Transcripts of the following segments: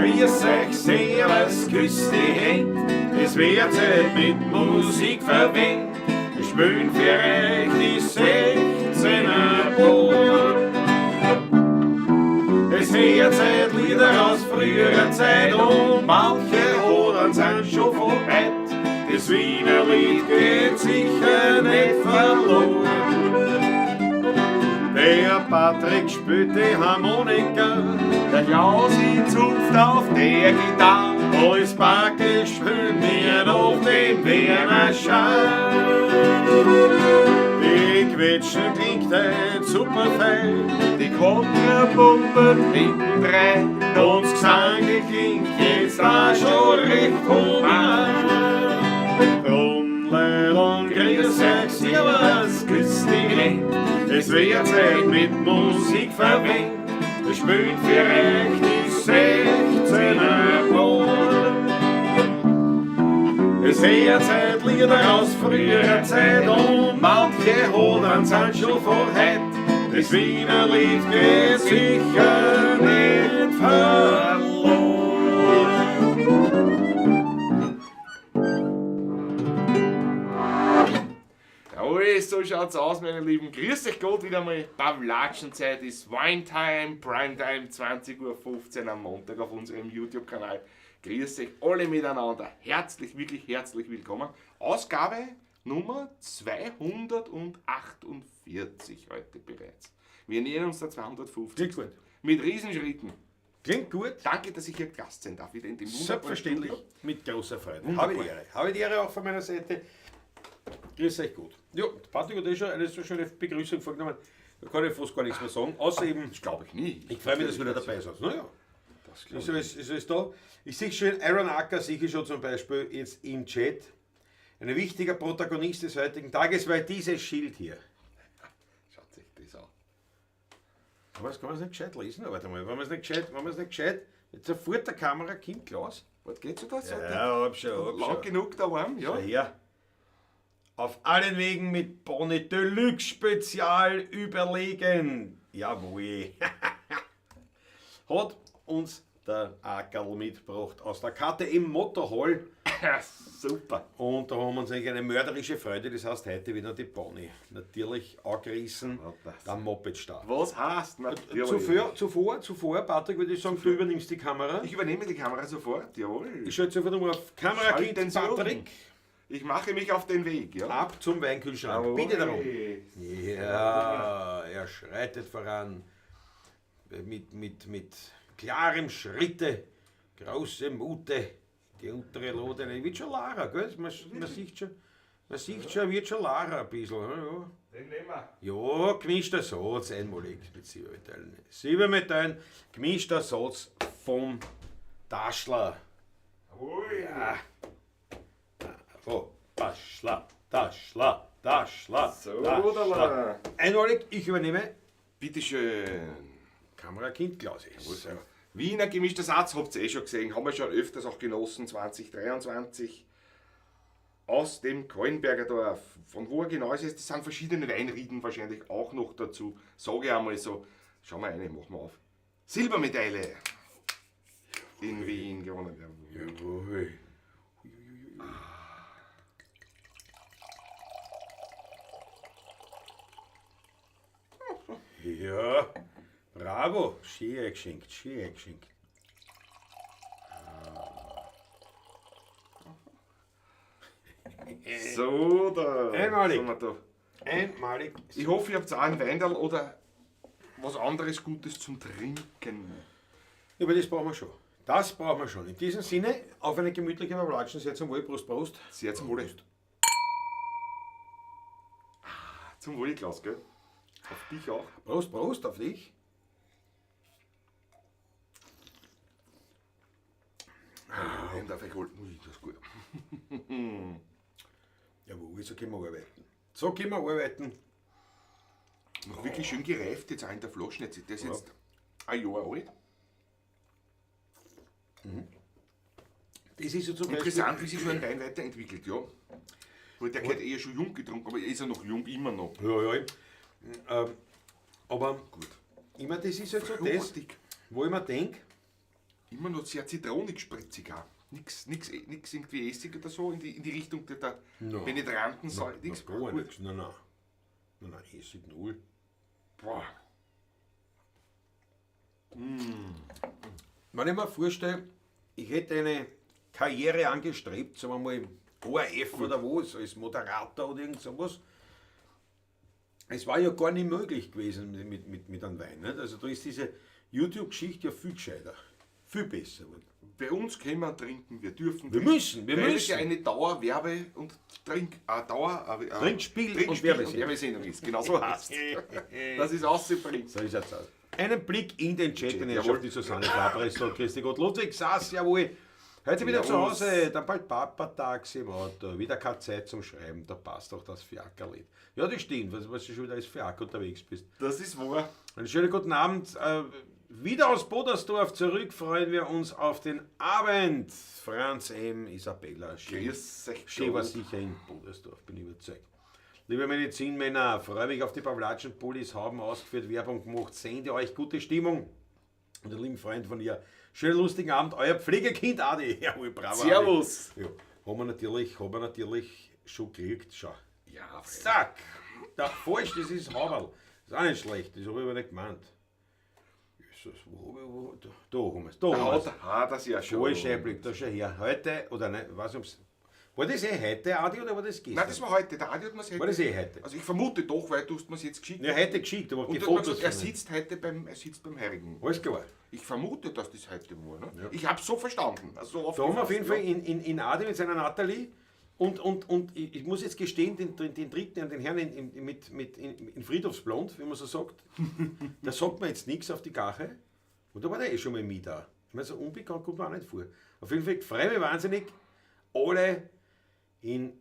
Grüß euch, servus, küss die Händ. Es wird Zeit mit Musik verwendet. Wir spielen für euch die 16er Ball. Es wird Zeit Lieder aus früherer Zeit und manche Hodern sind schon vorbei. Das Wiener Lied geht sicher nicht verloren. Der Patrick spielt die Harmonika, der Klausi zupft auf der Gitarre. Alles Backe spielt mir noch den Werner Schall. Die Quetschen klingt ein super fein, die Kontrapumpen hintendrein. Und das Gesang klingt jetzt auch schon recht human. Drum, Leidl, grüß euch, servus, küss die Hände. Es wird Zeit mit Musik verwendet. Wir spielen für euch die 16er Ball. Es wird Zeit Lieder aus früherer Zeit und manche Hodern sind schon vor heut. Das Wiener Lied geht sicher nicht verloren. Jawohl, so schaut's aus, meine Lieben. Grüß euch Gott wieder mal. Pawlatschenzeit ist Winetime, Primetime, 20:15 Uhr am Montag auf unserem YouTube-Kanal. Grüß euch alle miteinander. Herzlich, wirklich herzlich willkommen. Ausgabe Nummer 248 heute bereits. Wir nähern uns der 250. Klingt gut. Mit Riesenschritten. Klingt gut. Danke, dass ich hier Gast sein darf. Wieder in dem wunderbaren Selbstverständlich. Studio. Mit großer Freude. Wunderbar. Habe die Ehre. Habe die Ehre auch von meiner Seite. Grüß euch gut. Ja, Patrick hat eh schon eine so schöne Begrüßung vorgenommen. Da kann ich fast gar nichts mehr sagen. Außer eben, Das glaube ich nicht. ich freue mich, dass ihr wieder dabei seid. Naja. Das glaub Ist ich alles da. Ich sehe schon Aaron Acker, sehe ich schon zum Beispiel jetzt im Chat. Ein wichtiger Protagonist des heutigen Tages, weil dieses Schild hier. Schaut sich das an. Aber das kann man es nicht gescheit lesen. Aber warte mal, wenn man es nicht gescheit, wenn man es nicht gescheit, jetzt sofort der Kamera kommt, Klaus. Was geht so das? Ja, hab schon, hab Lang schon. genug daheim, ja. Schau her. Auf allen Wegen mit Pony Deluxe Spezial überlegen. Jawohl. Hat uns der Ackerl mitgebracht aus der KTM Motorhall. Super. Und da haben wir uns eigentlich eine mörderische Freude. Das heißt, heute wieder die Pony. Natürlich angerissen, Ja, das. der Moped-Start. Was heißt natürlich? Zuvor, Patrick, würde ich sagen, du übernimmst die Kamera. Ich übernehme die Kamera sofort, jawohl. Ich schalte sofort nochmal auf Kamerakind Schalten Sie um. Patrick. Ich mache mich auf den Weg, ja. Ab zum Weinkühlschrank. Jawohl. Bitte darum. Ja, er schreitet voran. Mit klarem Schritte, große Mute. Die untere Lode, die wird schon Lara, gell? Man sieht schon, wird schon Lara ein bisschen. Ja, ja. Den nehmen wir. Ja, gemischter Satz, einmalig mit Silbermetallen. Silbermetallen, gemischter Satz vom Daschler. Jawohl. Ja. Oh, Daschler, Daschler, Daschler, So, Daschler. da. Einmalig, ich übernehme. Bitteschön. Kamerakind Klausi. So. Wiener gemischter Satz, habt ihr eh schon gesehen, haben wir schon öfters auch genossen, 2023. Aus dem Kahlenberger Dorf. Von wo genau ist es? Das sind verschiedene Weinrieden wahrscheinlich auch noch dazu. Sage ich einmal so. Schauen wir rein, machen wir auf. Silbermedaille in Wien gewonnen. Jawohl. Ja, bravo. Schön eingeschenkt, schön eingeschenkt. So, da Einmalig. sind wir da. Einmalig. Ich hoffe, ihr habt auch ein Weinderl oder was anderes Gutes zum Trinken. Ja, aber das brauchen wir schon. Das brauchen wir schon. In diesem Sinne, auf eine gemütliche Pawlatschen. Sehr zum Wohl, Prost, Prost. Sehr zum Wohle. Ah, zum Wohle, Klaus, gell? Auf dich auch. Prost, Prost, auf dich. Ah, den darf ich holen. Ui, das ist gut. Jawohl, so können wir arbeiten. So können wir arbeiten. Noch wirklich schön gereift jetzt auch in der Flasche. Jetzt ist das jetzt ein Jahr alt. Das ist ja zum Beispiel. Interessant, wie sich so ein Wein weiterentwickelt, ja. Weil der gehört eher schon jung getrunken, aber er ist ja noch jung, immer noch. Ja, ja. Aber Gut. immer das ist halt so das, Fruchtig. wo ich mir denke, Immer noch sehr zitronig spritzig auch. Nix, nix, nix irgendwie Essig oder so in die Richtung der Nein. penetranten Säure. Nix. Nein, gar Gut. nichts. Nein, nein. Nein, nein, Essig null. Boah. Wenn ich mir vorstelle, ich hätte eine Karriere angestrebt, sagen wir mal im ORF oder was, als Moderator oder irgend sowas. Es war ja gar nicht möglich gewesen mit einem Wein. Nicht? Also da ist diese YouTube-Geschichte ja viel gescheiter, viel besser geworden. Bei uns können wir trinken, wir dürfen Wir trinken. müssen, wir Weil es müssen. ja eine Dauerwerbe- und Trink, Dauer, Trinkspiel und Trinkspiel Werbesendung. Werbesendung ist. Genau so heißt Das ist auszubringen. So ist es aus. Einen Blick in den Chat, den Jawohl. Herrschaft, die Susanne Fabressel, Christi Gott, Ludwig saß, jawohl. Heute wieder zu Servus. Hause, dann bald Papa-Tags im Auto, wieder keine Zeit zum Schreiben, da passt doch das Fiakerlied. Ja, das stimmt, was du schon wieder als Fiaker unterwegs bist. Das ist wahr. Einen schönen guten Abend. Wieder aus Bodersdorf zurück freuen wir uns auf den Abend. Franz M. Isabella. Schön, Grüß euch schön war Gott. sicher in Bodersdorf, bin ich überzeugt. Liebe Medizinmänner, freue mich auf die Pavlatschen-Pullis, haben ausgeführt, Werbung gemacht, sende euch gute Stimmung. Und den lieben Freund von ihr, schönen lustigen Abend, euer Pflegekind Adi. Jawohl, bravo. Adi. Servus. Ja, haben wir natürlich schon gekriegt, schau. Ja, freilich. Zack! Da, falsch, das ist Haberl. Ist auch nicht schlecht, das habe ich aber nicht gemeint. Jesus, wo hab ich, wo, da, da haben wir's, da Da haben wir's. hat das ja schon. Falsch Einblick, da schau her. Heute, oder nein, weiß nicht, ob's, war das eh heute, Adi, oder war das gestern? Nein, das war heute. Der Adi hat mir's heute. War das eh heute? Also ich vermute doch, weil du hast mir's jetzt geschickt. Ja, heute geschickt, aber Und die du hast mir Fotos. gesagt, er von mir. sitzt heute beim, er sitzt beim Heirigen. Alles klar. Ich vermute, dass das heute war. Ne? Ich habe so verstanden. Also so Da haben wir auf jeden aufgefasst, Fall in Adi mit seiner Natalie und ich muss jetzt gestehen, den dritten, den Herrn in Friedhofsblond, wie man so sagt, da sagt man jetzt nichts auf die Gache. Und da war der eh schon mal mit da. Ich meine, so unbekannt kommt man auch nicht vor. Auf jeden Fall freue ich mich wahnsinnig, alle in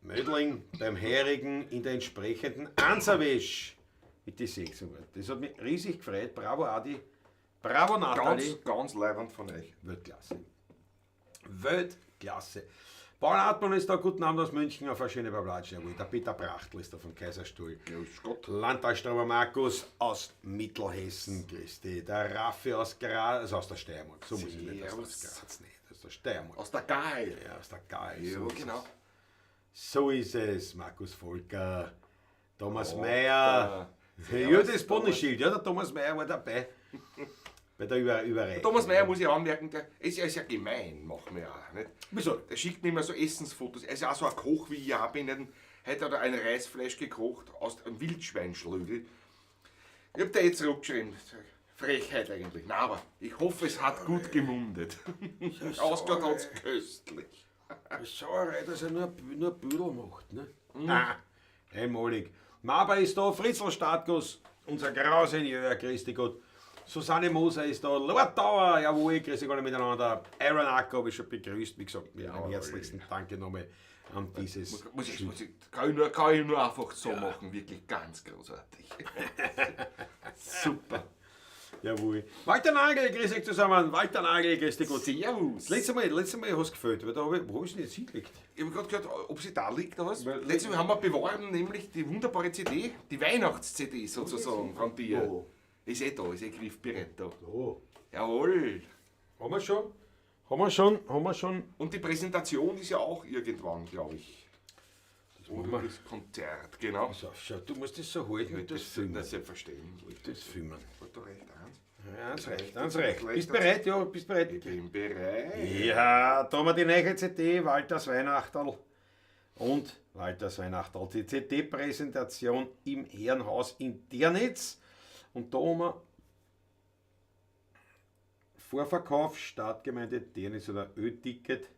Mödling beim Heirigen in der entsprechenden Anserwäsch mit die 6. Das hat mich riesig gefreut. Bravo Adi, bravo ja. Natalie. Ganz, ganz leibend von euch. Weltklasse. Weltklasse. Paul Hartmann ist da, guten Abend aus München, auf eine schöne Bablatsch. Jawohl, der Peter Brachtl ist da vom Kaiserstuhl. Grüß Gott. Landtagsstrauber Markus aus Mittelhessen, grüß dich. Der Raffi aus Graz, also aus der Steiermark, so muss ich nicht, aus Servus. der Graz nicht, aus der Steiermark. Aus der Geil. Ja, aus der Geil. Ja, so ist genau. es. So ist es, Markus Volker, Thomas Oh, Mayer. der- Ja, das Bundesschild, ja, der Thomas Mayer war dabei. Bei der Überreichung. Thomas Mayer muss ich anmerken, der ist ja gemein, machen wir auch. Nicht? Wieso? Der schickt mir immer so Essensfotos. Er ist ja auch so ein Koch, wie ich auch bin. Nicht? Heute hat er ein Reisfleisch gekocht aus einem Wildschweinschlögel. Ich hab da jetzt zurückgeschrieben. Frechheit eigentlich. Na, aber ich hoffe, es hat gut gemundet. Ausgehört hat's köstlich. Sauerei, dass er nur Büdel macht, ne? Ah, einmalig. Maber ist da, Fritzl Startguss, unser Grausingenieur, grüß dich Gott. Susanne Moser ist da, Lord Tower, jawohl, grüß dich alle miteinander. Aaron Acker habe ich schon begrüßt, wie gesagt, mit einem herzlichsten Danke nochmal an dieses. Muss ich, muss ich, kann ich nur einfach so machen, wirklich ganz großartig. Super. Jawohl. Walter Nagel, grüß euch zusammen. Walter Nagel, grüß dich Gott. Servus. Letztes Mal hast du gefällt, weil da hab ich, wo ist denn jetzt hingelegt? Ich habe gerade gehört, ob sie da liegt oder was. Weil- Letztes Mal haben wir beworben, nämlich die wunderbare CD, die Weihnachts-CD sozusagen von dir. Oh. Ist eh da, ist eh griffbereit da. Oh. Jawohl. Haben wir schon? Haben wir schon? Haben wir schon? Und die Präsentation ist ja auch irgendwann, glaube ich. Oder das Konzert, genau. So, schau, du musst das so halten und das filmen. Das selbstverständlich. Das filmen. Warte, da reicht eins. Ja, eins reicht, eins reicht. Bist bereit? Ja, bist bereit. Ich bin bereit. Ja, da haben wir die neue CD, Walters Weihnachterl und Walters Weihnachterl. Die CD-Präsentation im Herrenhaus in Ternitz. Und da haben wir Vorverkauf, Stadtgemeinde Ternitz oder Ö-Ticket.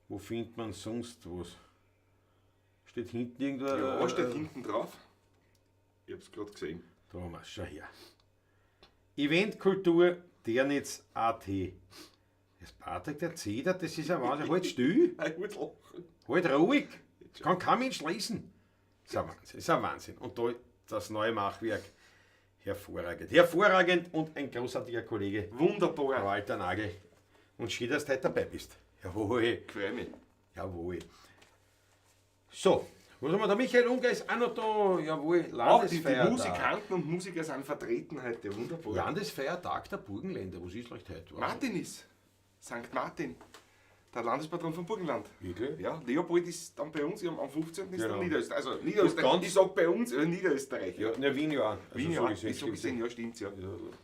Wo findet man sonst was? Steht hinten irgendwo. Ja, was steht hinten drauf? Ich hab's gerade gesehen. Da haben wir's, schau her. Eventkultur Ternitz AT. Das Patrick, der Zeder, das ist ja Wahnsinn. Halt still, Ich muss lachen. halt ruhig. Kann kein Mensch lesen. Das ist ein Wahnsinn. Das ist ein Wahnsinn. Und da das neue Machwerk. Hervorragend. Hervorragend und ein großartiger Kollege, Wunderbar. Walter Nagel. Und schön, dass du heute dabei bist. Jawohl. Ich freue mich. Jawohl. So, Was haben wir da? Michael Unger ist auch noch da. Jawohl, Auch die Landesfeiertag. Musikanten und Musiker sind vertreten heute. Wunderbar. Landesfeiertag der Burgenländer. Was ist vielleicht heute? Martin ist. St. Martin. Der Landespatron von Burgenland. Wirklich? Ja, Leopold ist dann bei uns, am 15. ist Genau. dann Niederösterreich. Also Niederösterreich, ganz- ich sag bei uns, Niederösterreich. Ja, na, Wien ja auch. Also Wien so ja, gesehen, ist so gesehen, ja, stimmt ja.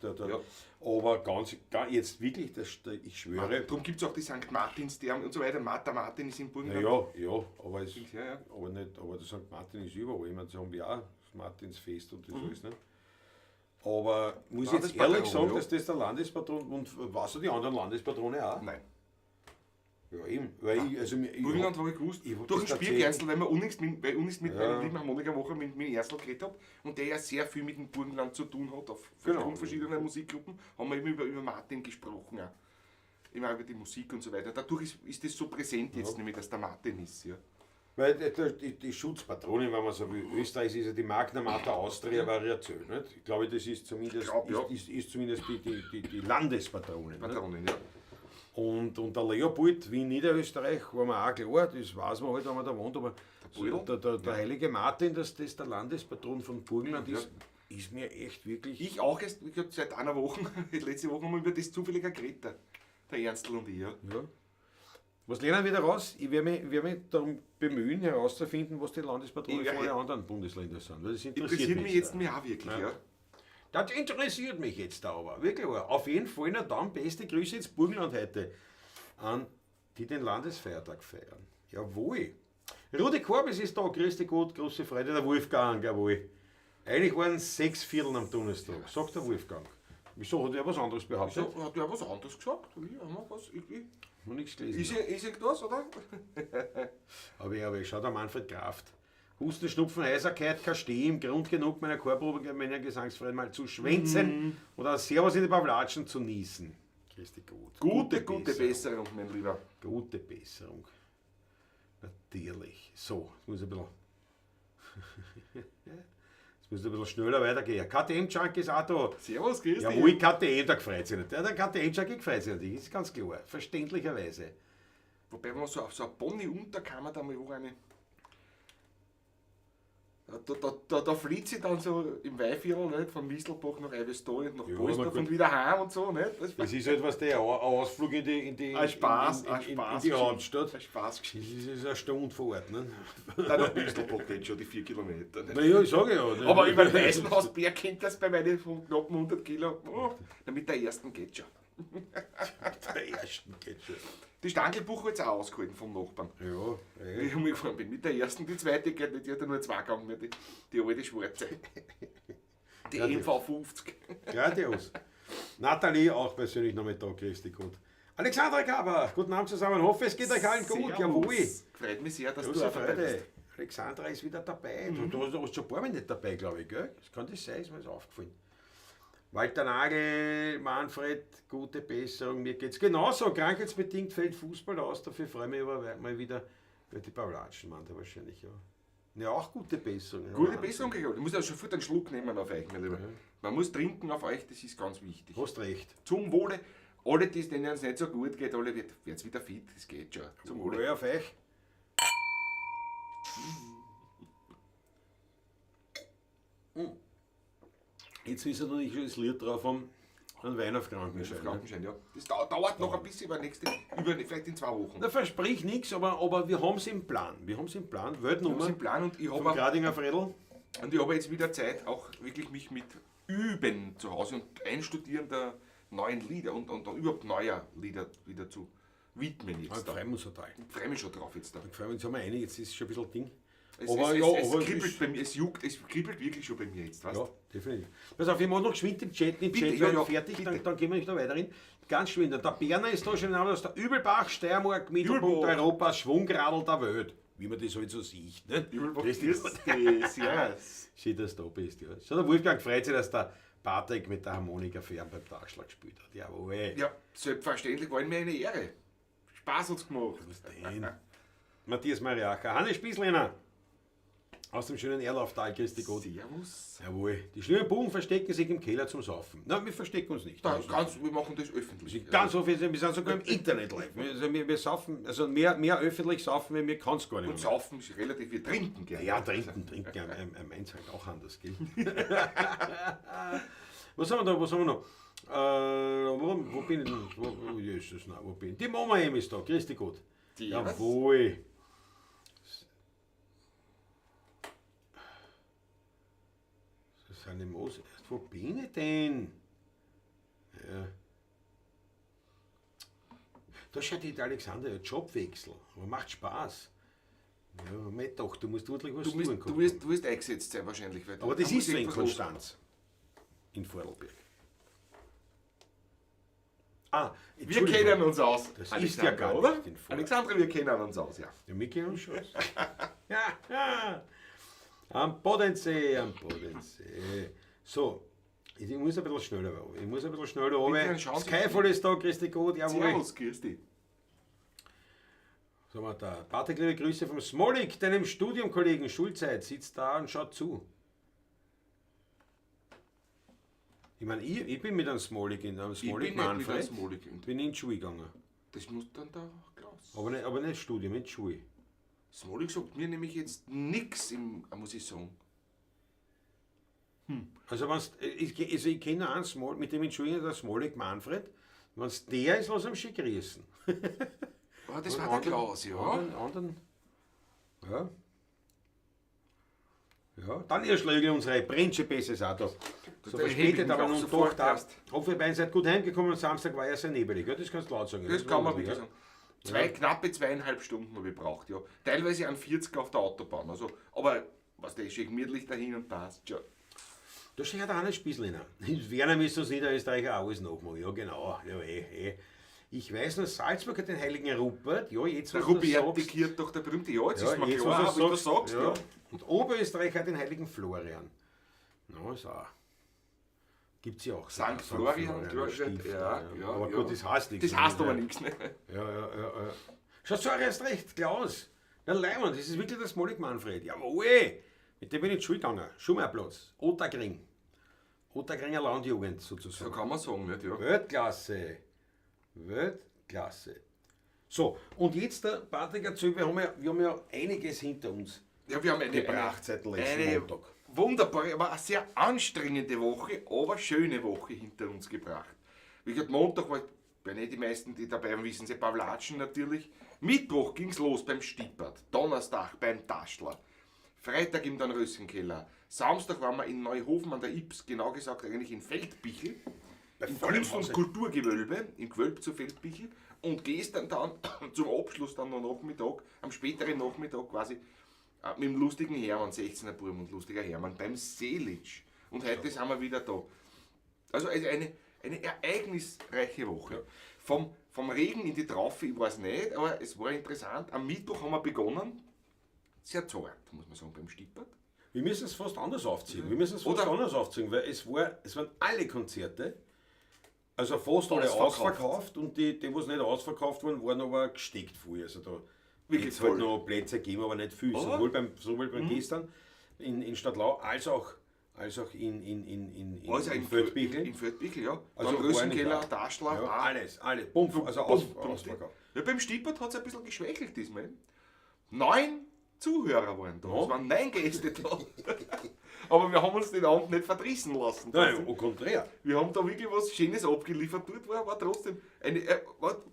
Ja, da. Ja. Aber ganz, jetzt wirklich, das, ich schwöre. Darum gibt es auch die St. Martinsdern und so weiter. Martha Martin ist in Burgenland. Ja, ja, aber, es, Ja, ja. aber, nicht, aber der St. Martin ist überall. Ich meine, das haben wir auch, das Martinsfest und das alles. Ne? Aber muss ich jetzt ehrlich sagen, ja. dass das der Landespatron und was du die anderen Landespatrone auch? Nein. Ja, eben. Weil ich, also, ich, Burgenland habe ich gewusst. ich hab Durch den das Spielgeinsel, weil, wir unlängst mit, weil ich unlängst mit Ja. meinem lieben Harmonikawoche mit Erstl geredet habe und der ja sehr viel mit dem Burgenland zu tun hat, auf Genau. aufgrund verschiedener Musikgruppen, haben wir immer über Martin gesprochen. Auch. Immer über die Musik und so weiter. Dadurch ist das so präsent jetzt nämlich, dass der Martin ist. Ja. Weil die Schutzpatronin, wenn man so will, Österreich ist ja die Magna Mater Austria Variation. Nicht? Ich glaube, das ist zumindest, Ich glaub, ja. ist zumindest die Landespatronin. Nicht? Patronin, ja. Und der Leopold, wie in Niederösterreich, war mir auch klar, das weiß man halt, wenn man da wohnt, aber Poldl? der heilige Martin, dass das der Landespatron von Burgenland ist, ist mir echt wirklich. Ich auch erst ich hab seit einer Woche, letzte Woche haben wir über das zufällig geredet, der Ernstl und ich. Ja. Ja. Was lernen wir daraus? Ich werde mich darum bemühen, herauszufinden, was die Landespatrone Ja, von allen ja. anderen Bundesländern sind. Weil das interessiert, Interessiert mich jetzt da. mich auch wirklich. Ja. Das interessiert mich jetzt da aber. Wirklich. wahr. Auf jeden Fall, na dann, beste Grüße ins Burgenland heute an die den Landesfeiertag feiern. Jawohl. Rudi Korbis ist da, grüß dich Gott, große Freude, der Wolfgang, jawohl. Eigentlich waren es 6 Viertel am Donnerstag, sagt der Wolfgang. Wieso hat er was anderes behauptet? So, hat er was anderes gesagt? Wie, haben wir was? Irgendwie? Noch nichts gelesen. Ist irgendwas, oder? Aber ja, aber ich schau der Manfred Kraft. Husten, Schnupfen, Heiserkeit, kein Stehen, Grund genug, meiner Chorprobe, meiner Gesangsfreunde mal zu schwänzen oder Servus in die Pavlatschen zu niesen. Grüß dich gut. Gute, gute Besserung, mein Lieber. Gute Besserung. Natürlich. So, jetzt muss ich ein bisschen. Jetzt muss ich ein bisschen schneller weitergehen. KTM Junkie ist auch da. Servus, grüß dich. Jawohl, KTM, da freut sich nicht. Der KTM Junkie freut sich natürlich, ist ganz klar. Verständlicherweise. Wobei, wenn man so auf so eine Pony unterkam, da mal wo eine. Da flieht sie dann so im Weihviertel, nicht? Von Mistelbach nach Eibesthal und nach Ja, Polsdorf na und gut. wieder heim und so. Nicht? Das Das ist halt was der Ausflug in die, in die, ein Spaß, in, ein Spaß. in die Hauptstadt. Ein Spaßgeschichte. Das ist eine Stunde Fahrt, ne? Nein, nach Mistelbach geht schon die 4 Kilometer. Nicht? Naja, ich sage ja. Aber über den Weißenhausberg kennt das bei meinen von knappen 100 Kilo. Oh, na, mit der ersten geht schon. Der ersten geht schon. Die Stangelbuch hat jetzt auch ausgehalten vom Nachbarn. Ja, Wie ich umgefahren bin. Mit der ersten, die zweite geht nicht, die hat ja nur zwei gegangen, die, die alte schwarze. Die MV50. Grandios. Nathalie, auch persönlich noch mit da, grüß dich gut. Alexandra Kaber, guten Abend zusammen. Hoffe, es geht euch allen gut. Servus. Jawohl. Freut mich sehr, dass du Große auch dabei Freude. bist. Alexandra ist wieder dabei. Du hast schon ein paar Mal nicht dabei, glaube ich, gell? Das kann das sein, ist mir das aufgefallen. Walter Nagel, Manfred, gute Besserung. Mir geht's genauso. Krankheitsbedingt fällt Fußball aus. Dafür freue ich mich aber mal wieder über die Pavlatschen, meint er wahrscheinlich, ja. Ja, auch gute Besserung. Ja, Gute Wahnsinn. Besserung, Gregor. Ich muss ja sofort einen Schluck nehmen auf euch, mein Lieber. Man muss trinken auf euch, das ist ganz wichtig. Hast recht. Zum Wohle. Alle, die es denen es nicht so gut geht, alle wird's wieder fit, das geht schon. Zum Wohle. Wohle auf euch. Jetzt ist ja noch nicht schon das Lied drauf haben, einen Wein auf Krankenschein. Ne? Krankenschein, ja. Das dauert noch ein bisschen, aber nächste, vielleicht in 2 Wochen. Na, versprich nichts, aber wir haben es im Plan. Wir haben es im Plan. Weltnummer. Wir haben's im Plan und ich Vom habe Gradinger Fredl. Und ich habe jetzt wieder Zeit, auch wirklich mich mit Üben zu Hause und Einstudieren der neuen Lieder und überhaupt neuer Lieder wieder zu widmen jetzt. Da Da. freuen wir uns total. Ich freue mich schon drauf jetzt da. Da freuen wir uns, haben wir einige, jetzt ist schon ein bisschen Ding. Es, aber es, ja, es, aber es kribbelt ist- bei mir, es juckt, es kribbelt wirklich schon bei mir jetzt, weißt Ja, definitiv. Pass auf, ich mache noch geschwind den Chat, den Bitte, Chat ja, ja, fertig, bitte. dann gehen wir nicht noch weiter rein. Ganz geschwind. Der Berner ist da schon aus der Übelbach, Steiermark, Mittelpunkt Übelbach. Europas, Schwungradl der Welt. Wie man das halt so sieht. Ne? Übelbach, Grüß dich. grüß dich, servus. Schön, dass du da bist. Ja. Schon der Wolfgang freut sich, dass der Patrick mit der Harmonika fern beim Tagschlag gespielt hat. Jawohl. Ja, selbstverständlich war mir eine Ehre. Spaß hat's gemacht. Was denn? Matthias Mariacher, Hannes Spießlehner. Aus dem schönen Erlauftal, Christi Gott. Servus. Jawohl. Die schlimmen Buben verstecken sich im Keller zum Saufen. Nein, wir verstecken uns nicht. Da, Also, ganz, wir machen das öffentlich. ganz offiziell, wir sind sogar im Internet live. Wir saufen, also mehr öffentlich saufen, wir kann es gar nicht Und mehr. saufen ist relativ, wir trinken gerne. Ja, trinken. Er meint halt auch anders, gell? Was haben wir da, was haben wir noch? Wo bin ich denn? Wo, Jesus, nein, wo bin ich? Die Mama eben ist da, grüß dich Gott. Die was? Jawohl. Susanne Moos, erst wo bin ich denn? Ja. Da schaut die Alexander, ja, Jobwechsel, aber macht Spaß. Ja, mei doch, du musst wirklich was tun. Du wirst eingesetzt sein wahrscheinlich. Weil Aber das da ist muss so in irgendwas los. Konstanz. In Vorarlberg. Ah, Wir kennen uns aus. Das ist ja gar oder? nicht in Vorarlberg. Alexandra, wir kennen uns aus, ja. Ja, wir kennen uns schon aus. Ja. Am Bodensee, am Bodensee. So, ich muss ein bisschen schneller runter. Ich muss ein bisschen schneller runter. schauen Sie- Skyfall ist da, Christi Gott, jawohl. Servus, Christi. Sagen wir da. Patrick, liebe Grüße vom Smolik, deinem Studiumkollegen Schulzeit, sitzt da und schaut zu. Ich meine, ich bin mit einem Smolik in einem Smolik bin nicht mit einem Manfred, Smolik in- bin in die Schule gegangen. Das muss dann der Klaus. Aber nicht Studium, in die Schule. Smolik sagt mir nämlich jetzt nichts, muss ich sagen. Also, wenn's, ich, also ich kenne einen Smolik, mit dem in die Schule, der Smolik Manfred, wenn es der ist, lass ihn schon grüßen. Ah, das war der Klaus, ja. Anderen, ja. Ja, dann ihr Schlägel, unsere Principess ist auch da. So da hebe ich verspätet, mich aber auch nun doch sofort da. erst. Hoffe, ihr beiden seid gut heimgekommen und Samstag war ja sehr nebelig. Ja, das kannst du laut sagen. Das kann man wirklich ja. sagen. Knappe 2,5 Stunden habe ich gebraucht, ja. Teilweise an 40 auf der Autobahn. Also, aber was der ist schön gemütlich dahin und passt schon. Da steht ja der Hannes Spießlehner. Werner müssen uns Niederösterreicher auch alles nachmachen. Ja, genau. Ja, eh. Ich weiß noch, Salzburg hat den heiligen Rupert. Ja, jetzt, Der was du Rupert sagst. diktiert doch der berühmte, ja, jetzt Ja, ist mir jetzt, klar, was wie du du sagst, ja. Und Oberösterreich hat den heiligen Florian. Na, ist auch. Gibt es ja auch. St. Florian, klar, Stift, ja, ja, Aber ja. gut, das heißt nichts. Das heißt aber nichts, ne? Ja. Schau, so erst recht, Klaus. Na, Leimann, das ist wirklich der Smolik Manfred. Jawohl! Mit dem bin ich in die Schule gegangen. Schumacherplatz, Ottakring. Ottakringer Landjugend sozusagen. So kann man sagen, nicht? Ja. Weltklasse. Weltklasse. So, und jetzt der Patrick erzählt, wir haben ja einiges hinter uns. Ja, wir haben eine, Gebracht seit letzten eine Montag. wunderbare, aber eine sehr anstrengende Woche, aber schöne Woche hinter uns gebracht. Wie gesagt, Montag war, ja nicht die meisten, die dabei waren, wissen sie, Pavlatschen natürlich. Mittwoch ging es los beim Stippert, Donnerstag beim Taschler, Freitag im Dornröschenkeller, Samstag waren wir in Neuhofen an der Ips, genau gesagt eigentlich in Feldbichl, im vollem Kunst- und Hause. Kulturgewölbe, im Gewölbe zu Feldbichl und gestern dann zum Abschluss dann noch Nachmittag, am späteren Nachmittag quasi, mit dem lustigen Hermann, 16er Burm und lustiger Hermann beim Selitsch. Und heute sind wir wieder da. Also eine ereignisreiche Woche. Vom Regen in die Traufe, ich weiß nicht, aber es war interessant. Am Mittwoch haben wir begonnen, sehr zart, muss man sagen, beim Stippert. Wir müssen es fast anders aufziehen. Wir müssen es fast Oder- anders aufziehen, weil es waren alle Konzerte, also fast alle Ausverkauft. ausverkauft und die, was nicht ausverkauft waren, waren aber gesteckt voll. Also da Wirklich hätt's halt voll. noch Plätze gegeben, aber nicht viel. Aber- Sowohl beim gestern in Stadlau als auch in Also in Feldbichl. In Feldbichl, ja. Also Dann Röschenkeller, war Taschler, Ja, auch. alles. Bumm, also ausverkauft. Ja, beim Stippert hat es ein bisschen geschwächelt diesmal. 9 Zuhörer waren da. Ja. Es waren 9 Gäste da. Aber wir haben uns den Abend nicht verdrießen lassen. Nein, au contraire. Wir haben da wirklich was Schönes abgeliefert. Dort war trotzdem eine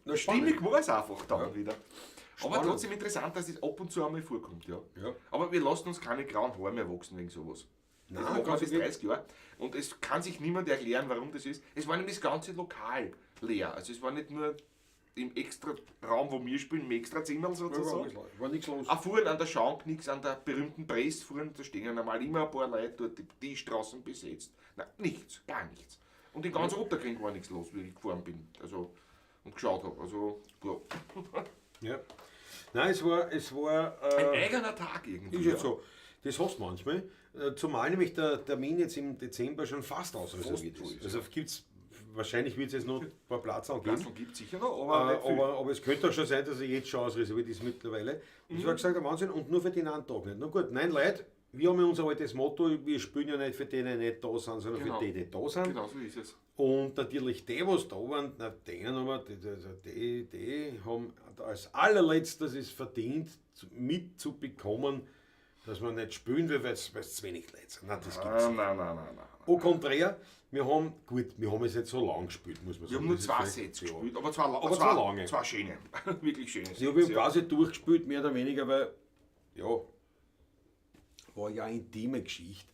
Na, stimmig spannend. war es einfach dann wieder. Aber Spannend. trotzdem interessant, dass das ab und zu einmal vorkommt. Ja. Ja. Aber wir lassen uns keine grauen Haare mehr wachsen wegen sowas. Nein, das machen wir ganz bis im 30 Jahre. Und es kann sich niemand erklären, warum das ist. Es war nämlich das ganze Lokal leer. Also es war nicht nur im extra Raum, wo wir spielen, im extra Zimmer sozusagen. War nichts los. Auch vorne an der Schank, nichts an der berühmten Presse, vorne, da stehen ja normal immer ein paar Leute dort, die Straßen besetzt. Nein, nichts, gar nichts. Und in ganz Ottakring war nichts los, wie ich gefahren bin. Also, und geschaut habe. Also, ja. Ja. Nein, es war Ein eigener Tag irgendwie. Ist jetzt so. Das hast du manchmal. Zumal nämlich der Termin jetzt im Dezember schon fast ausreserviert Fast ist. Also gibt's, wahrscheinlich wird es jetzt noch ein paar Platz geben. Platz gibt es sicher noch, aber nicht viel. Aber es könnte auch schon sein, dass er jetzt schon ausreserviert ist mittlerweile. Und ich habe gesagt, der Wahnsinn, und nur für den einen Tag nicht. Na gut, 9 Leute, Wir haben ja unser altes Motto, wir spielen ja nicht für die, die nicht da sind, sondern Genau. für die, die da sind. Genau so ist es. Und natürlich die, was da waren, na, denen haben wir, die haben als allerletztes es verdient, mitzubekommen, dass man nicht spielen will, weil es zu wenig Leute sind. Nein, das gibt's nicht. Nein, nein, nein, nein. Au contraire, wir haben, gut, wir haben es nicht so lang gespielt, muss man Wir sagen. haben nur Das ist zwei vielleicht- Sets ja. gespielt, aber zwei, Aber zwei lange. Zwei schöne, wirklich schöne Sets. Ja, wir haben ja. quasi durchgespielt, mehr oder weniger, weil, ja, war ja eine intime Geschichte.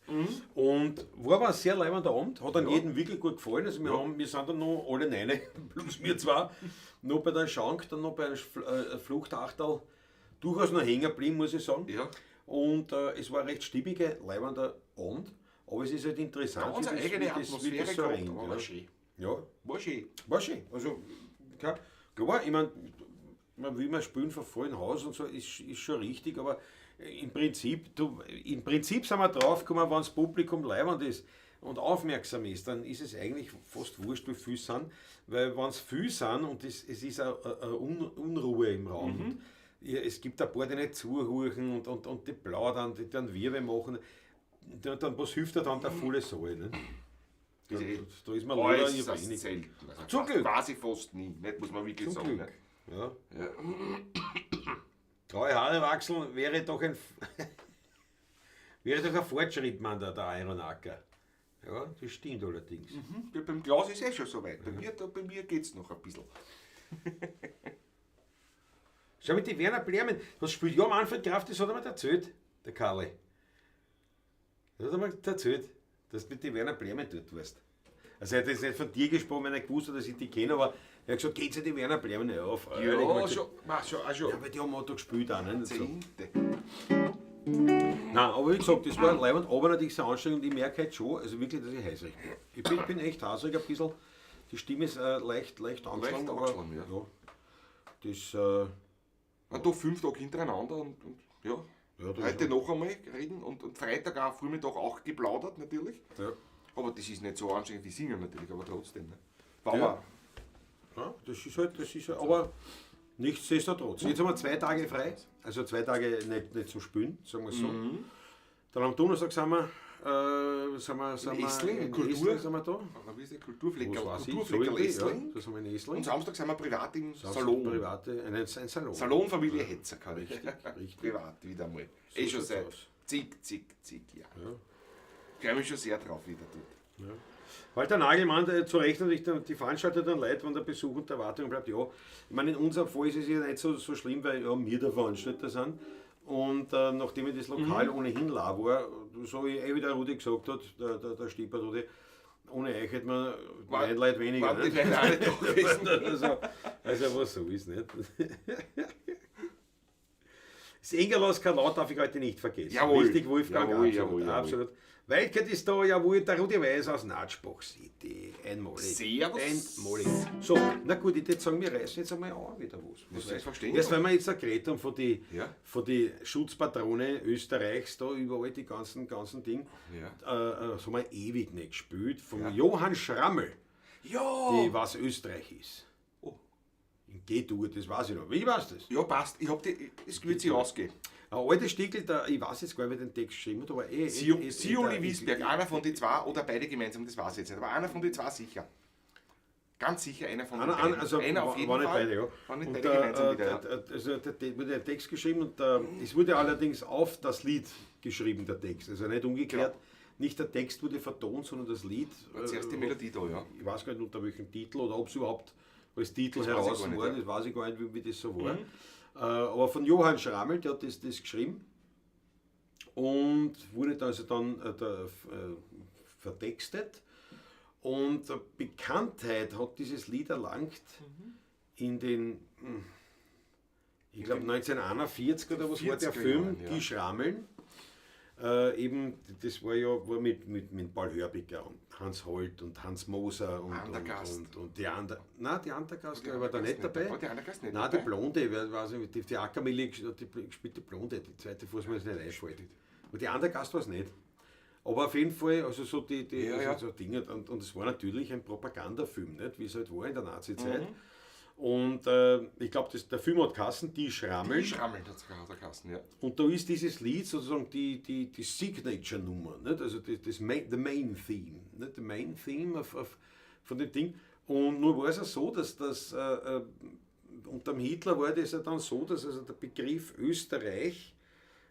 Und war aber ein sehr leibender Abend, hat an jedem wirklich gut gefallen. Also wir sind dann noch alle neun, plus wir zwei, noch bei der Schank, dann noch bei einem Fluchtachterl durchaus noch hängen geblieben, muss ich sagen. Ja. Und es war ein recht stimmiger, leibender Abend. Aber es ist halt interessant, Ganz eine eigene wie das Atmosphäre so gehabt, rennt, aber ja. war schön. Ja, War schön. war schön. Also, klar, klar, ich meine, man will mal spielen vor vollem Haus und so, ist schon richtig, aber im Prinzip, im Prinzip sind wir draufgekommen, wenn das Publikum leiwand ist und aufmerksam ist, dann ist es eigentlich fast wurscht, wie viel sind, weil wenn es viel sind und es ist eine Unruhe im Raum. Und ja, es gibt ein paar, die nicht zuhören und die plaudern, die dann Wirbe machen. Dann, was hilft da dann der volle Saal? Ne? Da, Ist eh da ist man lieber Äußerst wenig. selten. Also Zum Glück. Quasi fast nie, nicht, muss man wirklich Zum sagen. Glück. Ne? Ja. Ja. Graue Haare wachsen wäre doch ein, wäre doch ein Fortschritt, Mann, der Ironacker. Ja, das stimmt allerdings. Ja, beim Klaus ist eh schon so weit. Bei mir geht es noch ein bisschen. Schau mit die Werner Blermen, das spielt ja Manfred Graf, das hat er mir erzählt, der Karli. Das hat er mir erzählt, dass du mit die Werner Blermen dort warst. Also er hat jetzt nicht von dir gesprochen, wenn er gewusst hat, dass ich die kenne, aber er hat gesagt, geht's ja die Werner Blermen? Ja, freilich. Ja, schon, mach, schon, auch schon. Ja, aber die haben auch da gespielt auch, ne? So. Zehnte. Nein, aber wie gesagt, das war leibend, aber natürlich sehr anstrengend. Ich merke halt schon, also wirklich, dass ich heißrig bin. Ich bin echt heißrig ein bisschen. Die Stimme ist leicht angeschlagen. Leicht aber, angeschlagen, ja. ja. Das, Und da 5 Tage hintereinander und ja. Ja, das Heute ist- noch einmal reden und Freitag auch Vormittag auch geplaudert natürlich. ja. Aber das ist nicht so anstrengend wie Singen natürlich, aber trotzdem. Ne? War Ja. aber Ja, das ist halt, aber nichtsdestotrotz. Jetzt haben wir 2 Tage frei, also 2 Tage nicht zum Spülen, sagen wir es so. Mhm. Dann am Donnerstag sind wir, In Essling, in Kultur. Essling sind wir da. Wie ist der Kulturfleckerl? Was weiß ich, Kulturfleckerl so irgendwie, Essling. Ja, da sind wir in Essling. Und Samstag sind wir privat im Samstag Salon. Private, ein Salon. Salonfamilie Hetzer kann ich. richtig. Privat wieder mal. So eh schon schaut's seit aus. zig, zig, zig Jahren. Ja. Ich freue mich schon sehr drauf wieder dort. Ja. Walter Nagelmann, der zu Recht natürlich die Veranstalter dann leid, wenn der Besuch und der Erwartung bleibt. Ja, ich meine, in unserem Fall ist es ja nicht so schlimm, weil ja, wir der Veranstalter sind. Und nachdem ich das Lokal ohnehin leer war, so wie der Rudi gesagt hat, der Stippert Rudi, ohne euch hätte man 9 Leute weniger. Waren die nicht? Leute auch nicht da gewesen? Also was so ist, nicht? Das Engerl aus Karlau darf ich heute nicht vergessen. Jawohl. Richtig, Wolfgang, Jawohl, absolut, jawohl, jawohl. absolut. Weilkert ist da, jawohl, der Rudi Weiß aus Natschbach City. Einmalig. Servus. Einmalig. So, na gut, ich würde sagen, wir reißen jetzt einmal an wieder was. Das ist selbstverständlich. Erst weil wir jetzt auch geredet haben von die, Ja. von die Schutzpatrone Österreichs, da überall die ganzen Dinge. Ja. Das haben wir ewig nicht gespielt. Von Ja. Johann Schrammel, Ja! die was Österreich ist. Oh. In G-Dur, das weiß ich noch. Wie weiß das? Ja, passt. Ich hab die, es wird sich ausgehen. Ein alter Stickel, der, ich weiß jetzt gar nicht, wer den Text geschrieben hat, aber Sioli Wiesberg, einer von den zwei oder beide gemeinsam, das weiß ich jetzt nicht. Aber einer von den zwei sicher. Ganz sicher einer von den beiden. Also einer auf jeden war nicht Fall. beide, ja. Waren nicht Und beide gemeinsam wieder, ja. Also der wurde der Text geschrieben und es wurde allerdings auf das Lied geschrieben, der Text. Also nicht umgekehrt. Genau. Nicht der Text wurde vertont, sondern das Lied. War zuerst die Melodie da, ja. Ich weiß gar nicht, unter welchem Titel oder ob es überhaupt als Titel Das weiß ich heraus gar nicht, war, ja. das weiß ich gar nicht, wie das so war. Aber von Johann Schrammel, der hat das geschrieben und wurde da also dann vertextet. Und Bekanntheit hat dieses Lied erlangt in den, ich glaube 1941 oder was war der 40er Film, Jahren, ja. Die Schrammeln. Eben, das war ja war mit Paul Hörbiger und Hans Holt und Hans Moser und die andere. Nein, die Andergast, Die war da nicht dabei. War die Andergast nicht Nein, dabei? die Blonde, wer weiß ich, die Ackermilli die gespielt die Blonde, die zweite, was mir jetzt nicht einfällt. Und die Andergast war es nicht. Aber auf jeden Fall, also so die Ja, also ja. so Dinge, und es war natürlich ein Propagandafilm, nicht? Wie es halt war in der Nazi-Zeit. Und ich glaube, der Film hat geheißen, Die Schrammeln. Die Schrammeln hat es geheißen, ja. Und da ist dieses Lied sozusagen die Signature-Nummer, nicht? Also das Main, the Main Theme, nicht? The Main Theme von dem Ding. Und nur war es ja so, dass das unter dem Hitler war das ja dann so, dass also der Begriff Österreich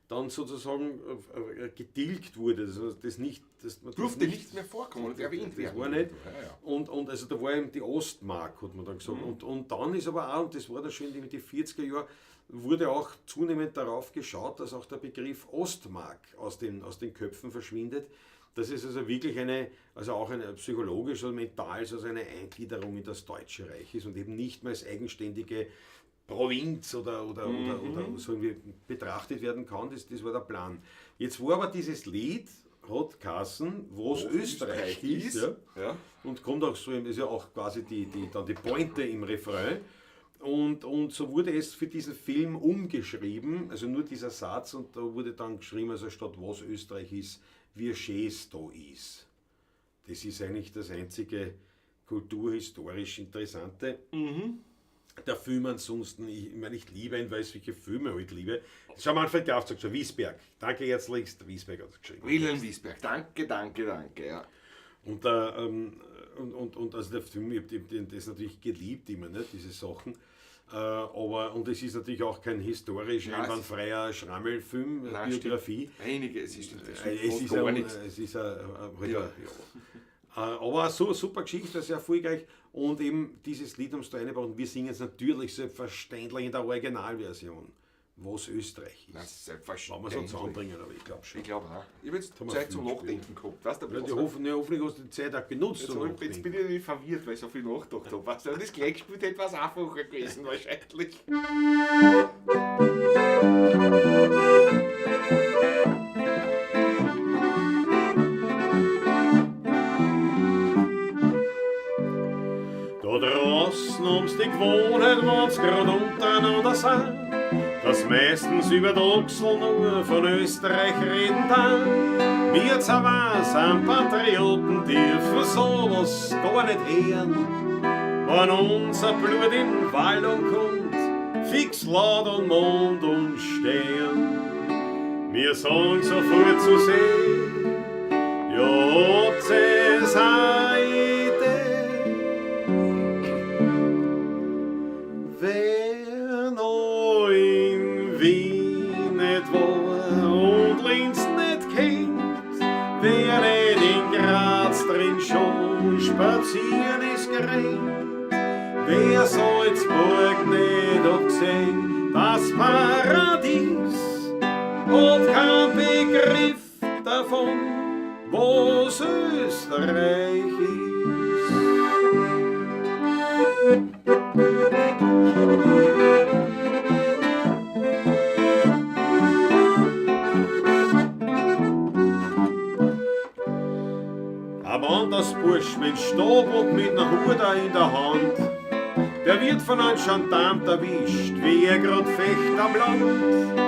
dann sozusagen getilgt wurde. Also das nicht, das, das Durfte nicht mehr vorkommen und erwähnt das werden. war nicht. Ja, ja. Und also da war eben die Ostmark, hat man dann gesagt. Und dann ist aber auch, und das war dann schon in den 40er Jahren, wurde auch zunehmend darauf geschaut, dass auch der Begriff Ostmark aus den Köpfen verschwindet. Das ist also wirklich eine, also auch eine psychologisch oder mental, also eine Eingliederung in das Deutsche Reich ist und eben nicht mehr als eigenständige Provinz oder so irgendwie betrachtet werden kann. Das war der Plan. Jetzt war aber dieses Lied, hat geheißen, was Österreich ist. Ja. Ja. Und kommt auch so, ist ja auch quasi dann die Pointe im Refrain. Und so wurde es für diesen Film umgeschrieben, also nur dieser Satz, und da wurde dann geschrieben, also statt was Österreich ist, wie schön es da ist. Das ist eigentlich das einzige kulturhistorisch Interessante. Der Film ansonsten, ich meine, ich liebe ihn, weil ich solche Filme halt liebe. Schau mal, Manfred Graf sagt schon, Wiesberg. Danke herzlichst, Wiesberg hat es geschrieben. Wilhelm Wiesberg, danke, danke, danke. Ja. Und, und also der Film, ich hab das natürlich geliebt immer, ne, diese Sachen. Aber, und es ist natürlich auch kein historisch einwandfreier Schrammelfilm, Biografie. Stimmt. Einige, es ist, es ist gar nichts. Es ist ja. Aber so super Geschichte, sehr erfolgreich. Und eben dieses Lied ums da reingebracht. Und wir singen es natürlich selbstverständlich in der Originalversion, was Österreich ist. Na, selbstverständlich. Wenn wir es so zusammenbringen, aber ich glaube schon. Ich glaube auch. Ich habe jetzt Zeit zum Nachdenken gehabt. Weißt du, ja, hoffentlich hast du die Zeit auch genutzt. Jetzt, jetzt bin ich natürlich verwirrt, weil ich so viel nachgedacht habe. Weißt du, wenn ich das gleich gespielt hätte, wäre es einfacher gewesen wahrscheinlich. Da draußen ums die Gewohnheit, wenn's grad untereinander sind, dass meistens über die Achsel nur von Österreich reden dann. Wir zwei sind Patrioten, dürfen sowas gar nicht hören. Wenn unser Blut in Wallung kommt, fix laut und Mond und Stern. Wir sagen sofort zu sehen, ja, habt's es eine Idee. Wer noch in Wien nicht war und Linz nicht kennt, wer nicht in Graz drin schon spazieren ist gerannt, wer Salzburg nicht hat gesehen, das Paradies, hat keinen Begriff davon, was Österreich ist. Ein Wandersbursch mit Stab und mit ner Huda in der Hand, der wird von einem Gendarm erwischt, wie er grad fecht am Land.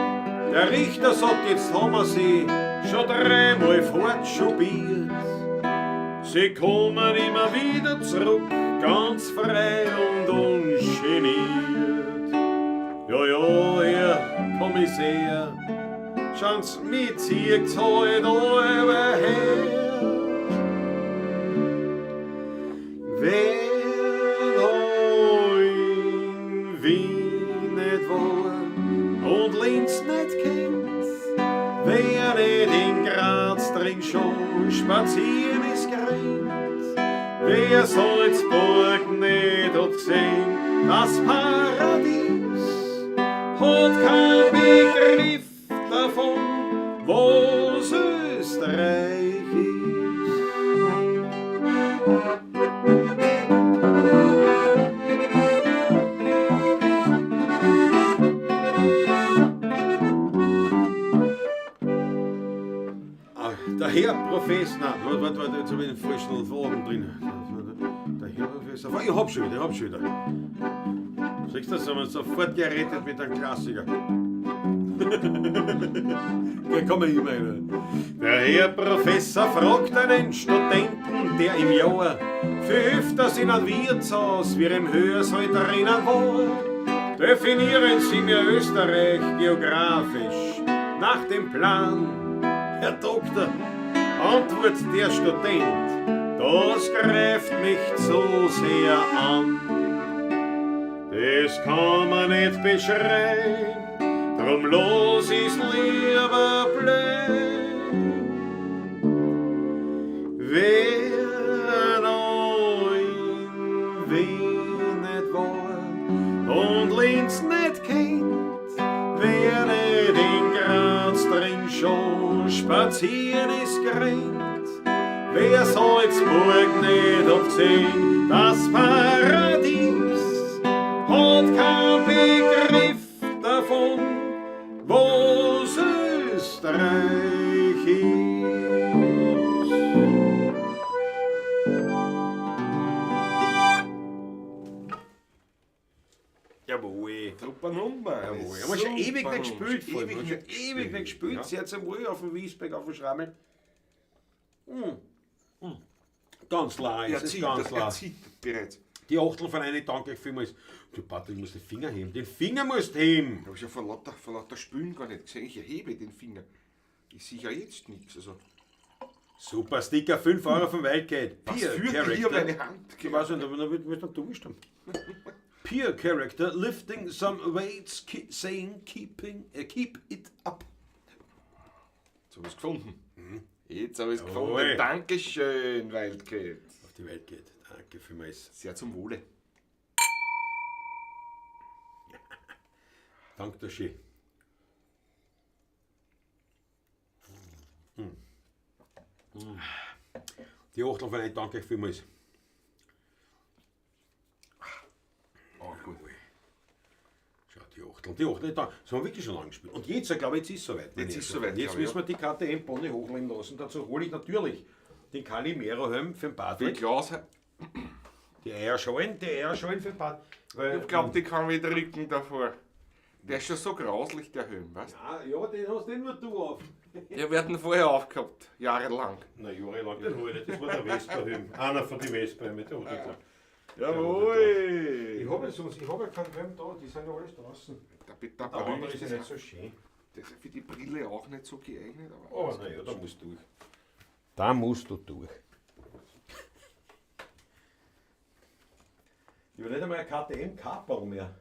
Der Richter sagt, jetzt haben wir sie schon dreimal fortschubiert. Sie kommen immer wieder zurück, ganz frei und ungeniert. Ja, ja, Herr Kommissär, schauen's, mich zieht's halt alle her. Wer noch in Wien nicht war und Linz nicht kennt, wer nicht in Graz drin schon spazieren ist gerannt, wer Salzburg nicht hat gesehen, das Paradies, hat keinen Begriff davon, was Österreich ist. Der Herr Professor, nein, warte, warte, jetzt habe ich den falschen Faden drin. Der Herr Professor, ich hab schon wieder, Siehst du, das haben wir sofort gerettet mit einem Klassiker. Ja, komm mal immer rein. Der Herr Professor fragt einen Studenten, der im Jahr viel öfters in ein Wirtshaus wie im Hörsaal drinnen war. Definieren Sie mir Österreich geografisch nach dem Plan. Herr Doktor, antwortet der Student, das greift mich zu sehr an. Das kann man nicht beschreiben, drum los ich's lieber bleiben. Wer noch in Wien nicht war und Linz nicht kennt, wer nicht in Graz drin schon spazieren ist gerannt, wer Salzburg nicht oft gesehen, das Paradies, hat kein Begriff davon, was Österreich ist. Jawohl. Super Nummer. Jawohl. Haben wir schon ewig nicht gespielt, vor allem. Ewig Haben wir nicht schon ewig nicht gespielt. Ja. Sehr zum Wohl auf dem Wiesberg, auf dem Schrammel. Mm. Ganz leise, Er ist zieht, ganz er leise. zieht bereits. Die Achtel von einer danke ich vielmals. Du Patrick, du musst den Finger heben. Den Finger musst heben. Ich habe schon vor lauter Spülen gar nicht gesehen. Ich erhebe den Finger. Ich sehe ja jetzt nichts. Also, Super Sticker, 5 Euro vom Wildcat. was Peer führt hier Character. meine Hand? Ich weiß nicht, aber da wird dann du gestorben. Peer Character lifting some weights, saying keep it up. Jetzt habe ich es gefunden. Jetzt habe ich es Jawohl. gefunden. Dankeschön, Wildcat. Auf die Welt geht. Danke vielmals. Sehr zum Wohle. Danke dir schön. Mm. Mm. Die Achtel von euch danke ich vielmals. Oh, gut. Schau, die Achtel. Die Achtel, da, das haben wir wirklich schon lange gespielt. Und jetzt, glaube ich, jetzt ist es soweit. meine Jetzt ist Herren. soweit, Jetzt glaub ich, müssen wir die KTM Bonne hochleben lassen. Dazu hole ich natürlich den Calimero-Helm für den Die Patrick. Glas, Die Eierschalen, für den Patrick. Weil, ich glaube, die kann ich drücken davor. Der ist schon so grauslich, der Helm, weißt du? Ah, ja, den hast nicht nur du auf. Wir werden vorher aufgehabt, jahrelang. Na, jahrelang, den hol ich nicht. Das war der Vespa-Helm. Einer von den Vespa-Helmen, der hat ich geglaubt. Jawohl! Ich habe ja sonst, ich habe ja keinen Helm da, die sind ja alles draußen. Der Peter Der andere Brühl ist ja nicht so schön. Das ist ja für die Brille auch nicht so geeignet. Aber Oh, naja, da musst du durch. Da musst du durch. Ich habe nicht einmal ein KTM-Kaperl mehr.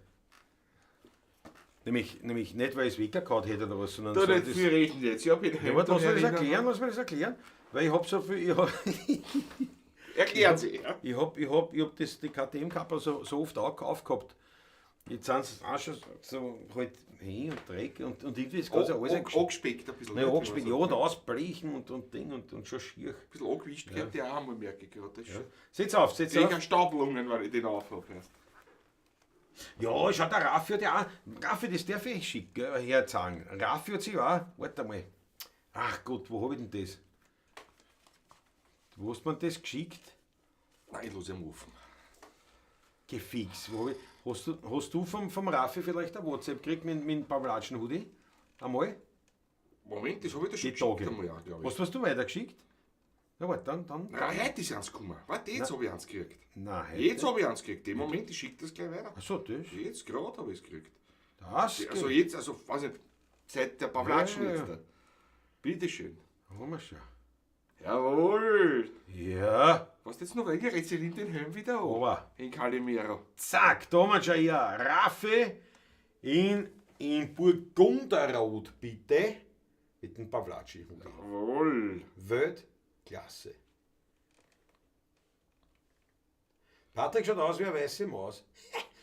Nämlich nicht, weil ich es weggehauen hätte oder was, sondern Da so nicht das- viel reden jetzt. Ich hab den Ja, Helm warte, lass mir das erinnern. erklären, lass mir das erklären. Weil ich hab so viel, ich hab, Erklären Sie, ja. ich hab, ich hab, ich hab das, die KTM-Kappe so oft aufgehabt. Jetzt sind sie auch schon so halt hin und Dreck und irgendwie ist ganz alles Angespeckt ein bisschen. Naja, nicht? angespeckt, ja, und ausbrechen und Ding und schon schier. Ein bisschen angewischt gehört die auch einmal, merke ich gerade. Das ist schon- Setz auf, setz Krieg auf. ich Staublungen, weil ich den aufhab erst. Ja, schau, der Raffi hat ja auch. Raffi, das darf ich schick, gell, herzagen. Raffi hat sich auch. Warte mal. Ach Gott, wo hab ich denn das? Wo hast man das geschickt? Nein, ich lasse ihn offen. Gefix. Wo hab ich, hast du vom Raffi vielleicht ein WhatsApp gekriegt mit dem Pavlatschen-Hoodie? Einmal? Moment, das habe ich dir schon Die Tage. geschickt einmal, ja, glaube ich. Hast, hast du weitergeschickt? Ja, warte, dann. Nein, heute ist eins gekommen. Warte, jetzt habe ich eins gekriegt. Nein, heute. Jetzt habe ich eins gekriegt. Dem Moment, ich schicke das gleich weiter. Ach so, das. Jetzt gerade habe ich es gekriegt. Das Also geht. jetzt, also, weiß nicht, seit der Pavlatschen Ja, ja, jetzt da. Bitteschön. Haben wir schon. Jawohl. Ja, Was jetzt noch weggerät, sie nimmt den Helm wieder an. aber. In Calimero. Zack, da haben wir schon hier. Raffi in Burgunderrot, bitte. Mit dem Pavlatschi. Jawohl. Weltklasse. Patrick schaut aus wie eine weiße Maus.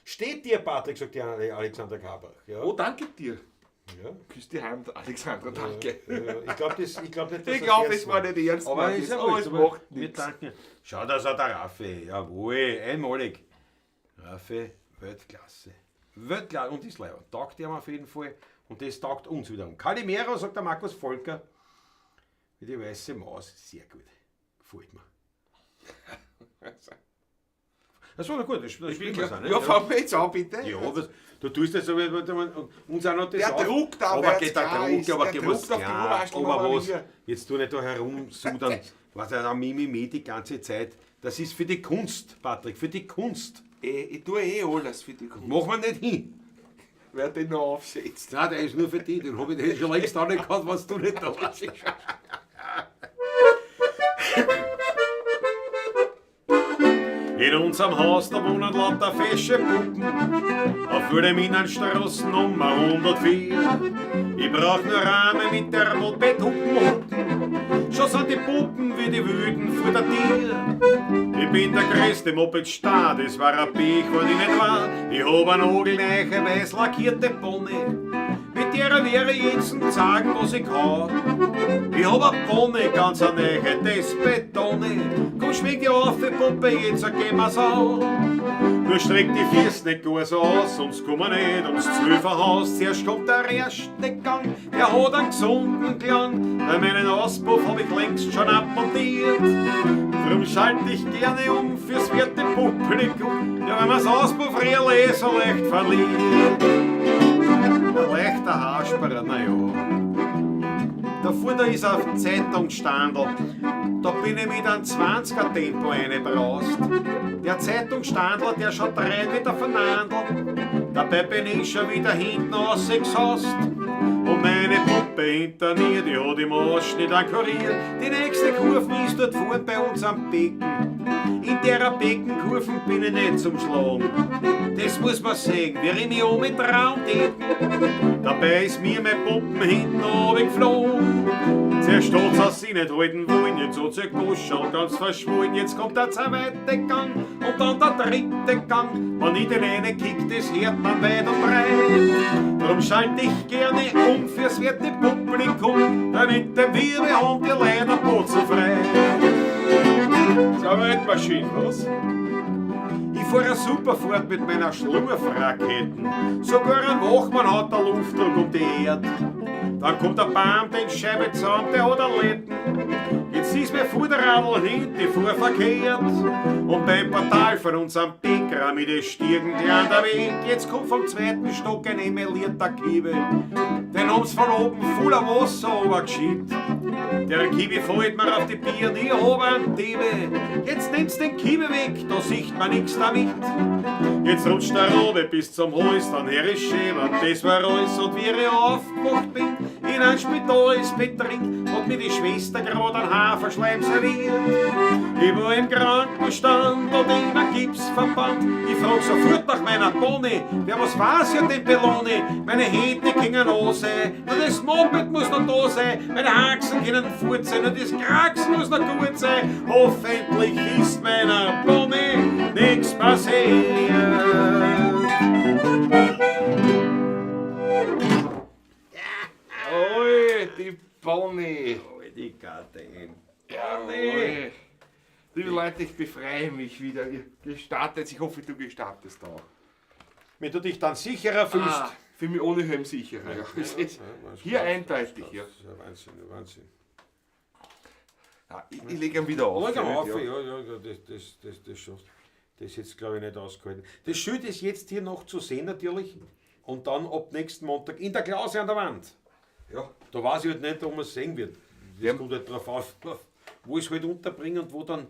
Steht dir, Patrick, sagt die Alexander Karbach. Ja. Oh, danke dir. Ja. Küss die Hand, Alexandra, danke. Ja, ich glaube glaub nicht, dass Ich das glaube, ernst es war meint. nicht ernst. Aber gemeint ist ja aber wurscht, es aber macht wir nichts. danken. Schau, das hat der Raffi. Jawohl, einmalig. Raffi, Weltklasse. Weltklasse. Und ist leider. Taugt ihm auf jeden Fall. Und das taugt uns wiederum. Calimero, sagt der Markus Volker. Wie die weiße Maus. Sehr gut. Gefällt mir. Das war na gut, das spielen wir auch, nicht? Ja, fangen wir jetzt an, bitte. Ja, was, du tust das aber uns auch noch das Der auf- Druck da, aber weil's geht der klar Druck, ist, aber der geht Druck was, auf die ja, Urwaschel aber noch was, hier. jetzt tu nicht da herumsudern, was ja da Mimimi die ganze Zeit, das ist für die Kunst, Patrick, für die Kunst. Ich tue eh alles für die Kunst. Machen wir nicht hin. Wer den noch aufsetzt. Nein, der ist nur für dich, den habe ich den schon längst auch nicht gehabt, was du nicht da warst. In unserem Haus, da wohnen lauter fesche Puppen, auf Wilhelminenstraße Nummer 104. Ich brauch nur Rahmen mit der Moped-Hupen hupen. Schon sind die Puppen wie die Wüden vor der Tür. Ich bin der größte Moped-Star, das war ein Pech, wenn ich nicht war. Ich hab eine nagelneiche, weiß lackierte Pony. Mit der wäre ich jetzt sagen, was ich kann. Ich hab a Pony, ganz a neue, das betone. Komm, schwing die auf, die Puppe, jetzt gehen wir's an. Nur streck die Füße nicht gar so aus, sonst kommen wir nicht ums Zwölferhaus. Zuerst kommt der erste Gang, der hat einen gesunden Klang. Bei meinen Auspuff hab ich längst schon abmontiert. Drum schalt ich gerne um fürs werte Publikum, ja, wenn man's Auspuff real eh so leicht verliert. Ein leichter Haarsperer, na ja. Davor da ist ein Zeitungsstandel. Da bin ich mit einem 20er Tempo reingebraust. Der Zeitungsstandler, der schaut rein wie der Fernandel. Dabei bin ich schon wieder hinten rausgesaust. Und meine Puppe hinter mir, die hat im Arsch nicht ankuriert. Die nächste Kurve ist dort vorn bei uns am Becken. In der Beckenkurven bin ich nicht zum Schlagen. Das muss man sehen, wie ich mich um mit Traum Dabei ist mir mein Puppen hinten runtergeflogen. Zuerst hat's aus sie nicht halten wollen, jetzt hat sie geguschelt, ganz verschwollen. Jetzt kommt der zweite Gang und dann der dritte Gang. Wenn ich den einen kick, das hört man weit und breit. Drum schalt ich gerne um fürs werte Publikum, damit dem Wirbel haben die Leute putzelfrei. Das ist eine Maschine, was? Ich fahr eine super Fahrt mit meiner Schlurfraketen. Sogar ein Wachmann hat der Luftdruck um die Erde. Dann kommt der Baum, den Scheibe zusammen, der hat ein Letten. Jetzt ist mein Vorderradl hin, die fuhr verkehrt. Und beim Portal von unserem Bäcker mit den Stiegen gleich der Weg. Jetzt kommt vom zweiten Stock ein emaillierter Kiebe. Den haben's von oben voller Wasser runtergeschickt. Der Kiwi fällt mir auf die Birne, ich hab einen Diebe. Jetzt nimmt's den Kiwi weg, da sieht man nix damit. Jetzt rutscht der Robe bis zum Hals, dann her ist schön, das war alles. Und wie ich aufgewacht bin, in ein Spital ist Bett drin, hat mir die Schwester grad einen Haferschleim serviert. Ich war im Krankenstand und in einem Gipsverband. Ich frag sofort nach meiner Pony, wer was weiß ja den Beloni. Meine Hände können an sein, nur das Moped muss noch da sein, meine Haxen können fort sein, nur das Kraxen muss noch gut sein. Hoffentlich ist meiner Pony nichts passiert. Oi, die Pony. Die Karte. Jawohl. Liebe Leute, ich befreie mich wieder. Gestartet, ich hoffe, du gestartest auch. Wenn du dich dann sicherer fühlst. Ah, für mich ohne Helm sicherer. Ja. Das ist hier eindeutig. Ja. Das ist ja Wahnsinn, Wahnsinn. Ja, ich lege ihn wieder auf. Leg ihn auf, ja. ja, ja, ja, das schafft. Das ist jetzt, glaube ich, nicht ausgehalten. Das Schild ist jetzt hier noch zu sehen natürlich. Und dann ab nächsten Montag in der Klause an der Wand. Ja. Da weiß ich halt nicht, ob man es sehen wird. Das Ja. kommt halt drauf auf, wo ich es halt unterbringe und wo dann,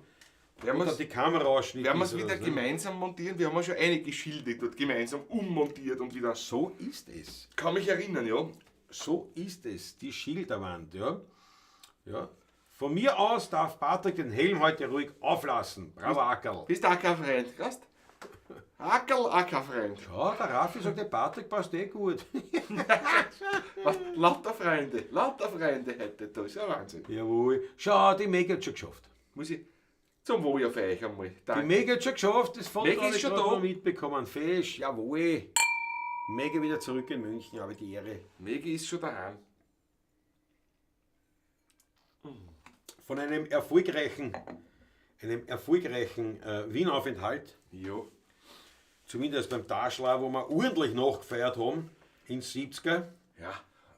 Werden wo dann wir's- die Kamera ausschnitt Werden wir ist es oder wieder so, ne? gemeinsam montieren? Wir haben ja schon einige Schilde dort gemeinsam ummontiert und wieder. So ist es. Kann mich erinnern, ja. So ist es. Die Schilderwand, ja. Ja. Von mir aus darf Patrick den Helm heute ruhig auflassen. Bravo, Ackerl. Bist du auch kein Freund, weißt? Ackerl, auch kein Freund. Ja, der Raffi sagt, der Patrick passt eh gut. Was? Lauter Freunde heute da. Ist ja Wahnsinn. Jawohl. Schau, die Meg hat schon geschafft. Muss ich zum Wohl auf euch einmal. Die Danke. Meg hat schon geschafft, das Foto Meg habe ist ich schon gerade da. noch mitbekommen. Fesch, jawohl. Meg wieder zurück in München, habe die Ehre. Megi ist schon daheim. Von einem erfolgreichen, Wienaufenthalt, Ja. zumindest beim Taschler, wo wir ordentlich nachgefeiert haben, in 70er. Ja.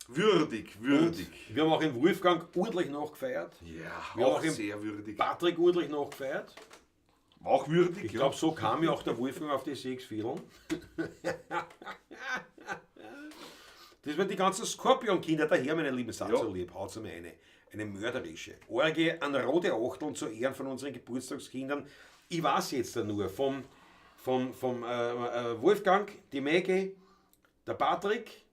Würdig, würdig. Wir haben auch in Wolfgang ordentlich nachgefeiert. Ja, Wir haben auch auch im sehr würdig. Patrick ordentlich nachgefeiert. Auch würdig. Ich glaube, so kam ja auch der Wolfgang auf die 6 Vierteln. Das waren die ganzen Skorpion-Kinder daher, meine lieben Satz, lieb, haut's mir eine. Eine mörderische Orgie an rote Achteln zu Ehren von unseren Geburtstagskindern. Ich weiß jetzt da nur vom Wolfgang, die Maggie, der Patrick.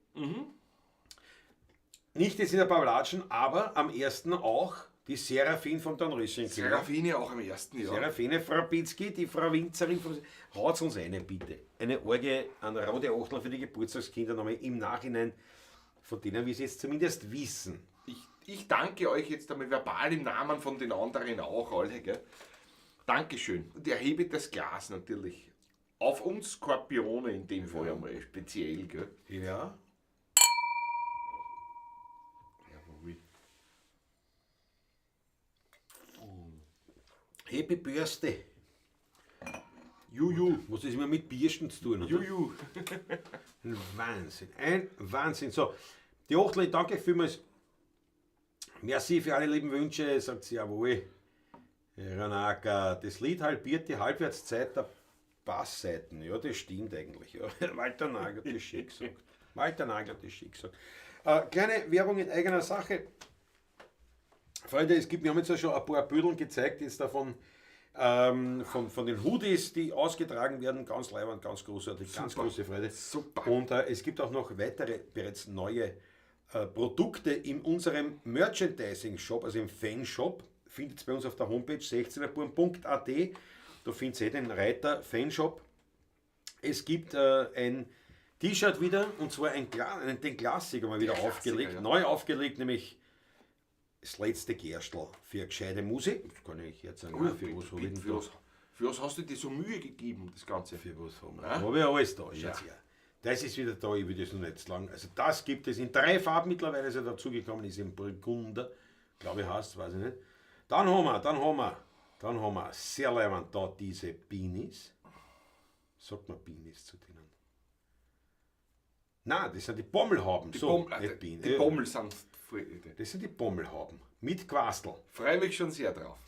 Nicht jetzt in der Pavlatschen, aber am 1. auch die Serafin vom Dornröschen. Serafine auch am 1., ja. Serafine Frabitzky, die Frau Winzerin, haut's uns eine, bitte. Eine Orgie an rote Achteln für die Geburtstagskinder nochmal im Nachhinein, von denen wir es jetzt zumindest wissen. Ich danke euch jetzt einmal verbal im Namen von den anderen auch alle, gell? Dankeschön. Und erhebe das Glas natürlich. Auf uns Skorpione in dem Fall einmal speziell, gell? Ja. Jawohl. Happy Birthday. Juju. Was das immer mit Biersten zu tun hat. Juju. Ein Wahnsinn. Ein Wahnsinn. So, die Achtel, ich danke euch vielmals. Merci für alle lieben Wünsche, sagt sie, jawohl. Ranaka, das Lied halbiert die Halbwertszeit der Bassseiten. Ja, das stimmt eigentlich. Ja. Walter Nagel hat das schön gesagt. Walter Nagel hat das schön gesagt. Kleine Werbung in eigener Sache. Freunde, wir haben jetzt ja schon ein paar Bödeln gezeigt, jetzt davon, von den Hoodies, die ausgetragen werden. Ganz leibend, ganz großartig, ganz Super. große Freude. Super. Und es gibt auch noch weitere, bereits neue Produkte in unserem Merchandising-Shop, also im Fanshop. Findet ihr bei uns auf der Homepage 16erbuam.at. Da findet ihr den Reiter Fanshop. Es gibt ein T-Shirt wieder, und zwar den Klassiker mal wieder Der Klassiker, aufgelegt, ja. neu aufgelegt, nämlich das letzte Gerstl für eine gescheite Musik. Das kann ich jetzt sagen. Oh, für was hab ich denn für, da? was hast du dir so Mühe gegeben, das Ganze? Für was haben wir? Ja? Habe ich alles da, schaut's Ja. her. Das ist wieder da, ich will das noch nicht zu lang. Also das gibt es in 3 Farben mittlerweile, ist er dazugekommen, ist in Burgunder, glaube ich heißt, weiß ich nicht. Dann haben wir sehr leibend da diese Beanies. Sagt man Beanies zu denen? Nein, das sind die Bommelhauben. Die, so, nicht Beanies. die Bommel sind voll. Das sind die Bommelhauben mit Quastel. Freue mich schon sehr drauf.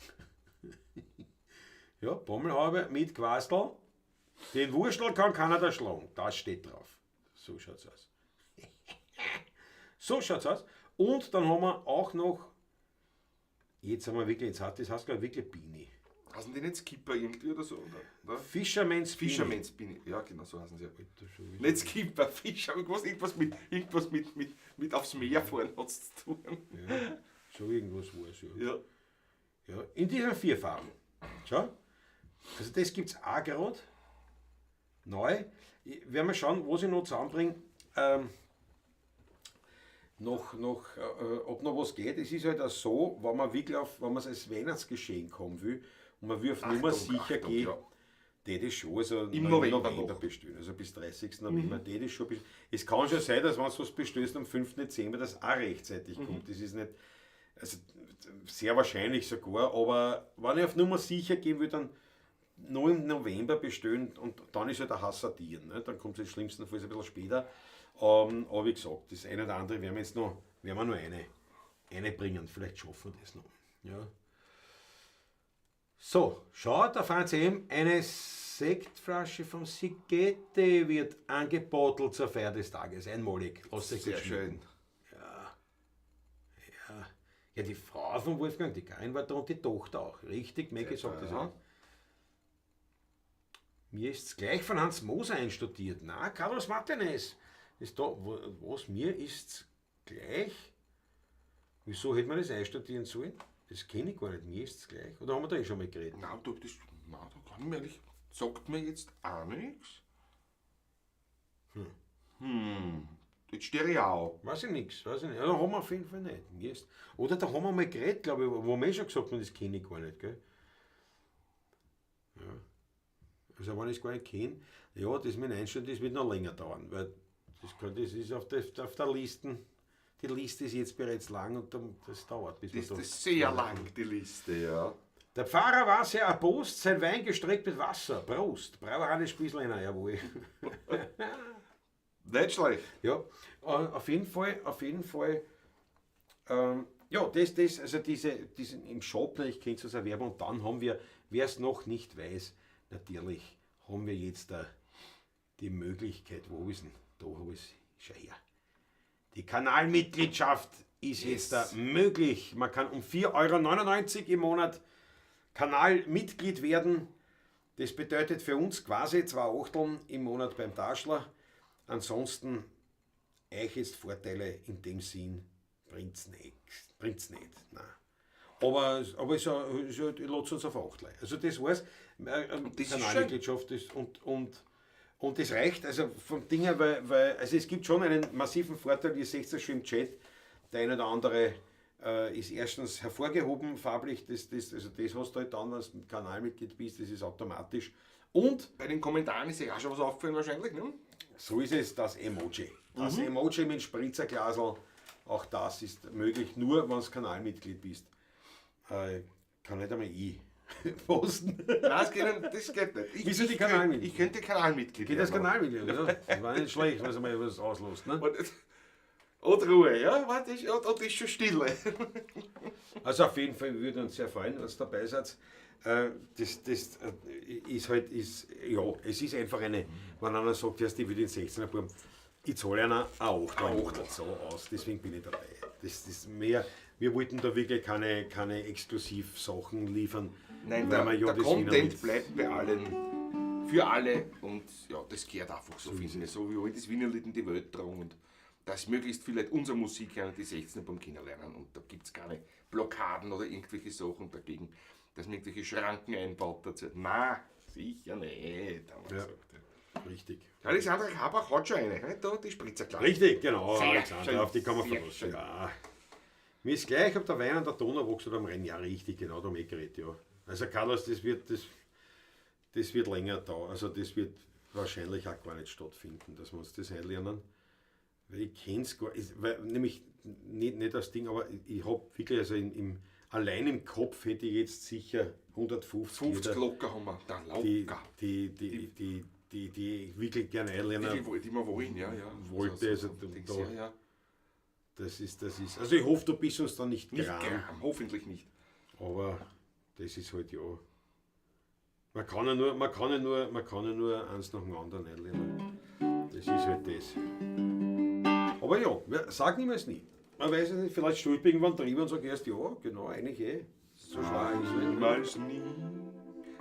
Ja, Bommelhaube mit Quastel. Den Wurstel kann keiner da schlagen. Das steht drauf. So schaut's aus. So schaut's aus. Und dann haben wir auch noch, jetzt haben wir wirklich, jetzt hat das heißt, glaub ich, wirklich Beanie. Heißen die nicht Skipper irgendwie oder so? Oder? Oder? Fisherman's Beanie. Fisherman's Beanie. Ja, genau, so heißen sie ja. Alter, schon wieder. Nicht Skipper, Fischer, irgendwas, irgendwas mit, irgendwas mit, mit, mit aufs Meer fahren hat's zu tun. Ja, so irgendwas war's, ja. Ja. Ja, in diesen 4 Farben. Schau. Also das gibt's auch grad. Neu. Ich werde mal schauen, was ich noch zusammenbringe. Ob noch was geht. Es ist halt auch so, wenn man wirklich auf, wenn man es als Weihnachtsgeschenk haben will und man will auf Nummer Achtung, sicher Achtung, gehen, ja. das ist schon, also Im noch im November November noch. bestellen, also bis 30. November, das ist schon Es kann schon sein, dass wenn du was bestellst am 5. Dezember, das auch rechtzeitig kommt. Das ist nicht, also sehr wahrscheinlich sogar, aber wenn ich auf Nummer sicher gehen will, dann nur im November bestellen und dann ist halt ein Hasardieren, ne? Dann kommt es im schlimmsten Fall ein bisschen später. Aber wie gesagt, das eine oder andere werden wir jetzt noch, werden wir nur eine bringen. Vielleicht schaffen wir das noch. Ja. So, schaut, da fahren Sie eben, eine Sektflasche vom Sigete wird angebottelt zur Feier des Tages. Einmalig. Lasst euch Sehr das schmecken. schön. Ja. Ja. Ja, die Frau von Wolfgang, die Karin war da und die Tochter auch. Richtig, Maggie sagt das ja. auch. Mir ist's gleich von Hans Moser einstudiert. Na, Carlos Martinez. Ist da, wo, was, mir ist's gleich? Wieso hätte man das einstudieren sollen? Das kenne ich gar nicht. Mir ist's gleich. Oder haben wir da eh schon mal geredet? Nein, du, das, nein, da kann ich mir ehrlich, sagt mir jetzt auch nichts. Jetzt stehe ich auch. Weiß ich nix, weiß ich nicht. Ja, da haben wir auf jeden Fall nicht. Mir ist, oder da haben wir mal geredet, glaube ich, wo wir eh schon gesagt haben, das kenne ich gar nicht, gell? Ja. Also wenn ich es gar nicht kenne, ja, das mit Einstellen, das wird noch länger dauern, weil das, kann, das ist auf der Liste, die Liste ist jetzt bereits lang und dann, das dauert, bis Das, man da das ist sehr lang, die Liste, ja. Der Pfarrer war sehr erbost, sein Wein gestreckt mit Wasser. Prost. Brauer Hannes Spießlehner, jawohl. Nicht schlecht. Ja, auf jeden Fall, auf jeden Fall, ja, das, das, also diese, diesen im Shop, ne, ich kenne es aus der Werbung, und dann haben wir Wer es noch nicht weiß, natürlich haben wir jetzt da die Möglichkeit, wo ist denn? Da habe ich es, schau her. Die Kanalmitgliedschaft ist jetzt da möglich. Man kann um 4,99 € im Monat Kanalmitglied werden. Das bedeutet für uns quasi 2 Achteln im Monat beim Taschler. Ansonsten, euch jetzt Vorteile in dem Sinn bringt's nicht. Bringt's nicht. Nein. Aber es lässt uns auf Achtel. Also das war's. Das ist Kanalmitgliedschaft ist und das reicht, also vom Ding her, weil also es gibt schon einen massiven Vorteil, ihr seht es schon im Chat, der eine oder andere ist erstens hervorgehoben farblich, das hast du halt dann, wenn du Kanalmitglied bist, das ist automatisch. Und bei den Kommentaren ist ja auch schon was aufgefallen wahrscheinlich, ne? So ist es, das Emoji. Das Emoji mit Spritzerglasl, auch das ist möglich, nur wenn du Kanalmitglied bist. Kann nicht einmal ich posten. Nein, das geht nicht. Wieso die Kanalmitglied? Ich könnte Kanalmitglied Geht das werden. Kanalmitglied, ja? Das war nicht schlecht, wenn man mal was auslässt. Ne? Und Ruhe, ja, warte, und ist schon Stille. Also auf jeden Fall würde uns sehr freuen, wenn ihr dabei seid. Das ist halt, ja, es ist einfach eine, wenn einer sagt, ich will den 16er Buben, ich zahle einer ein Achtel so aus, deswegen bin ich dabei. Das ist mehr, wir wollten da wirklich keine Exklusivsachen liefern. Nein, weil der Content bleibt bei allen, für alle und ja, das gehört einfach so, finde ich. So wie wollen das Wienerlied in die Welt tragen und dass möglichst viele Leute unsere Musik hören und die 16er beim kennenlernen und da gibt es keine Blockaden oder irgendwelche Sachen dagegen, dass man irgendwelche Schranken einbaut dazu. Nein, sicher nicht, haben wir gesagt. Richtig. Alexandra Kabach hat schon eine, ne? Da die Spritzerklasse. Richtig, genau, sehr Alexandra, schön, auf die kann man verlassen. Ja. Mir ist gleich, ob der Wein an der Donau wächst oder am Rhein. Ja, richtig, genau, da haben wir geredet, ja. Also Carlos, das wird länger dauern, also das wird wahrscheinlich auch gar nicht stattfinden, dass wir uns das einlernen. Weil ich kenne es gar nicht, weil, nämlich nicht das Ding, aber ich habe wirklich, also allein im Kopf hätte ich jetzt sicher 150 50 locker haben wir, da locker. Die ich wirklich gerne einlernen die wir wollen, ja, ja. Wollte, also so, da, ja, ja. Das ist. Also ich hoffe, du bist uns da nicht gram. Hoffentlich nicht. Aber das ist halt ja. Man kann ja nur eins nach dem anderen einlernen. Das ist halt das. Aber ja, sag niemals nie. Man weiß es nicht, vielleicht stolper ich irgendwann drüber und sag erst, ja, genau, eigentlich eh. So schlau ist es nicht. Niemals nie.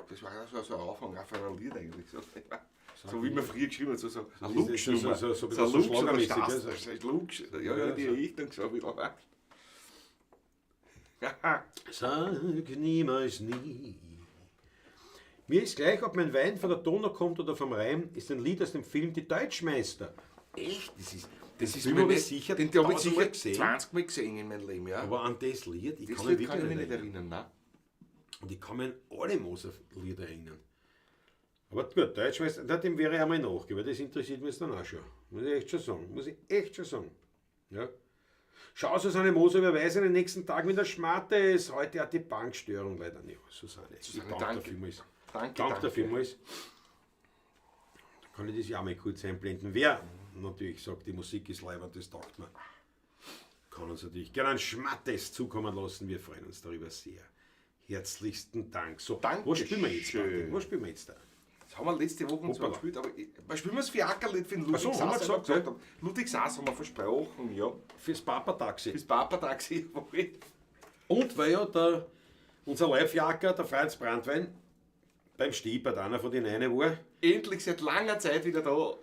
Das war so ein Anfang, auch von einem Lied eigentlich. So, so wie man früher geschrieben hat, so ein Lux-Nummer. So schlagermäßig. Lux, ja, die Richtung so ein bisschen. Sag niemals nie. Mir ist gleich, ob mein Wein von der Donau kommt oder vom Rhein, ist ein Lied aus dem Film Die Deutschmeister. Echt? Das ist mir nicht sicher. Den habe ich sicher 20 Mal gesehen in meinem Leben, ja. Aber an das Lied, ich das kann Lied mich wirklich nicht erinnern. Nein. Und ich kann mich an alle Moser-Lieder erinnern. Aber gut, Deutschmeister, dem wäre ich einmal nachgehen, weil das interessiert mich jetzt dann auch schon. Muss ich echt schon sagen. Ja. Schau, Susanne Moser, wer weiß in den nächsten Tagen, wie der Schmarte ist. Heute hat die Bankstörung leider nicht. Susanne, Susanne, ich danke vielmals. Danke vielmals. Da kann ich das ja auch mal kurz einblenden. Wer natürlich sagt, die Musik ist leibend, das taugt mir. Kann uns natürlich gerne einen Schmattes zukommen lassen. Wir freuen uns darüber sehr. Herzlichsten Dank. So, Dankeschön. wo spielen wir jetzt, Martin? Wo spielen wir jetzt da? Das haben wir letzte Woche zwar gespielt, aber spielen wir das Fiakerlied für den Ludwig so, Sass? haben wir gesagt, ja. Ludwig Sass haben wir versprochen, ja. Fürs Papa-Taxi. Fürs Papa-Taxi. Und weil ja unser Live-Jacker, der Franz Brandwein, beim Stiepert einer von den einen war. Endlich seit langer Zeit wieder da.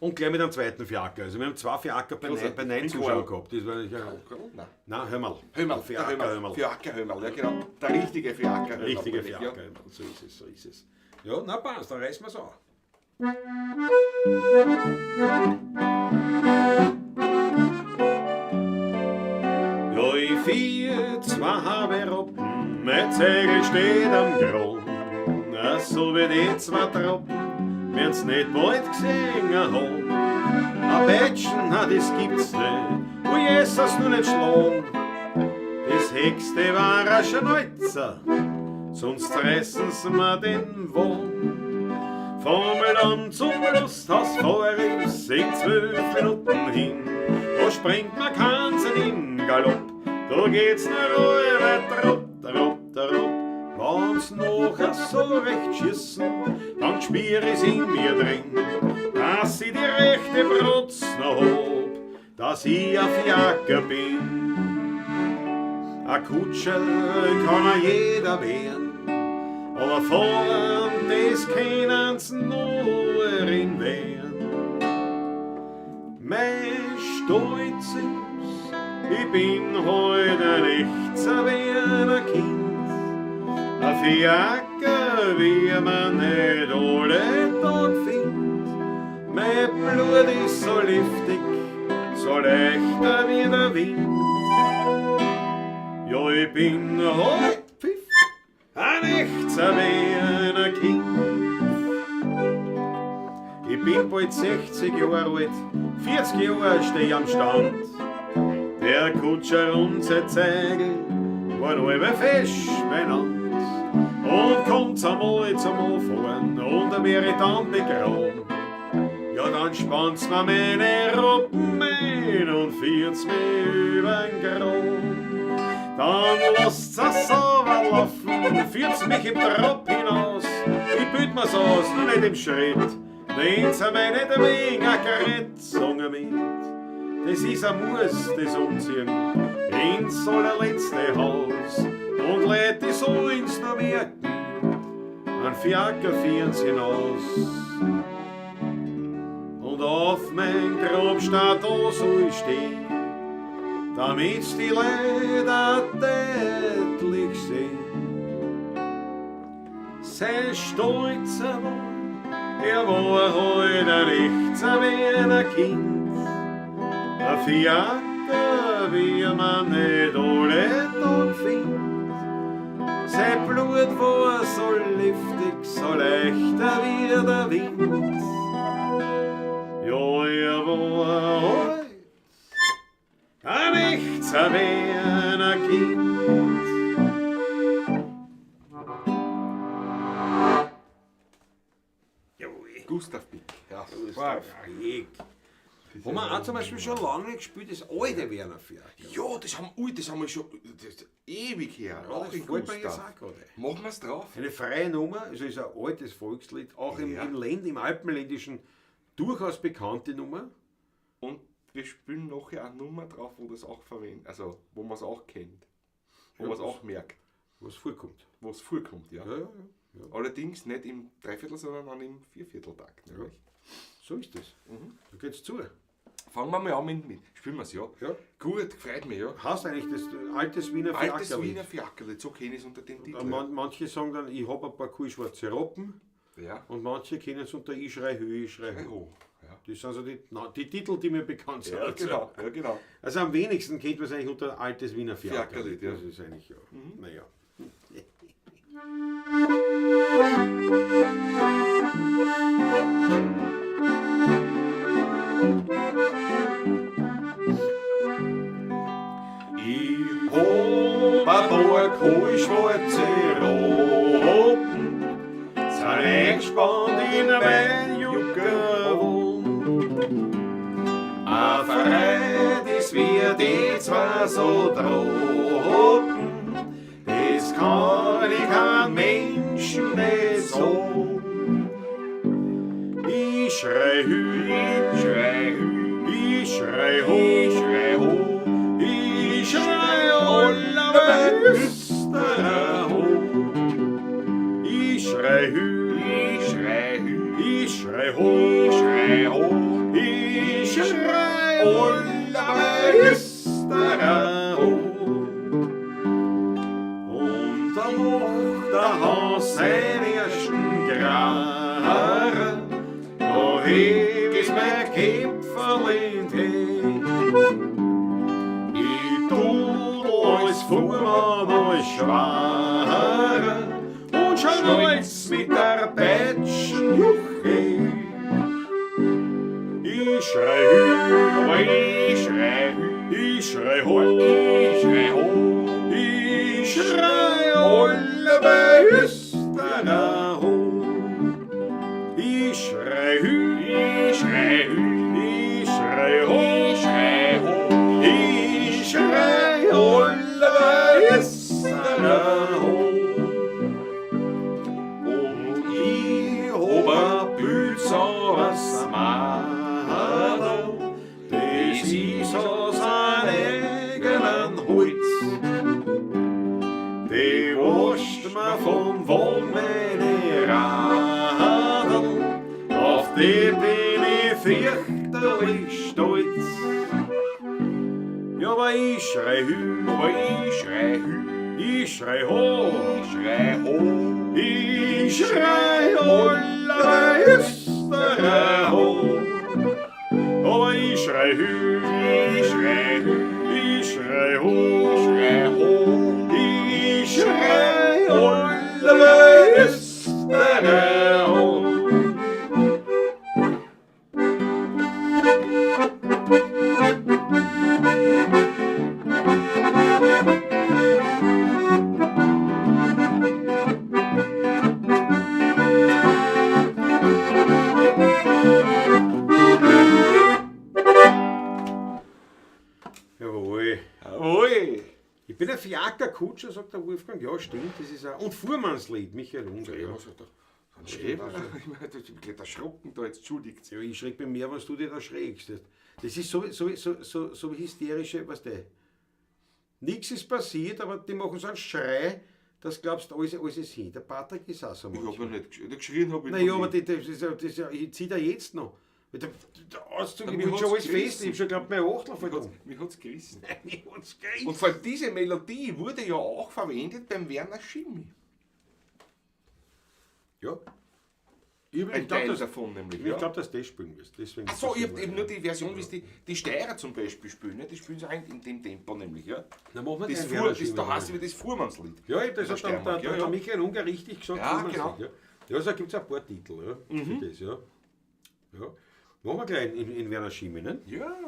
Und gleich mit einem zweiten Fiaker. Also wir haben zwei Fiaker bei 9 Zuschauern gehabt. Das war ja, Nein. Nein, Hömmerl. Hömmerl, Fiaker Hömmerl. Fiaker Hömmerl, ja genau. Der richtige Fiaker Hömmerl. Richtige Fiaker Hömmerl, so ist es, so ist es. Ja, na passt, dann reißen wir's an. Ja, ich 4, 2 habe Roppen, mein Zegel steht am Grund. So wie die zwei Truppen, werden's nicht bald gesehen haben. Ein Pätschen, na, das gibt's nicht, wo Jesus nur nicht schlagen. Das Höchste war ein Schneuzer, sonst reißen sie mir den Wahn. Vom Land zum Lusthaus fahr ich, sind 12 Minuten hin. Da springt man keins im Galopp, da geht's nur weit, rupp, rupp, rupp. Wenn wenn's nachher so recht schießen, dann spür ich's in mir drin, dass ich die rechte Brutz noch hab, dass ich ein Fiaker bin. Ein Kutscher kann auch jeder werden, aber fahren, das können's nur in werden. Mein Stolz ist, ich bin heute nicht so wie ein Kind. Ein Fiaker, wie man nicht alle Tag findet. Mein Blut ist so liftig, so leichter wie der Wind. Ja, ich bin heut Pfiff, ein echter wie ein Kind. Ich bin bald 60 Jahre alt, 40 Jahre steh ich am Stand. Der Kutscher und sein Zeigel waren alle fest beieinander. Und kommt's einmal zum Anfahren und er wäre dann begraben. Ja, dann spannt's mir meine Ruppen ein und führt's mich übern Graben. Dann lasst's es sauber laufen, führt's mich im Trab hinaus. Ich büt mir's aus, nur nicht im Schritt. Nehmt's mir nicht ein wenig ein Gerät, sagen mit. Das ist ein Muss, das Umziehen ins allerletzte Haus. Und Leute, die sollen's noch merken, ein Fiaker führen's hinaus. Und auf mein Grabstein da soll ich stehen, damit's die Leute deutlich sehen. Sein stolzer war, er war heute nicht so wie ein Kind. Ein Fiaker, wie man nicht alle Tag findet. Sein Blut war so liftig, so leichter wie der Wind. Ja, er war heut ein echter Wiener Kind. Jawohl. Gustav Bick. Ja, Gustav Bick. Haben wir auch zum Beispiel schon lange nicht gespielt, das alte Werner Fiaker. Ja, das haben, ui, das haben wir schon das ist ewig her. Ja, auch das in fällt mir jetzt Gustav. auch gerade. Machen wir's drauf. Eine freie Nummer, also ist ein altes Volkslied, auch Ja. im Länd, im Alpenländischen durchaus bekannte Nummer. Und wir spielen nachher eine Nummer drauf, wo das auch verwendet, also wo man es auch kennt. Wo Ja, man es was- auch merkt, Was vorkommt. wo es vorkommt, ja. Ja, ja, ja. Allerdings nicht im Dreiviertel, sondern dann im Viervierteltakt. Nämlich. So ist das. Da geht's zu. Fangen wir mal an mit. Spielen wir's, ja? Ja. Gut, freut mich, ja. Hast eigentlich das altes Wiener Altes Fiakerlied? Wiener Fiakerlied, so kenne ich es unter dem Titel. Manche sagen dann, ich hab ein paar kuhlschwarze Rappen. Ja. Und manche kennen es unter Ich schrei Hü, ich schrei Ho. Oh, ja. Das sind so die Titel, die mir bekannt sind. Ja, genau, ja, genau. Also am wenigsten kennt man es eigentlich unter altes Wiener Fiakerlied. Fiakerlied, ja. Das ist eigentlich, ja. Naja. Ich hab ein paar kohlschwarze Rappen, sind eingespannt in mein Juckerwohn. A Freude ist wie die zwei so droppen, das kann ich kein Menschen nicht sagen. Ich schrei hü, ich schrei hü, ich schrei ho, ich schrei ho, ich schrei alle Österreich ho. Ich schrei hü, ich schrei hü, ich schrei ho, ich schrei ho, ich schrei alle Österreich ho. Und da macht der Hans seinen ersten Graren, da heb ich mein Kämpferl in die Hand. Ich tu als Fuhrmann, als Schwarer und schnalz mit der Peitschenjuche. Ich schrei hü, ich schrei hü, ich schrei ho, ich schrei ho, ich schrei alle bei Österreich ho. Ich schrei hü, ich schrei hü, ich schrei ho, ich schrei ho, ich schrei alle bei Österreich ho. fürchterlich stolz. Ja, aber ich schrei hü, Aber ich schrei hü, ich schrei ho, ich schrei ho. ich schrei holla Österreich ho. Aber ich schrei hü, Ich schrei hü, ich schrei ho, ich schrei ho. ich schrei holla Österreich ho. Jawohl. Jawohl. Ich bin ein Fiakerkutscher, sagt der Wolfgang. Ja, stimmt, das ist auch. Und Fuhrmannslied, Michael Unger. Ja, Ja. was hat er? Ein Schreber? Ich meine, das ist erschrocken da jetzt, entschuldigt. Ja, ich schreck mich mehr, was du dir da schrägst. Das ist so hysterische, weißt du. Nichts ist passiert, aber die machen so einen Schrei, dass glaubst, alles ist hin. Der Patrick ist auch so Ich hab manchmal. ja nicht geschrien, hab ich Naja, noch aber nie. das ist ja, ich zieh da jetzt noch. Weil der Auszug, Na, ich mir bin schon hat's alles fest, gerissen. ich hab schon geglaubt, mein Achtel fällt um. Mich hat's gerissen. Mich hat's gerissen. Und vor allem diese Melodie wurde ja auch verwendet beim Werner Schimmi. Ja. Ich, Ein ich glaub, Teil dass, davon nämlich. ich Ja. glaub, dass du das spielen wirst. Deswegen Ach so, ich hab eben nur die Version, wie es die Steirer zum Beispiel spielen. Ne? Die spielen so in dem Tempo nämlich. Ja? Na, machen wir Das den Fuhr, Werner das, Schimmi. da heißt es das Fuhrmannslied. Ja, ich, das Der hat der, Steiermark, der, ja, der ja. Michael Unger richtig gesagt. Ja, wie man's genau. sieht, ja. Ja, da gibt es ein paar Titel, ja, für das, ja. Ja. Machen wir gleich in Werner Schimmi, ne? Ja.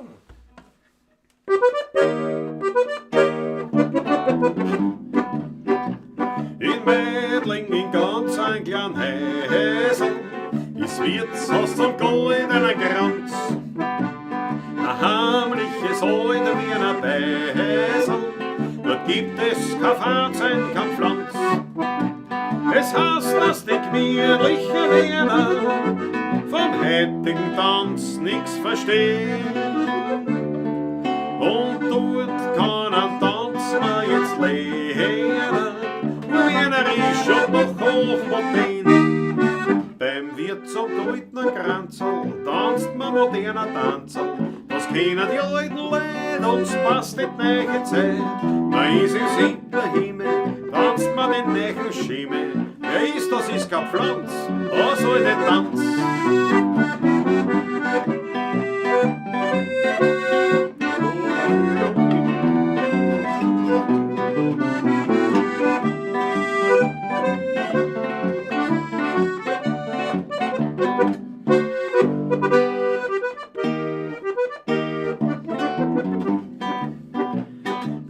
In Meidling, in ganz ein kleinen Häsel, ist Wirtshaus zum goldenen Kranz. Ein heimliches alter Wiener Beisel, dort gibt es kein Fahrzeug, kein Pflanz. Es heißt, dass die gemütliche Wiener vom heutigen Tanz nix verstehen. Und dort kann ein Tanz man jetzt lernen, Wienerisch und noch hochmodern. Beim Wirt zum goldenen Kranzl tanzt man moderner Tanzl. Das kennen die alten Leute, uns passt die neue Zeit. Man ist im siebten Himmel, tanzt man den neuen Schimmel. Wer ist, das ist kein Pflanz, was soll der Tanz?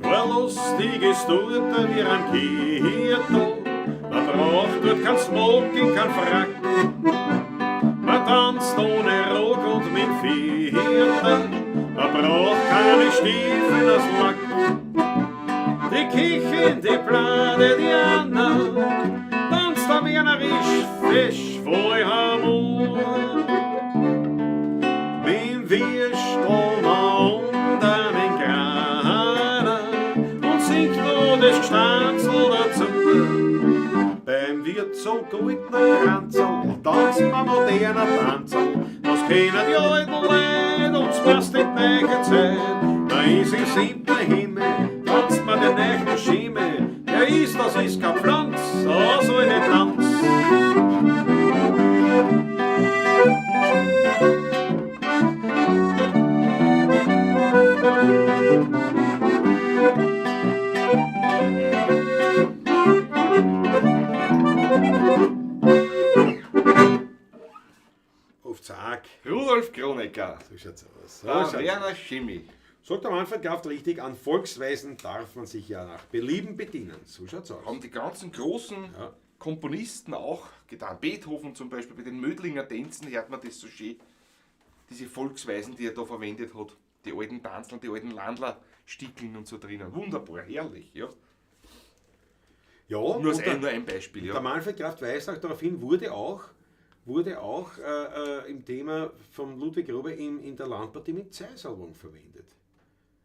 War lustig ist dort wie am Kirtel, man braucht dort kein Smoking, kein Frack. Man tanzt ohne Rock und mit Viertel, man braucht keine Stiefel aus Lack. Die Küche, die Plade, die Anna, tanzt am Wienerisch fesch voll Harmonie. Mit Würsteln unter den Kranen und singt noch das Gstanzl dazu. Beim Wirt zum goldenen Kranzl tanzt man moderner Tanzl. Das kennen die alten Leute, uns passt die neue Zeit. Da ist im siebten Himmel, tanzt man den neuen Schimmel. Der ist, das ist kein Pflanz, so soll der Tanz. Auf Zack. Rudolf Kronecker. So schaut's aus. So Der schaut's aus. Werner Schimmi. Sagt der Manfred Kraft richtig, an Volksweisen darf man sich ja nach Belieben bedienen. So schaut's aus. Haben die ganzen großen Ja. Komponisten auch getan. Beethoven zum Beispiel, bei den Mödlinger Tänzen hört man das so schön. Diese Volksweisen, die er da verwendet hat. Die alten Tanzeln, die alten Landler-Stickeln und so drinnen. Wunderbar, herrlich. Ja. Ja, Nur, und als der, ein, nur ein Beispiel. der Ja. Manfred Kraft weist auch darauf hin, wurde auch im Thema von Ludwig Robe in der Landpartie mit Zeisalbum verwendet.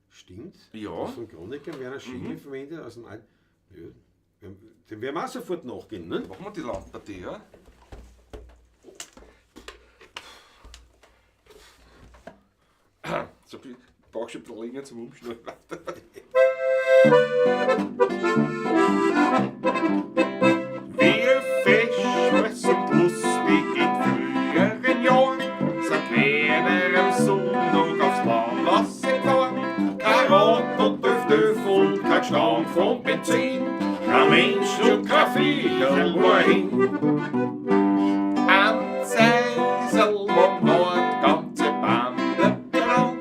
Stimmt? Ja. Das von Kronecker, Werner Schimmi verwendet aus dem alten. Ja, dem werden wir auch sofort nachgehen, ne? Machen wir die Landpartie, ja? So, brauchst du ein bisschen länger zum Umschnallen. Wie fesch und lustig in früheren Jahren sind wir am Sonntag aufs Land rausgefahren. Kein Rad und Döf und kein Gestank vom Benzin, kein Mensch und kein Viecherl war hin. Am Zeisel am Nord ganze Bande benannt.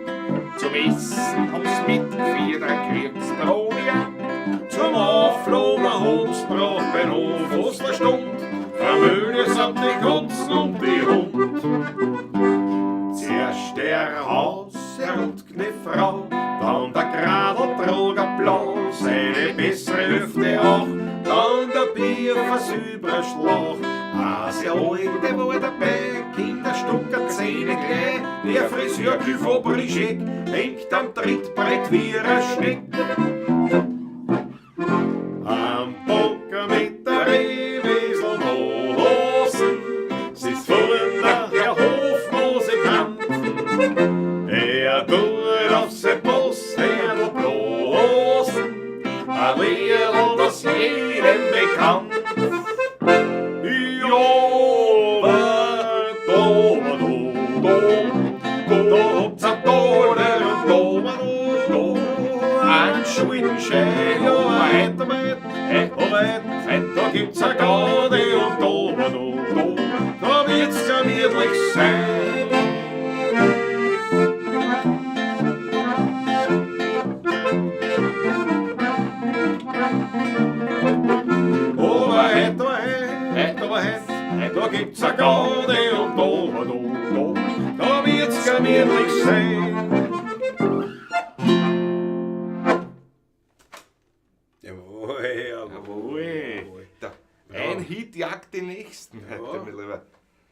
Zum Essen haben's mitgeführt ein Kriegsproviant. Zum Aufflogen haben's gebracht beim Hof aus der Stund, Familie samt die Katzen und die Hund. Zuerst der Hausherr und die Frau, dann der Gradeltrager blau, seine bessere Hälfte auch, dann der Bierfass Überschlag. Ah, sehr alte war dabei, Kinderstucker, Zähne gleich, der Friseur Küfer Brischek hängt am Trittbrett wie ein Schneck. Am Bocker mit der Rehwiesel Hosen, sitzt vorne der Hofmusikant. Er tut auf sein Postherdl bloßen, ein Liedl, das jedem bekannt. Ja, da, da, da, da, habt's ein Dollar und da, da, ein Schuldenschein, ja, heut, heut, heut, heut, da gibt's a Gaudi und da, da, da, da wird's gemütlich sein. Aber heut, aber heut, aber heut, da gibt's a Gaudi und da, da, da, da wird's gemütlich sein. Jawohl, Jawohl. Da, ein Hit jagt den nächsten heute, mein Lieber.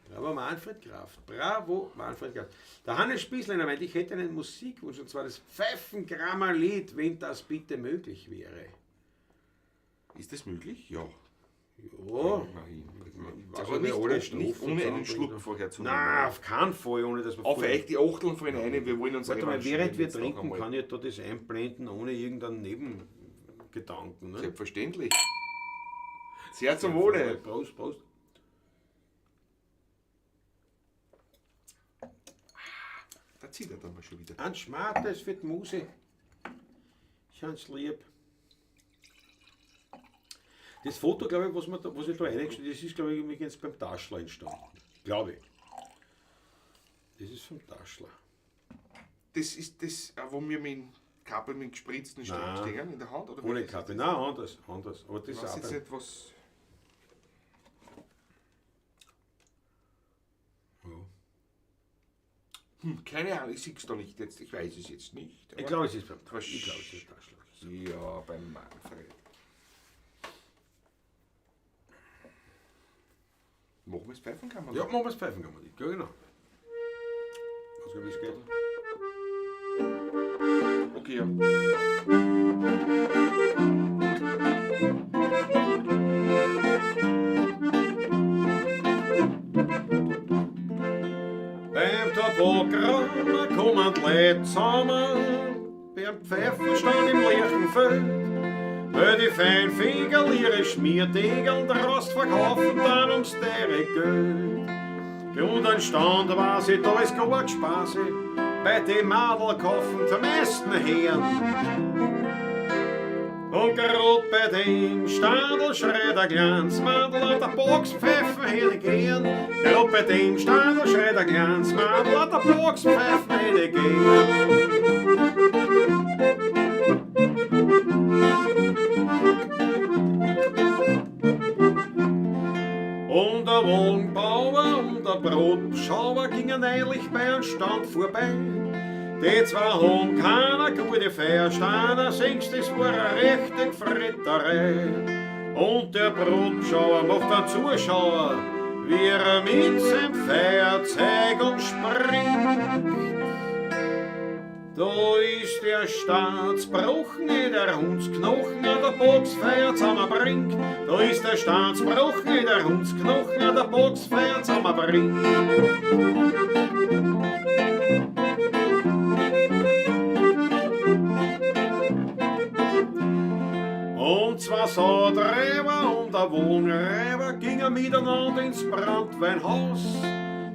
Bravo Manfred Kraft, bravo Manfred Kraft. Der Hannes Spießleiner meint, ich hätte einen Musikwunsch, und zwar das Pfeifengrammerlied, wenn das bitte möglich wäre. Ist das möglich? Ja. Ja. Immerhin. Weiß Aber nicht, nicht, alle nicht Strophen ohne einen zusammenbringen. Schluck vorher zu nehmen. Nein, auf keinen Fall, ohne dass wir Auf vorher- euch die Achteln fallen rein, wir wollen uns Warte mal, revanchieren während wir jetzt noch trinken, einmal. kann ich da das einblenden, ohne irgendeinen Nebengedanken. Ne? Selbstverständlich. Sehr zum Wohle. Prost, Prost. Da zieht er dann mal schon wieder. Ein Schmartes für die Muse. Ich hab's lieb. Das Foto, glaube ich, was ich da reingestellt habe, das ist, glaube ich, übrigens beim Taschler entstanden. Glaube ich. Das ist vom Taschler. Das ist das, wo wir mit dem Kabel mit dem gespritzten Nein. stehen in der Hand? Oder Ohne welches? Kappe. Nein, anders, anders. Aber das Ich ist weiß auch jetzt beim, nicht, was. Ja. Keine Ahnung, ich sehe es da nicht jetzt. Ich weiß es jetzt nicht. Ich glaube, es ist beim Taschler. Was- Ich glaube, es ist beim Taschler. Ja, beim Manfred. Machen wir das Pfeifenkammer? Ja, machen wir das Pfeifenkammer. Ja, genau. Was wie es geht. Okay, ja. Beim Tabakramer kommen die Leute zusammen, beim Pfeifenstand im leeren Feld. Weil die Feinfinger ihre Schmiertegeln draus verkaufen dann ums teure Geld. Und ein Stand weiß ich, da ist gar Spaß, bei dem Madel kaufen die meisten Herren. Und grad bei dem Stadl schreit ein kleines Madel an der Boxpfeifen hätte ich gern. Grad bei dem Stadl schreit ein kleines Madel an der Boxpfeifen hätte ich gern. Und der Wohnbauer und der Brotschauer gingen eilig bei einem Stand vorbei. Die zwei haben keine gute Feiersteiner, singst, das war eine rechte Fretterei. Und der Brotschauer macht einen Zuschauer, wie er mit seinem Feuerzeug umspringt. Da ist der Staatsbrochen, der Hundsknochen an der Boxfeier zusammenbringt. Da ist der Staatsbrochen, der Hundsknochen an der Boxfeier zusammenbringt. der Wohnräber gingen miteinander ins Brandweinhaus.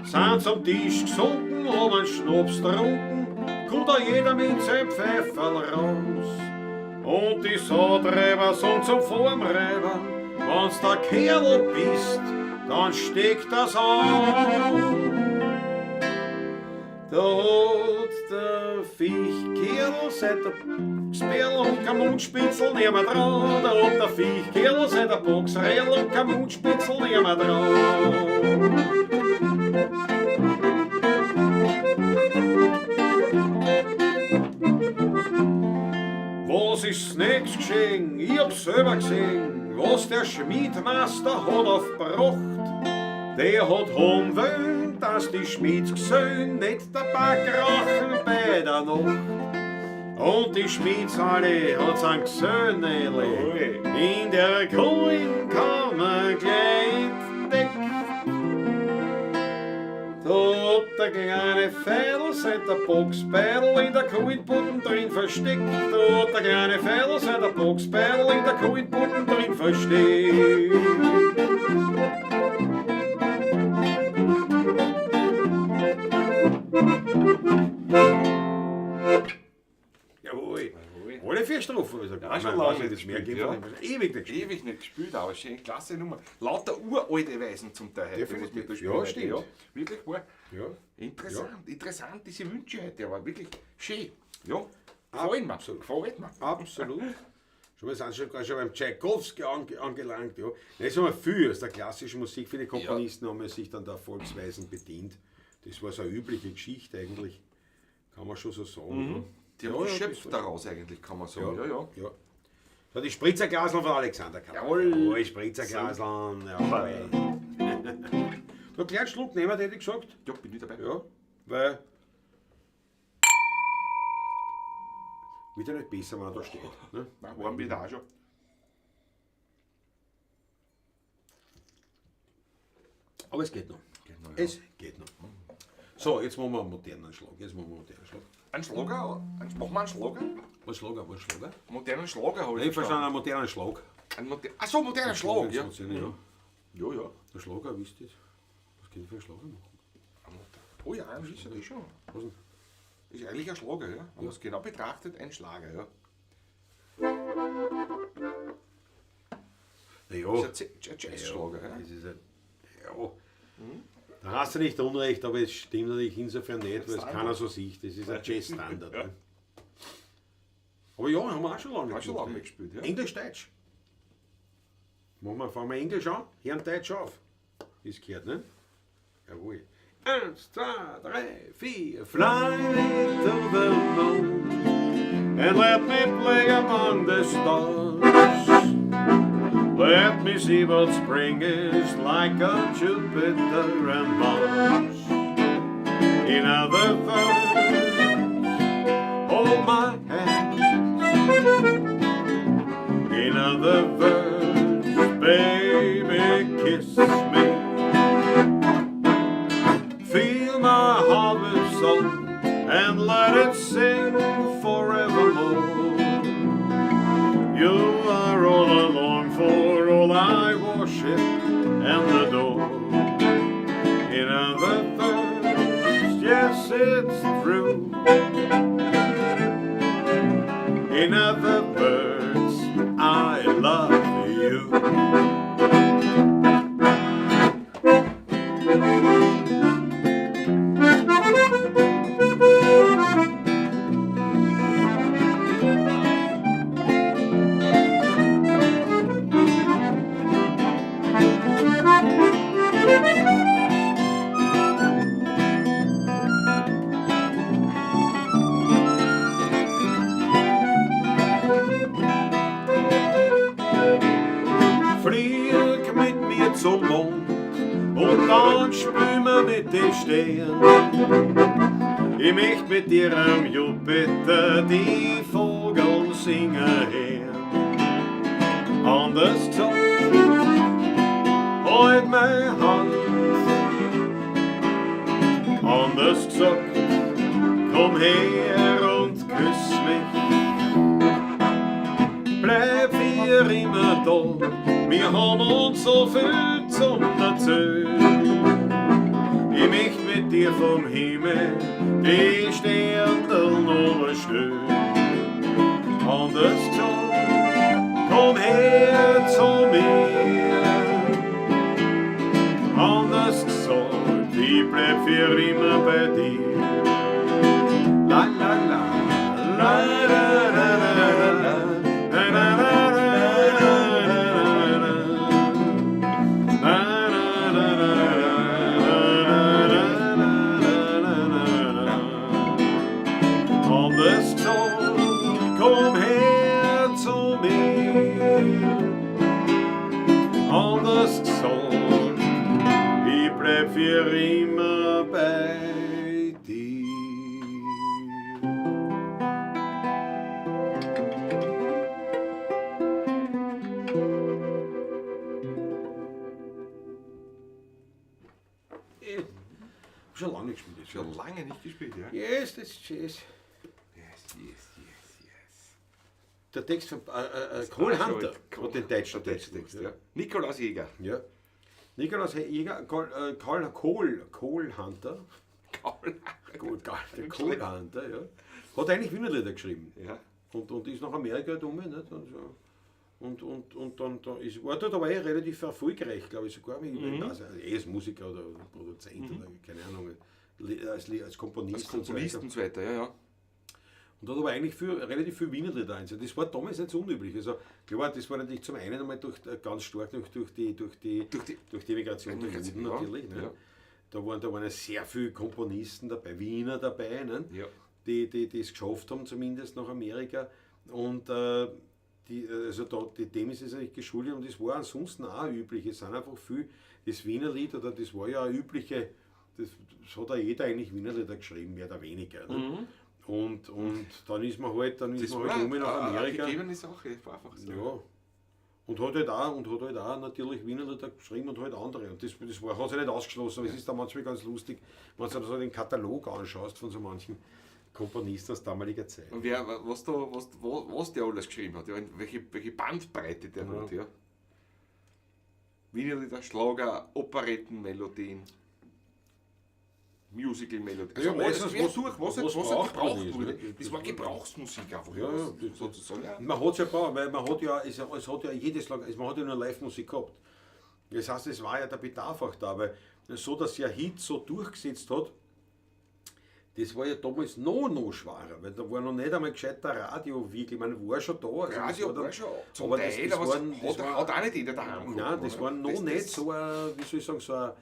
Sind zum Tisch gesunken, haben einen Schnaps getrunken, kommt da jeder mit seinem Pfeiferl raus. Und die Saaträber sind zum Formräber, wenn's der Kerl bist, dann steckt das an. Da hat der Viechkerl seit der Sperl und kein Mundspitzel nimmer dran. Da hat der Viechkerl seit der Boxrädl und kein Mundspitzel nimmer dran. Was ist's nächst geschehen? Ich hab's selber gesehen, was der Schmiedmeister hat aufgebracht. Der hat haben wollen, dass die Schmiedsgesellen nicht dabei krachen bei der Nacht. Und die Schmiedshalle hat sein Gesöhnele in der Kohlenkammer gleich entdeckt. Da hat der kleine Veidel sein der Boxbeidel in der Kohlenbutten drin versteckt. Da hat der kleine Veidel sein der Boxbeidel in der Kohlenbutten drin versteckt. Jawohl. Alle vier Strophen. Also, Ja, schon lange nicht mehr gespielt, ja. Ewig nicht gespielt. Ewig nicht gespielt, aber schön, klasse Nummer. Lauter uralte Weisen zum Teil heute, was wir da spielen Ja, heute, stimmt. Ja, wirklich wahr. Ja. Interessant, interessant, diese Wünsche heute, aber wirklich schön. Ja, gefallen mir. Absolut. Gefällt mir. Absolut. Schon, wir sind schon, schon beim Tschaikowski angelangt. Ja. Nein, es haben wir viel aus der klassischen Musik. Viele Komponisten haben sich dann der Volksweisen bedient. Das war so eine übliche Geschichte eigentlich. Kann man schon so sagen. Ja. Die haben Ja, ja, geschöpft das war- daraus eigentlich, kann man sagen. Ja, Ja, ja. ja. So, die Spritzerglaseln von Alexander Kapp. Jawohl. Jawohl, Spritzerglaseln. Jawohl. So, einen kleinen Schluck nehmen, hätte ich gesagt. Ja, bin ich dabei. Ja, weil. Wird ja nicht besser, wenn er da steht. Ne? Nein, warm wird auch schon. Aber es geht noch. Geht noch, ja. Es geht noch. So, jetzt machen wir einen modernen Schlag. Jetzt machen wir einen modernen Schlag. Ein Schlager? Machen wir einen Schlager? Was Schlager? Was Schlager? Modernen Schlager habe ich Ich verstehe einen modernen Schlag. Ach so, moderner Schlag, ja. Ja. Ja, ja. Der Schlager, wisst ihr? Was kann ich für einen Schlager machen? Oh ja, ein ist ja schon. Was denn? Ist eigentlich ein Schlager, ja. Wenn man es genau betrachtet, ein Schlager, ja. Na Ist ja. ein Jazz-Schlager, ja. Das ist ein, ja. Da hast du nicht unrecht, aber es stimmt natürlich insofern nicht, weil es keiner so sieht. Das ist ein Jazz-Standard. Ne? Aber ja, haben wir auch schon lange Auch schon gemacht, lange ne? gespielt, ja. Englisch-Deutsch. Fangen wir Englisch an, hören Deutsch auf. Ist gehört, ne? Jawohl. 1, 2, 3, 4. Fly me to the moon and let me play among the stars. Let me see what spring is like on Jupiter and Mars. In other words, hold my hand. In other words, baby, kiss me. Feel my heart with song and let it sing forevermore. You are all I long for, all I worship and adore. In other words, yes, it's true. In other words, I love you. Flieg mit mir zum Mond und dann spülen wir mit den Sternen. Ich möcht mit dir am Jupiter die Vogel singen hören. Anders gesagt, halt meine Hand. Anders gesagt, komm her und küss mich. Bleib für immer da Wir haben uns so viel zum Erzählen. Ich möcht mit dir vom Himmel die Sterne überstellen. Anders gesagt, komm her zu mir. Anders gesagt, ich bleib für immer bei dir. La la la, la la la la la la, la la la la la la la. La la la la la la la la la. Anders gesagt, komm her zu mir. Anders gesagt, ich bleib für immer bei dir. Schon lange nicht gespielt. Schon lange nicht gespielt, ja? Yes, das ist yes. Yes, yes, yes, yes. Der Text von Cole Ah, schon, Hunter hat den deutschen Der Text, deutsche Text, ja. Nikolaus Jäger. Ja. Nikolaus Jäger, Karl, Kohl, Kohl Hunter. Karl. Gut, der Kohl Hunter, ja. Hat eigentlich Wienerlieder geschrieben. Ja. Und ist nach Amerika gekommen, nicht? Und, so. Und dann da ist, war dort aber eh relativ erfolgreich, glaube ich, sogar. Also, er ist Musiker oder Produzent oder keine Ahnung, als Komponist. Als Komponist und und so weiter. so weiter, ja, ja. Und hat aber eigentlich relativ viel Wienerlieder eingesetzt. Das war damals nicht so unüblich. Also klar, das war natürlich zum einen einmal ganz stark durch die Migration der Juden ja, natürlich. Ne? Ja. Da waren ja sehr viele Komponisten dabei, Wiener dabei, ne? Ja. Die es geschafft haben, zumindest nach Amerika. Und dem ist es eigentlich geschuldet und das war ansonsten auch üblich. Es sind einfach viel, das Wienerlied, oder das war ja eine übliche, das hat auch jeder eigentlich Wienerlieder geschrieben, mehr oder weniger. Ne? Mhm. Und dann ist man halt, dann ist Das man halt war um nach eine Amerika. gegebene Sache, das war einfach so. Ja. Und hat halt auch natürlich Wienerlieder geschrieben und halt andere. Und das hat sich nicht ausgeschlossen, aber es ist da manchmal ganz lustig, wenn du so den Katalog anschaust von so manchen Komponisten aus damaliger Zeit. Und was der alles geschrieben hat, ja, welche Bandbreite der hat, ja. Wienerlieder, Schlager, Operettenmelodien, Musical-Melodien. Also Ja, alles meistens, quer was- durch, was, was was halt braucht man gebraucht ist, wurde. ne? Das war Gebrauchsmusik einfach, Ja, ja, ja, das- sozusagen. Ja. Man hat's ja gebraucht, weil man hat ja, es, es hat ja jedes Lang, man hat ja nur Live-Musik gehabt. Das heißt, es war ja der Bedarf auch da, weil so, dass sich ein Hit so durchgesetzt hat, das war ja damals noch schwerer, weil da war noch nicht einmal gescheiter Radio wirklich, ich meine, war schon da. Also das Radio war, dann, war schon zum aber das- Teil, das aber es waren- das war- hat auch nicht jeder daheim gehabt, Nein, das oder? war noch Das- nicht das- so ein, wie soll ich sagen, so ein,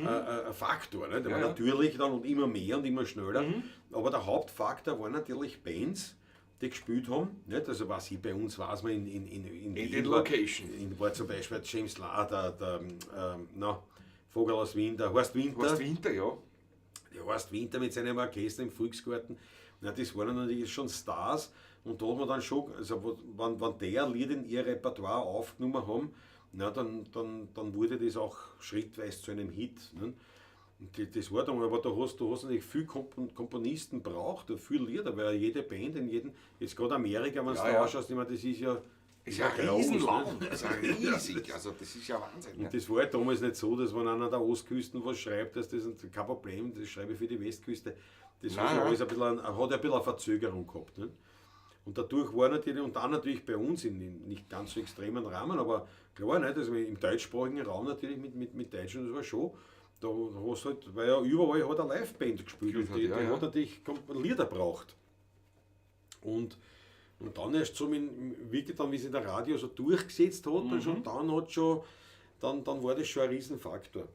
ein Faktor. Ne? Der Ja, war ja. natürlich dann und immer mehr und immer schneller. Aber der Hauptfaktor waren natürlich Bands, die gespielt haben. Nicht? Also was ich bei uns weiß man in In Wien den war, Location. war zum Beispiel James La, der Vogel aus Wien, der Horst Winter. Horst Winter, ja. Der Horst Winter mit seinem Orchester im Volksgarten, na, das waren natürlich schon Stars. Und da hat man dann schon, also wenn der ein Lied in ihr Repertoire aufgenommen haben, na, dann wurde das auch schrittweise zu einem Hit. Ne? Und das war dann, aber da hast du natürlich viel Komponisten braucht, viel Lieder, weil jede Band in jedem, jetzt gerade Amerika, wenn du da anschaust, ich meine, das ist ja ist ja ein Riesenland, das ist ja riesig, also das ist ja Wahnsinn. Und das war halt damals nicht so, dass wenn einer der Ostküsten was schreibt, dass das kein Problem, das schreibe ich für die Westküste. Das hat ja alles ein bisschen, hat ein bisschen eine Verzögerung gehabt. Ne? Und dadurch war natürlich, und dann natürlich bei uns in nicht ganz so extremen Rahmen, aber klar, nicht, also im deutschsprachigen Raum natürlich mit Deutschen, das war schon, da hast halt, weil ja überall hat eine Liveband gespielt und die, die hat natürlich Lieder braucht. Und dann erst so, wirklich dann, wie sich der Radio so durchgesetzt hat, dann, schon, dann, hat schon, dann war das schon ein Riesenfaktor.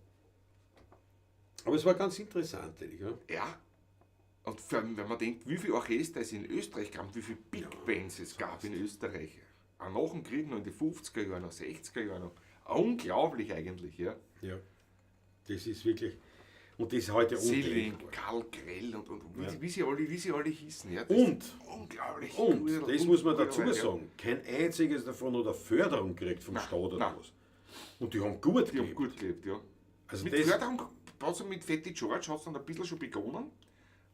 Aber es war ganz interessant, eigentlich. Ja. Ja. Und vor allem, wenn man denkt, wie viele Orchester es in Österreich gab, wie viele Big Bands es gab in Österreich. Auch nach dem Krieg noch in die 50er Jahren, noch 60er Jahren noch. Unglaublich eigentlich, ja. Ja. Das ist wirklich. Und das ist heute Silling, Karl Grell und wie sie alle hießen. Ja, das und unglaublich. Und das muss man dazu sagen, kein einziges davon hat eine Förderung gekriegt vom Staat oder was. Und die haben gut gelebt. Die haben gut gelebt, ja. Also mit Förderung, also mit Fetti George hat es dann ein bisschen schon begonnen.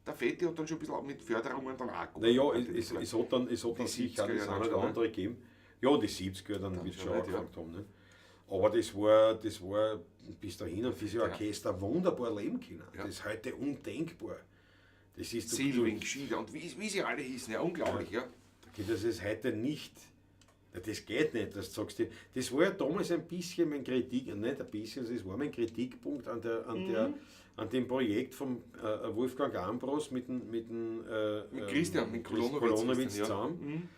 Der Fetti hat dann schon ein bisschen mit Förderungen dann auch gekommen. Naja, es hat dann sicher das eine oder andere gegeben. Ja, die 70er dann wird schon angefangen haben. Ne? Aber das war bis dahin und diese Orchester wunderbar leben können. Ja. Das ist heute undenkbar. Das ist Silving, Schieder und wie sie alle hießen, ja, unglaublich, ja. Das ist heute nicht, das geht nicht, das sagst du. Das war ja damals ein bisschen mein Kritik, nicht ein bisschen, das war mein Kritikpunkt an dem Projekt von Wolfgang Ambros mit Christian, mit Kolonowitz zusammen,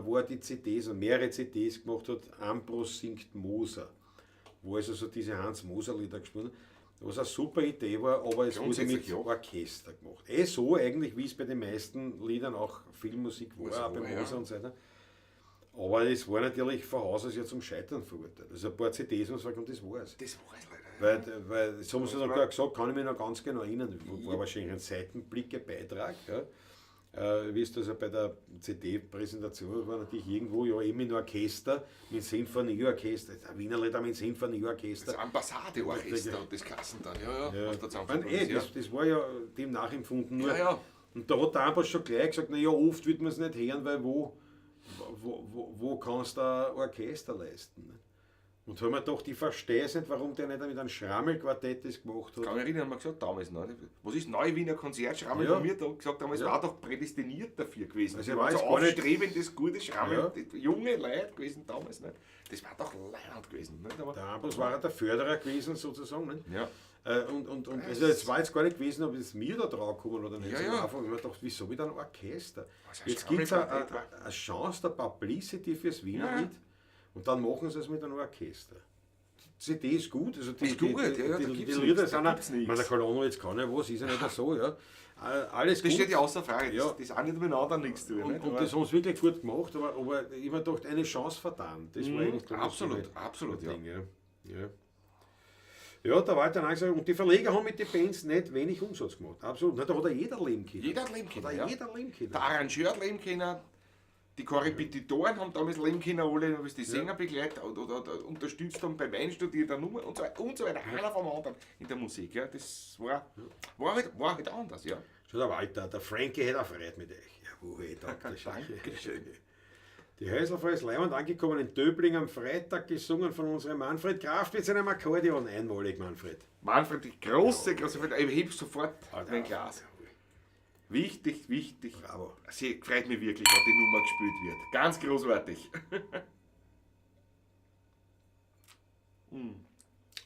wo er die CDs und mehrere CDs gemacht hat, Ambros singt Moser, wo also so diese Hans Moser Lieder gespielt hat. Was eine super Idee war, aber es wurde mit Orchester gemacht. So eigentlich, wie es bei den meisten Liedern auch Filmmusik war, auch bei Moser und so weiter. Aber es war natürlich von Haus aus ja zum Scheitern verurteilt. Also ein paar CDs und so und das war's. Das war's leider. Ja. Weil das haben sie dann gar gesagt, kann ich mich noch ganz genau erinnern. War wahrscheinlich ein Seitenblicke-Beitrag. Ja. Wie es also bei der CD-Präsentation war, natürlich irgendwo ja eben mit Orchester, mit Sinfonieorchester, Wiener Lieder mit Sinfonieorchester. Das Ambassadeorchester und das Kassen dann, ja. Was da das war ja dem nachempfunden. Nur. Ja, ja. Und da hat der Ambros schon gleich gesagt, naja, oft wird man es nicht hören, weil wo kannst du ein Orchester leisten? Ne? Und haben wir gedacht, ich verstehe es nicht, warum der nicht mit einem Schrammelquartett das gemacht hat. Kann mich erinnern, haben wir gesagt, damals noch. Was ist Neu-Wiener Konzert? Schrammel ja. von mir da gesagt, damals war doch prädestiniert dafür gewesen. Also das war so aufstrebendes, gutes Schrammel, ja. Junge Leute gewesen damals. Nicht? Das war doch leibend gewesen. Nicht? Aber der Ambros war ja der Förderer gewesen, sozusagen. Nicht? Ja. Und also es war jetzt gar nicht gewesen, ob es mir da drauf gekommen oder nicht. Ja, ja. Einfach, ich mir gedacht, wieso mit einem Orchester? Also Jetzt gibt es eine Chance der Publicity fürs Wiener Lied. Und dann machen sie es mit einem Orchester. Die CD ist gut, also die, ist gut, die Lieder sind auch, ich meine, der Kolonowitz kann ja was, ist ja nicht so, ja. Alles das gut. Steht ja außer Frage, ja. Das ist auch nicht miteinander nichts zu tun. Und das haben sie wirklich gut gemacht, aber ich habe gedacht, eine Chance vertan. Das war eigentlich absolut, absolut, ja. Ding, ja. Ja. Ja, der Walter hat gesagt, und die Verleger haben mit den Bands nicht wenig Umsatz gemacht. Absolut. Na, da hat ja jeder leben können. Jeder hat leben können, ja. Jeder leben können. Der Arrangeur hat leben können. Die Korrepetitoren haben damals leben können, alle, die Sänger begleitet oder unterstützt haben beim Einstudieren der Nummer und so weiter, und so weiter. Einer vom anderen in der Musik. Ja. Das war halt anders. Ja. Schon der Walter, der Frankie hätte auch Freude mit euch. Jawohl, danke schön. Dankeschön. Die Häuserfrau ist leibend angekommen in Döbling am Freitag, gesungen von unserem Manfred Graf mit seinem Akkordeon. Einmalig, Manfred. Manfred, die große, ich heb sofort mein Glas. Wichtig, wichtig. Bravo. Sie freut mich wirklich, wenn die Nummer gespielt wird. Ganz großartig.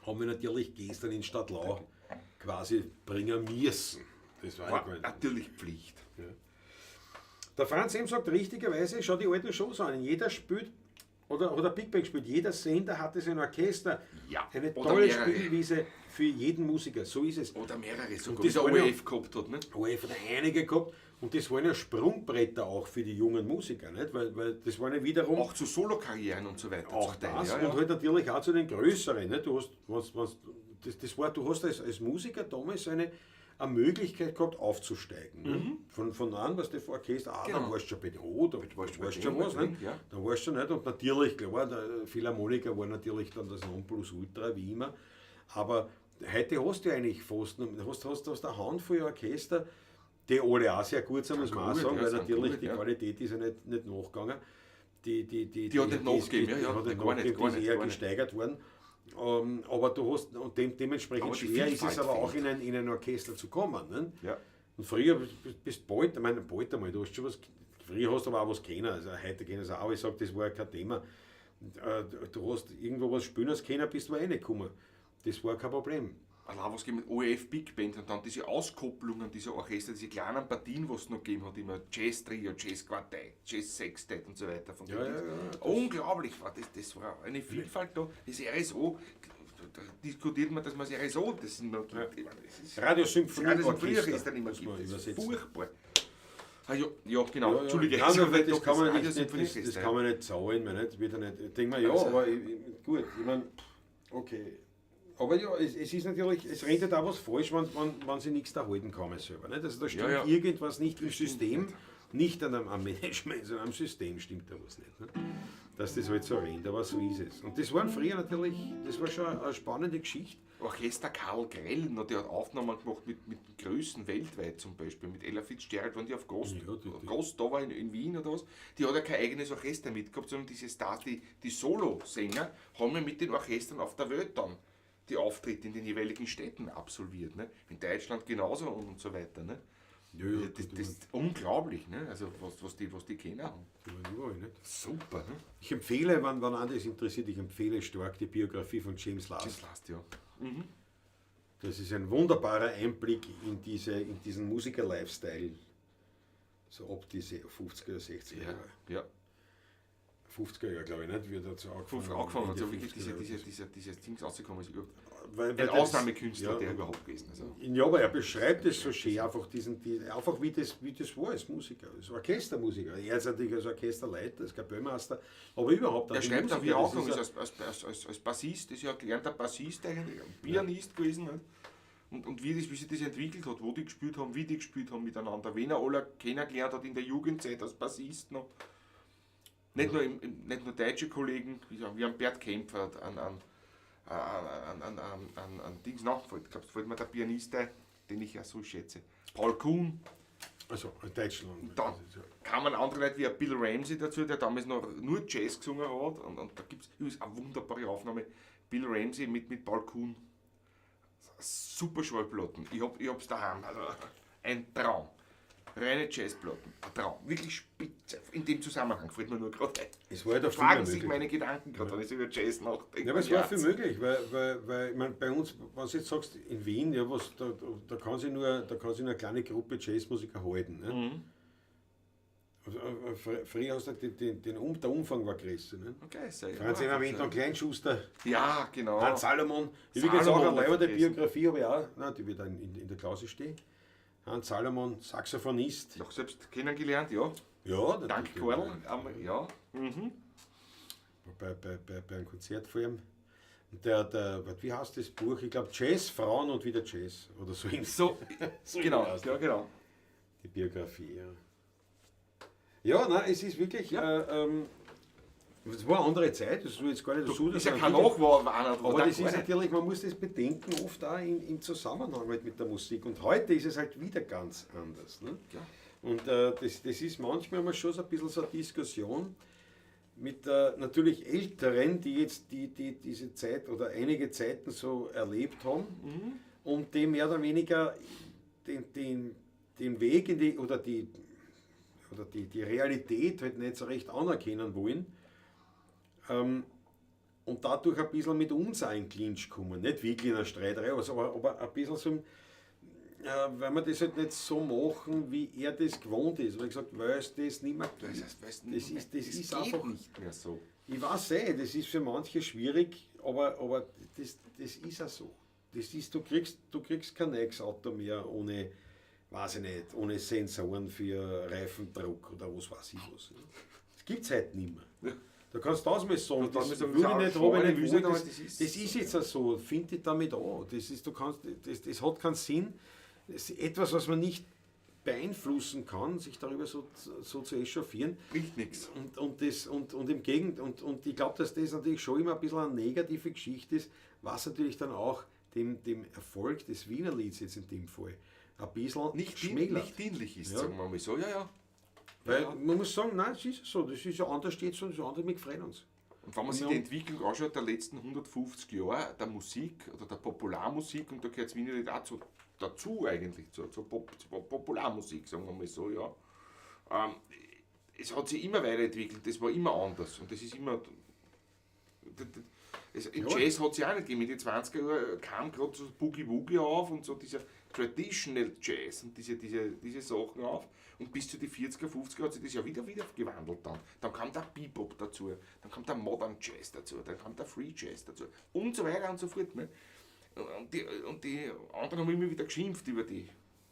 Haben wir natürlich gestern in Stadlau quasi bringen müssen. Das war natürlich Pflicht. Ja. Der Franz M. sagt richtigerweise, schau die alten Shows an. Jeder spielt, oder Big Band spielt, jeder Sender hatte sein Orchester. Ja. Eine tolle Spielwiese für jeden Musiker, so ist es. Oder mehrere, sogar, und das wie der ORF gehabt hat. Ne? ORF hat einige gehabt. Und das waren ja Sprungbretter auch für die jungen Musiker, nicht? Weil das waren ja wiederum... Auch zu Solokarrieren und so weiter. Auch zum Teil, das ja, ja. Und halt natürlich auch zu den größeren. Ne? Du hast, du hast als Musiker damals eine Möglichkeit gehabt, aufzusteigen. Ne? Mhm. Von an, was du vor Orchester, genau. da warst du schon bei den O, da warst du schon was, ne? Ja. Da warst du nicht. Und natürlich, klar, der Philharmoniker war natürlich dann das Nonplusultra, wie immer. Aber heute hast du eigentlich fast, hast eine Handvoll Orchester, die alle auch sehr gut sind, muss man auch sagen, weil natürlich gut, die Qualität ist ja nicht nachgegangen. Die hat nicht nachgegeben, die hat nicht nachgegeben, die ist eher gesteigert worden. Aber du hast, und dementsprechend schwer ist es aber auch in ein Orchester zu kommen. Ne? Ja. Und früher bist du bald, ich meine, bald einmal, du hast schon was, früher hast du aber auch was kennen, also heute kennen sie auch, ich sage, das war ja kein Thema. Du hast irgendwo was spielen als kennen, bist du reingekommen. Das war kein Problem. Allein was gegeben mit ORF Big Band und dann diese Auskopplungen dieser Orchester, diese kleinen Partien, was es noch gegeben hat, immer Jazz Trio, Jazz Quartett, Jazz Sextett und so weiter. Von ja, unglaublich war das, das war eine Vielfalt da. Das RSO, da diskutiert man, dass man das RSO, das nicht mehr gibt. Ja. Ich meine, das ist Radiosymphonieorchester nicht mehr gibt. Das ist furchtbar. Ah, ja, ja, genau. Ja, Entschuldige. Nein, nein, das kann man nicht, das kann man nicht zahlen. Man nicht, wieder nicht. Ich denke mir, ja, also, aber gut, ich meine, okay. Aber ja, es ist natürlich, es rennt halt auch was falsch, wenn sie nichts da halten kann selber. Nicht? Also da stimmt irgendwas nicht im System, nicht an am Management, sondern am System stimmt da was nicht. Ne? Dass das halt so rennt, aber so ist es. Und das waren früher natürlich, das war schon eine spannende Geschichte. Orchester Karl Grell, noch, der hat Aufnahmen gemacht mit Größen weltweit zum Beispiel, mit Ella Fitzgerald, wenn die auf Gast, Ja, die- Gast da war in Wien oder was, die hat ja kein eigenes Orchester mitgehabt, sondern diese Stars, die Solo-Sänger, haben ja mit den Orchestern auf der Welt dann die Auftritte in den jeweiligen Städten absolviert. Ne? In Deutschland genauso und so weiter. Ne? Ja, ja, Das ist unglaublich, ne? Also was die kennen haben. Die waren überall, nicht? Super, ne? Ich empfehle, wenn einen das interessiert, ich empfehle stark die Biografie von James Last. Das lasst ja. Das ist ein wunderbarer Einblick in diesen Musiker-Lifestyle. So ab diese 50er, 60er Ja, Jahre. ja. 50er Jahre, glaube ich, nicht, wie er dazu angefangen Fünf angefangen hat, Ende so wirklich 50er Jahre. dieses Dings rausgekommen ist. Überhaupt. Weil Ein das- Ausnahmekünstler, ja, der überhaupt gewesen. Also. Ja, aber er beschreibt es so schön, einfach, einfach wie das war als Musiker, als Orchestermusiker. Er ist natürlich als Orchesterleiter, als Kapellmeister, aber überhaupt Er die schreibt auch, wie er Musiker, das angefangen ist ist, als Bassist, ist ja ein gelernter Bassist eigentlich, ein Pianist gewesen. Nicht? Und wie sich das entwickelt hat, wo die gespielt haben, wie die gespielt haben miteinander, wen er alle kennengelernt hat in der Jugendzeit als Bassist noch. Nicht nur deutsche Kollegen, wie sagen, wir haben Bert Kämpfer an Dings nachgefällt. Ich glaube, fällt mir der Pianist ein, den ich ja so schätze. Paul Kuhn. Also in Deutschland. Dann kamen andere Leute wie Bill Ramsey dazu, der damals noch nur Jazz gesungen hat. Und da gibt es übrigens eine wunderbare Aufnahme. Bill Ramsey mit Paul Kuhn. Super Schallplatten. Ich hab's daheim. Also ein Traum. Reine Jazzplatten. Ein Traum. Wirklich spitze. In dem Zusammenhang fällt mir nur gerade ein. Es war halt auch viel Fragen mehr sich möglich. meine Gedanken gerade, wenn ich über Jazz nachdenke. Ja, aber es war viel möglich, weil ich mein, bei uns, wenn du jetzt sagst, in Wien, ja, was, da kann sich nur, da kann sich nur eine kleine Gruppe Jazzmusiker halten. Ne? Also, früher hast du der Umfang war größer. Ne? Okay, sehr Franz ja, erwähnt dann Kleinschuster, Ja, genau. Hans Salomon. Übrigens Salomon auch eine leibende vergessen. Biografie habe ich auch, nein, die wird auch in der Klausel stehen. Hans Salomon, Saxophonist. Noch selbst kennengelernt, ja. Ja, Dank natürlich. Karl. Ja. Bei einem Konzert vor ihm. Und wie heißt das Buch? Ich glaub, Jazz, Frauen und wieder Jazz. Oder so. So, So genau, irgendwie ja, genau. Die Biografie, ja. Ja, nein, es ist wirklich, Ja. es war eine andere Zeit, das ist jetzt gar nicht so, Ist ja dass kein natürlich- Nachwahrer, Aber das ist natürlich, man muss das bedenken, oft auch im Zusammenhang halt mit der Musik. Und heute ist es halt wieder ganz anders. Ne? Ja. Und das ist manchmal immer schon so ein bisschen so eine Diskussion mit natürlich Älteren, die jetzt die diese Zeit oder einige Zeiten so erlebt haben und die mehr oder weniger den Weg in die, oder die, oder die, die Realität halt nicht so recht anerkennen wollen. Und dadurch ein bisschen mit uns auch in Clinch kommen. Nicht wirklich in einer Streiterei, aber ein bisschen so, weil wir das halt nicht so machen, wie er das gewohnt ist. Weil ich gesagt, weil es das nicht mehr Das gibt. heißt, weißt du, Das nicht ist, mehr. das Es ist geht einfach nicht mehr so. Ich weiß eh, das ist für manche schwierig, aber das ist auch so. Das ist, du kriegst kein neues Auto mehr ohne, weiß ich nicht, ohne Sensoren für Reifendruck oder was weiß ich was. Das gibt's heute nicht mehr. Ja. Da kannst du tausendmal sagen, Da das müssen wir will ich sagen, nicht, Schweine, habe ich nicht Wüste, wollen, aber das ist das ist jetzt auch so, find dich damit an. Das ist, du kannst, das, das hat keinen Sinn. Das ist etwas, was man nicht beeinflussen kann, sich darüber so zu echauffieren. Bringt nichts. Und im Gegenteil, und ich glaub, dass das natürlich schon immer ein bisschen eine negative Geschichte ist, was natürlich dann auch dem Erfolg des Wienerlieds jetzt in dem Fall ein bisschen Nicht schmälert. dienlich ist, Ja. sagen wir mal so. Ja, ja. Weil Ja. man muss sagen, nein, es ist so, das ist ja anders steht so, das ist anders, wir freuen uns. Und wenn man sich Ja. die Entwicklung anschaut der letzten 150 Jahre der Musik oder der Popularmusik, und da gehört das Wienerlied auch dazu eigentlich, zur Popularmusik, sagen wir mal so, ja. Es hat sich immer weiterentwickelt, das war immer anders und das ist immer... Im Ja. Jazz hat es ja auch nicht gegeben. In den 20er Jahren kam gerade so Boogie Woogie auf und so dieser Traditional Jazz und diese Sachen auf. Und bis zu die 40er, 50er hat sich das ja wieder gewandelt dann. Dann kam der Bebop dazu, dann kam der Modern Jazz dazu, dann kam der Free Jazz dazu und so weiter und so fort. Ne? Und die anderen haben immer wieder geschimpft über die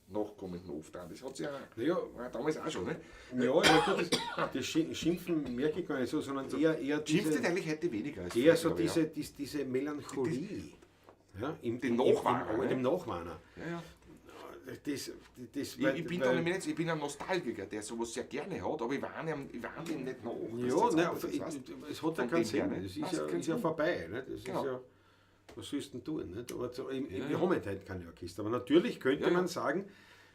Nachkommenden oft an. Das hat sich ja, Naja. war ja damals auch schon. Ne? Ja, ja, gut, das Schimpfen merke ich gar nicht so, sondern eher Schimpft diese, eigentlich heute weniger als eher früher, so glaub ich, ja. diese Melancholie. Ja, Den Nachwahner, ne? Im Nachwahner. Ja, ja. Das, das, Ich bin da nämlich nicht, ich bin ein Nostalgiker, der sowas sehr gerne hat, aber ich warne ihm nicht nach. Ja, nein, es hat ja keinen Sinn. Es ist ja, ist ja vorbei. Nicht? Das genau. ist ja, was sollst du denn tun? Nicht? Aber so, wir haben halt heute keine Orchester. Aber natürlich könnte man sagen,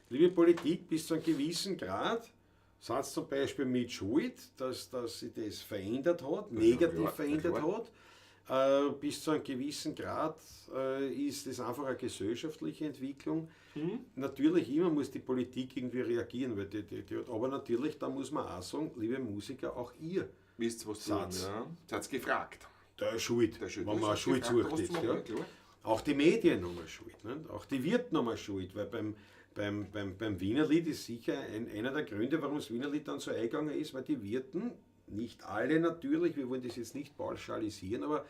liebe Politik, bis zu einem gewissen Grad sind es zum Beispiel mit Schuld, dass sich das verändert hat, negativ verändert hat. Bis zu einem gewissen Grad ist das einfach eine gesellschaftliche Entwicklung. Mhm. Natürlich immer muss die Politik irgendwie reagieren, weil die hat, aber natürlich, da muss man auch sagen, liebe Musiker, auch ihr wisst, was tun, ja. Seid gefragt. Der Schuld, wenn man eine Schuld sucht jetzt. Ja. Auch die Medien haben eine Schuld, nicht? Auch die Wirten haben eine Schuld, weil beim Wienerlied ist sicher einer der Gründe, warum das Wienerlied dann so eingegangen ist, weil die Wirten, nicht alle natürlich, wir wollen das jetzt nicht pauschalisieren, aber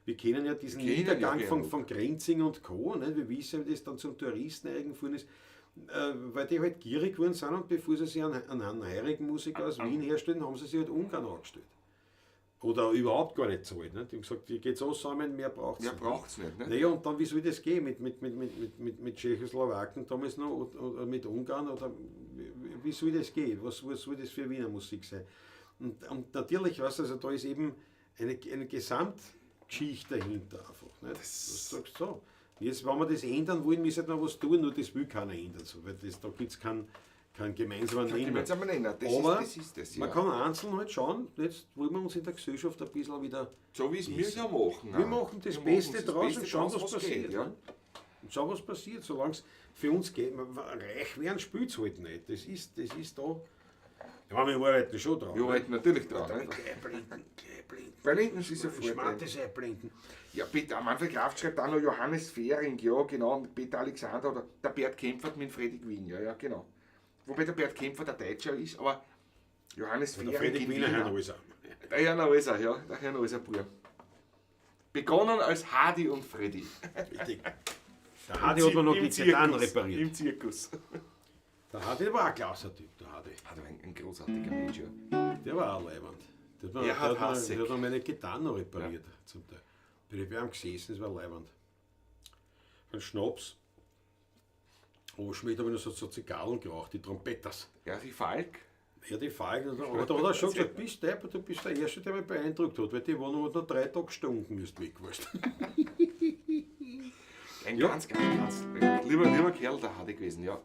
wir kennen ja diesen Niedergang von Grenzing und Co. Ne? Wir wissen ja, wie das dann zum Touristen eingefahren ist, weil die halt gierig geworden sind und bevor sie sich einen heurigen Musiker aus Wien herstellen, haben sie sich halt Ungarn angestellt. Oder überhaupt gar nicht zahlt. Ne? Die haben gesagt, hier geht's auch zusammen, mehr braucht es nicht. Mehr braucht es nicht. Ne? Naja, und dann, wie soll das gehen mit Tschechoslowakien damals noch oder mit Ungarn? Oder wie soll das gehen? Was soll das für Wiener Musik sein? Und natürlich, weißt du, also da ist eben eine Gesamtgeschichte dahinter einfach. Ne? Das sagst du so. Jetzt, wenn wir das ändern wollen, müssen wir was tun, nur das will keiner ändern. So, weil das, da gibt es keinen gemeinsamen Nenner. Gemeinsamen Nenner. Das aber ist, das ist das, ja. Man kann einzeln halt schauen, jetzt wollen wir uns in der Gesellschaft ein bisschen wieder... So wie es wir ja machen. Wir machen das Beste draus und schauen, was passiert. Geht, ja. Ne? Und schauen, was passiert. Solange es für uns geht. Reich werden spielt es halt nicht. Das ist da... Ja, wir arbeiten schon dran. Wir arbeiten natürlich dran. Ne? Gleich blinden. Blinden ist ja voll. Schmattes einblinden. Ja, Peter, Manfred Graf schreibt auch noch Johannes Fehring, ja genau, und Peter Alexander oder der Bert Kämpfert mit Freddy Quinn, ja, genau. Wobei der Bert Kämpfer der Deutscher ist, aber Johannes Fehring. Der Freddy Quinn, der Herr Neuser. Der Herr Neuser, ja, der Herr Neuser Bub. Begonnen als Hardy und Freddy. Richtig. Der Hardy hat man noch die Gitarren repariert. Im Zirkus. Der Hardy war ein klasser Typ, der Hardy. Hardy war ein großartiger Mensch, ja. Der war auch leibend. Der hat noch meine Gitarre noch repariert, ja. Zum Teil. Bin ich bei ihm gesessen, das war leibend. Ein Schnaps. Aber später habe ich noch so Zigarren geraucht, die Trompetters. Ja, die Falk. Ja, die Falk. Aber da hat er schon gesagt, bist du bist der Erste, der mich beeindruckt hat, weil die Wohnung hat noch 3 Tage gestunken, ist weg warst. Ein ganz, ganz, ganz lieber Kerl, der Hardy gewesen, ja.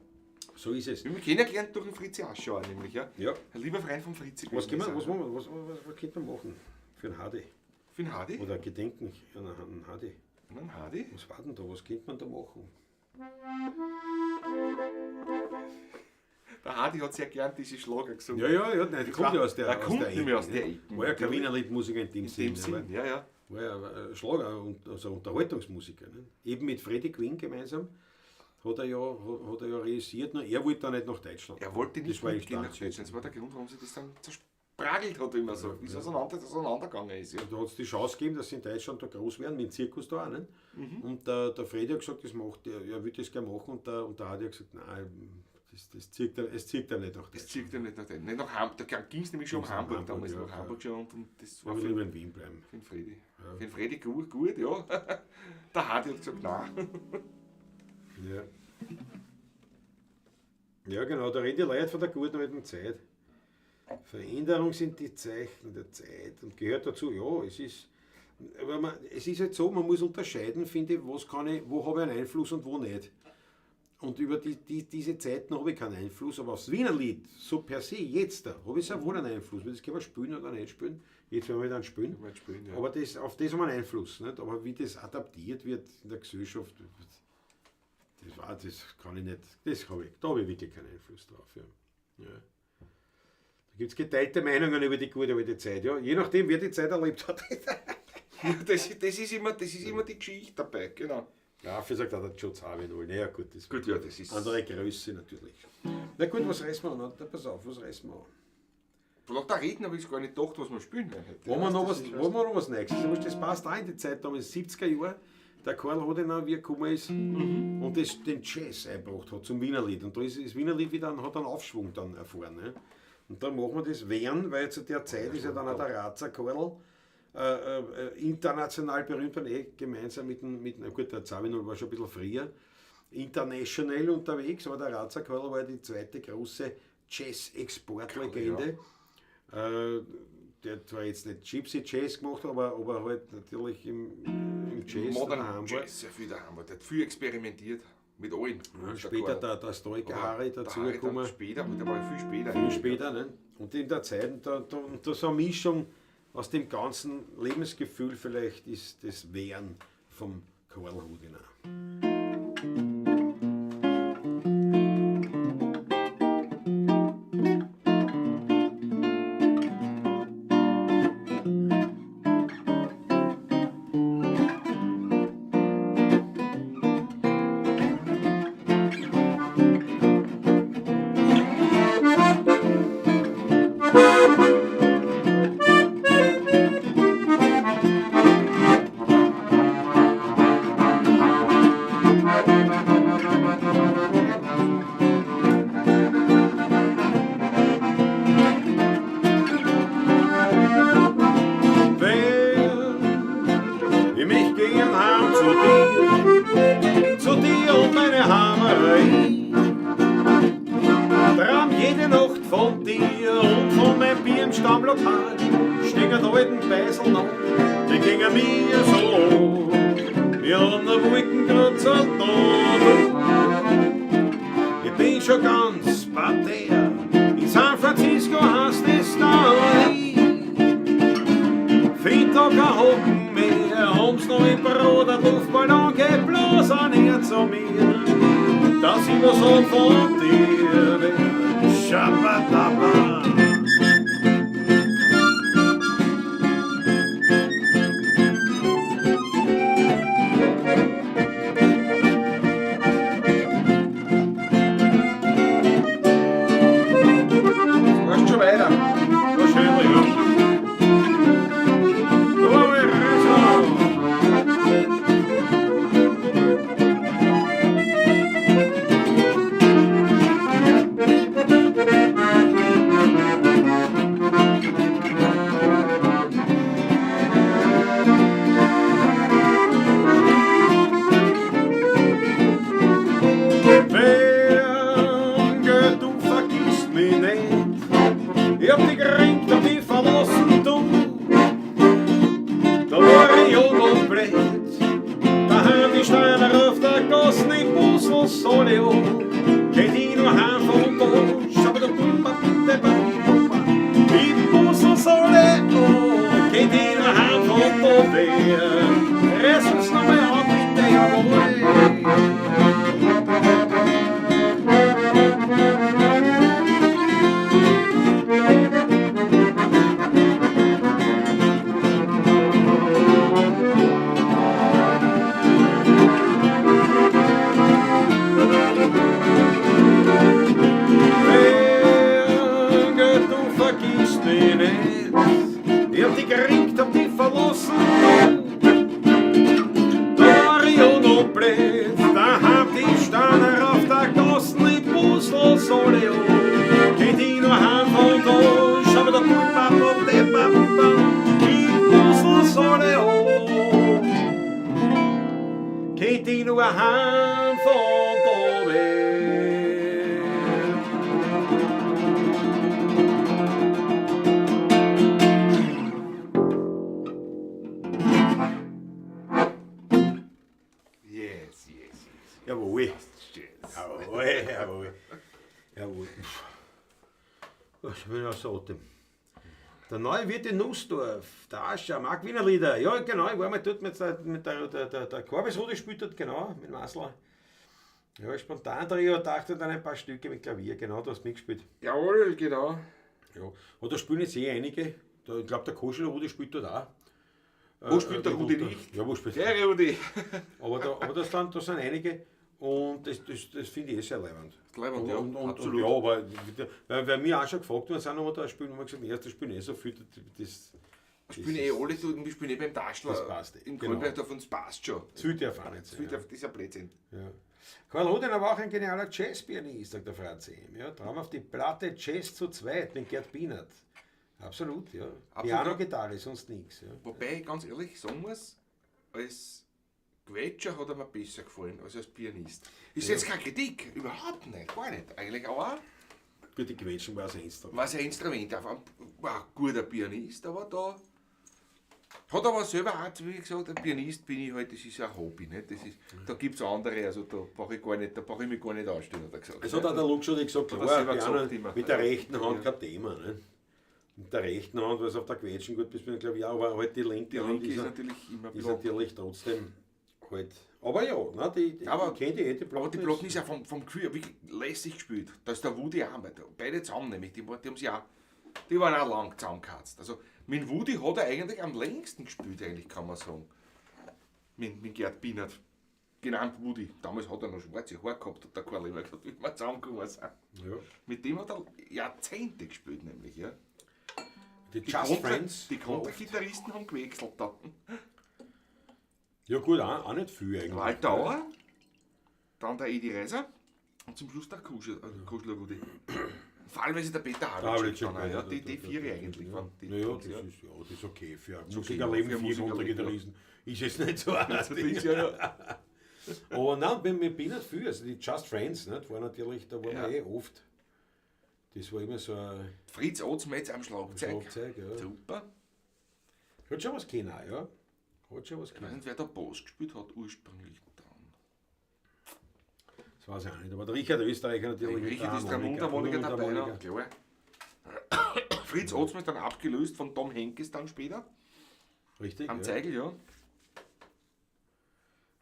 So ist es. Wir haben kennengelernt durch den Fritzi Aschauer nämlich, ja. Ja. Ein lieber Freund von Fritzi. Was könnte man machen für einen Hardy? Für einen Hardy? Oder Gedenken an einen Hardy. An einen Hardy? Was war denn da? Was könnte man da machen? Der Hardy hat sehr gern diese Schlager gesungen. Ja, nein, der kommt ja aus der Ecke. War ja kein Wiener Liedmusiker in dem Sinn. Ja. War ja Schlager, und, also Unterhaltungsmusiker. Ne? Eben mit Freddy Quinn gemeinsam. Hat er ja realisiert, nur er wollte da nicht nach Deutschland. Er wollte nicht mitgehen nach Deutschland. Das war der Grund, warum sie das dann zerspragelt hat, immer so, wie es auseinandergegangen ist. Ja. Da hat es die Chance gegeben, dass sie in Deutschland da groß werden, mit dem Zirkus da auch. Nicht? Mhm. Und der Freddy hat gesagt, das macht, er würde das gerne machen. Und der Hardy hat gesagt, nein, das zirkt er, es zirkt er nicht nach Deutschland. Es zirkt er nicht nach Deutschland. Nicht nach Hamburg, da ging es nämlich schon um Hamburg, damals ja, nach Hamburg schon. Und das war für, lieber in Wien bleiben. Für den Freddy. Ja. Für den Freddy gut, ja. Der Hardy hat gesagt, nein. Ja. Ja, genau, da reden die Leute von der guten alten Zeit. Veränderung sind die Zeichen der Zeit und gehört dazu, ja, es ist, aber es ist halt so, man muss unterscheiden, finde ich, was kann ich, wo habe ich einen Einfluss und wo nicht. Und über diese Zeiten habe ich keinen Einfluss, aber aufs Wienerlied, so per se, jetzt da, habe ich sehr wohl einen Einfluss, weil das kann man spielen oder nicht spielen. Jetzt werden wir dann spielen. Ja. Aber das, auf das haben wir einen Einfluss. Nicht? Aber wie das adaptiert wird in der Gesellschaft, das kann ich nicht, das habe ich, da habe ich wirklich keinen Einfluss drauf. Ja. Ja. Da gibt es geteilte Meinungen über die gute alte Zeit, ja. Je nachdem, wer die Zeit erlebt hat. Ja, das ist immer die Geschichte dabei, genau. Ja, für sagt auch der Joe Zawinul. Naja, gut, das, gut, ja, das ist andere Größe natürlich. Na gut, was reißen wir an? Na, pass auf, was reißen wir an? Von lauter Reden habe ich gar nicht gedacht, was wir spielen werden. Wollen wir noch was Neues? Das passt auch in die Zeit damals, 70er Jahre. Der Karl Hodenau, wie er gekommen ist, und das, den Jazz eingebracht hat zum Wienerlied. Und da ist das Wienerlied wieder, hat einen Aufschwung dann erfahren. Ne? Und dann machen wir das während, weil zu der Zeit ist ja dann auch der Razer Karl international berühmt, weil gemeinsam mit dem, gut, der Zawinul war schon ein bisschen früher, international unterwegs, aber der Razer Karl war die zweite große Jazz-Exportlegende. Ja. Der zwar jetzt nicht Gypsy Jazz gemacht, aber halt natürlich im Jazz. Modern Jazz, sehr viel daheim war. Der hat viel experimentiert mit allen. Ja, später der Stoiker Harry dazugekommen. Später, aber der war viel später. Viel später, ne? Und in der Zeit, da so eine Mischung aus dem ganzen Lebensgefühl vielleicht ist das Wehren vom Karl Rudiner. Der neue Wirt in Nussdorf, der Ascher, Marc Wienerlieder. Ja, genau, ich war mal dort mit der Korbesrudi gespielt hat, genau, mit Masler. Ja, spontan Trio dachte dann ein paar Stücke mit Klavier, genau, du hast mitgespielt. Jawohl, genau. Ja, und da spielen jetzt eh einige. Ich glaube, der Koschel Rudi spielt dort auch. Wo spielt der Rudi nicht? Ja, wo spielt der Rudi? Aber das sind einige. Und das finde ich eh sehr leibend. Leibend, ja, und, absolut. Ja, aber weil mir auch schon gefragt worden sind, ob wir da spielen, und wir gesagt, erst das spielen eh so viel, das spielen eh alle, wir spielen eh beim Taschler. Das passt. Im Kolberg davon, das passt schon. Zu viel darf auch nicht sein. Das ist ja Blödsinn. Ja. Karl Rudiner war auch ein genialer Jazzpianist, sagt der Franz M. Ja, Traum auf die Platte Jazz zu zweit mit Gerd Bienert. Absolut, ja. Piano, Gitarre, sonst nichts. Ja. Wobei ich ganz ehrlich sagen muss, als Quetscher hat er mir besser gefallen als als Pianist. Ist jetzt keine Kritik, überhaupt nicht, gar nicht. Eigentlich aber Gut, die Quetschen war sein Instrument. war sein Instrument, einfach war ein guter Pianist, aber da hat aber selber auch zu mir gesagt, ein Pianist bin ich halt, das ist ein Hobby, nicht? Das ist, da gibt es andere, also da brauche ich gar nicht, da brauche ich mich gar nicht anstellen, hat er gesagt. Es hat auch der Luxor gesagt, Hat er klar, selber Piano gesagt immer. mit der rechten Hand Ja. kein Thema. Ne? Mit der rechten Hand, weil es auf der Quetschen gut bist, bin ich glaube ich auch, aber halt die linke Die Hand linke ist, ist natürlich immer ist block. natürlich trotzdem halt. Aber ja, nein, die, Aber- ich kenn die eh, die Platten. Aber die Platten ist ja vom Gefühl her wirklich lässig gespielt. Da ist der Woody auch mit. Beide zusammen nämlich. Die haben sich auch, die waren auch lang zusammengekatzt. Also mit Woody hat er eigentlich am längsten gespielt, eigentlich kann man sagen. Mit Gerd Bienert. Genannt Woody. Damals hat er noch schwarze Haare gehabt, hat der Karl immer gesagt, wie wir zusammengekommen sind. Ja. Mit dem hat er Jahrzehnte gespielt, nämlich. Ja. Die Die Just Friends. Die Kontragitarristen haben gewechselt dann. Ja gut, auch nicht viel eigentlich. Walter Auer, dann der Edi Reiser und zum Schluss der Kuschler Rudi. Fallweise der Peter Havlicek Havlicek, dann auch, ja, die vier eigentlich waren die Naja, Dings, das ja. ist, ja, das ist okay. Für okay, Musikerleben, für vier Musikerleben, Kontragitarristen ist jetzt nicht so ein Also das Ding. ist ja, Aber nein, wir bin nicht viel. Also die Just Friends, nicht, war natürlich, da waren Ja. wir eh oft. Das war immer so ein Fritz Otzmetz am Schlagzeug. Schlagzeug, ja. Super. Hat schon was können, auch, ja. Hat schon was Ich weiß können. nicht, wer da Bass gespielt hat ursprünglich dann. Das weiß ich auch nicht. Aber der Richard Österreicher natürlich. mit Richard ist der Harmonika. Mundharmonika dabei, Mundharmonika. noch, klar. Fritz Otzmetz dann abgelöst von Tom Henkes dann später. Richtig. Am ja. Zeigel, ja.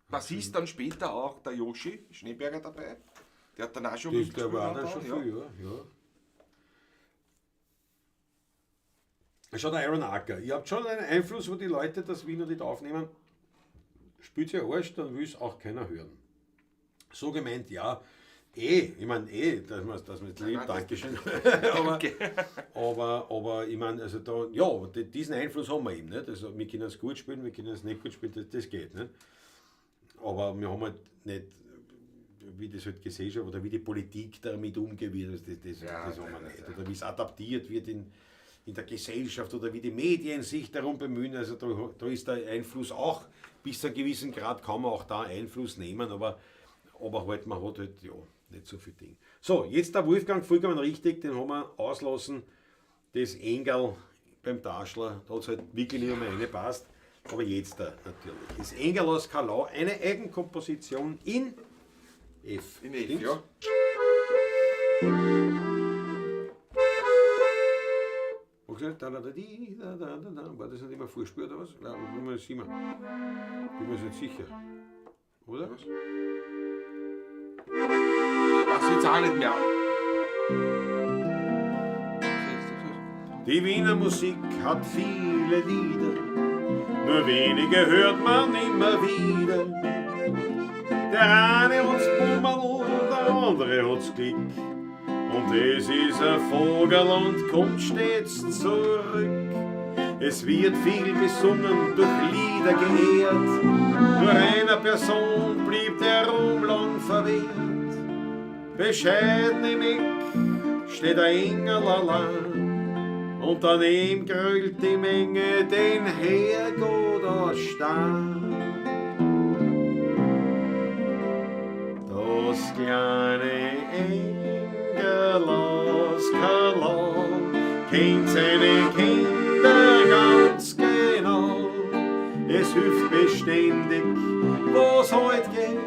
Bassist dann später auch der Yoshi Schneeberger dabei. Der hat dann auch schon Das, der war auch dann, dann schon ja. viel, ja. Ja. Schau, der Aaron Acker. Ihr habt schon einen Einfluss, wo die Leute das Wiener Lied aufnehmen. Spielt ihr Arsch, dann will es auch keiner hören. So gemeint, ja. Ich meine, dass man es liebt, nein, das- Dankeschön. aber, aber ich meine, also da, ja, aber diesen Einfluss haben wir eben nicht. Also wir können es gut spielen, wir können es nicht gut spielen, das geht nicht. Aber wir haben halt nicht, wie das halt Gesellschaft oder wie die Politik damit umgeht, wird, also das, Ja, das haben wir das- nicht. Oder wie es adaptiert wird in der Gesellschaft oder wie die Medien sich darum bemühen. Also da ist der Einfluss auch, bis zu einem gewissen Grad kann man auch da Einfluss nehmen, aber halt, man hat halt, ja, nicht so viel Ding. So, jetzt der Wolfgang, vollkommen richtig, den haben wir auslassen. Das Engel beim Taschler, da hat es halt wirklich nicht mehr reingepasst. Aber jetzt da natürlich. Das Engel aus Kalau, eine Eigenkomposition in F. In F, Stimmt's? ja. Okay, da, da, da, di, da, da, da, da. War das nicht immer Vorspur oder was? Nein, bin mir nicht sicher. Bin mir nicht sicher. Oder? Was? Weiß ich jetzt auch nicht mehr. Die Wiener Musik hat viele Lieder, nur wenige hört man immer wieder. Der eine hat's Bummerl, der andere hat's Klick. Und es ist ein Vogel und kommt stets zurück. Es wird viel besungen, durch Lieder geehrt, nur einer Person blieb der Ruhm lang verwehrt. Bescheiden im Eck steht ein Engel allein, und daneben grölt die Menge den Herrgott aus Stein. Das kleine Engel aus Kalau kennt seine Kinder ganz genau. Es hilft beständig, was heut geht,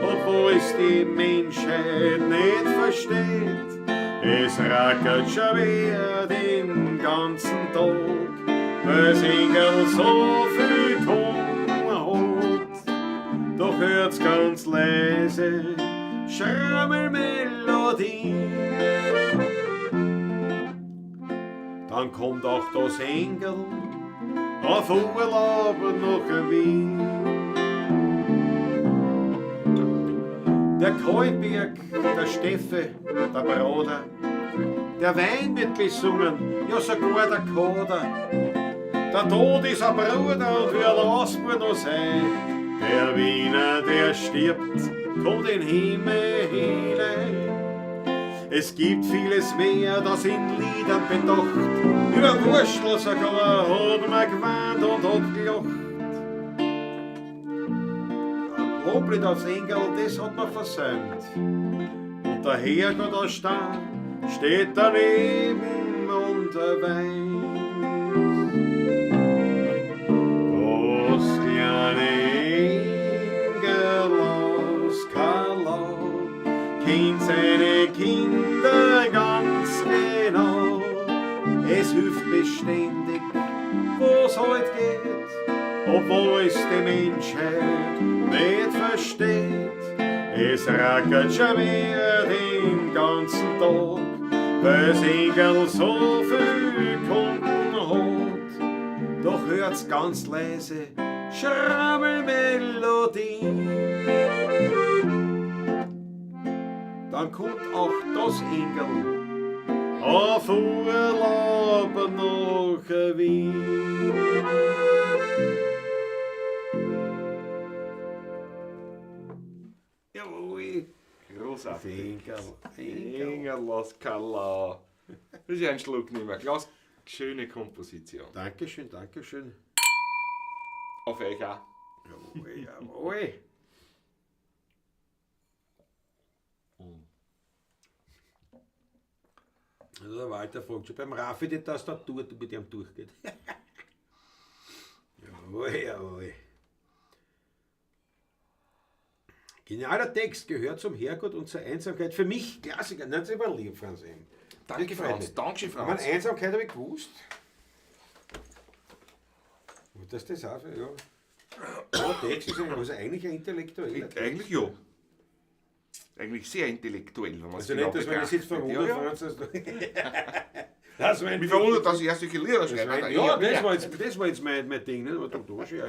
obwohl es die Menschheit nicht versteht. Es rackert schwer den ganzen Tag, weil's Engel so viel tun hat. Doch hört's ganz leise Schrammelmelodie. Dann kommt auch das Engel auf Urlaub nach Wien. Der Kolberg, der Steffe, der Bruder, der Wein wird besungen, ja sogar der Kader. Der Tod ist ein Bruder und wird Ausbruch noch sein. Der Wiener, der stirbt, kommt in Himmel hinein. Es gibt vieles mehr, das in Liedern bedacht. Über Wurstel sogar hat man geweint und hat gelacht. Loblied aufs Engerl, das hat man versäumt. Und der Herrgott aus Stein steht daneben und er weint. Das kleine Engerl aus Karlau kennt seine Kinder ganz genau. Es hilft beständig, wo's halt geht, obwohl es die Menschheit nicht versteht. Es rackert schon mehr den ganzen Tag, weil's Engerl so viel Kunden hat. Doch hört's ganz leise Schrammelmelodie. Dann kommt auch das Engerl auf Urlaub nach Wien. Jawohl. Großartig. Engerl, Engerl. Engerl aus Karlau. Das ist ja ein Schluck nehmen. Klaus, schöne Komposition. Dankeschön, Dankeschön. Auf euch auch. Jawohl, jawohl. Also der Walter fragt schon beim Raffi die Tastatur, du mit dem durchgeht. Jawohl, jawohl. Genialer Text, gehört zum Herrgott und zur Einsamkeit. Für mich Klassiker. Nein, das war lieb, Franz M. Danke, Das freut Franz. mich. Danke, Ich meine, Franz. Einsamkeit habe ich gewusst. Und dass das auch, ja. Ja, Text ist also eigentlich ein intellektueller Text. Eigentlich ja. Eigentlich sehr intellektuell, wenn man es Also genau nicht, dass man das jetzt betrachtet. verwundert, Ja, ja. Franz. Dass du das war Mich verwundert, dass ich erst solche Lieder Das schreibe. war, ja, das war jetzt mein Ding. Nicht? Aber da, da schon, ja,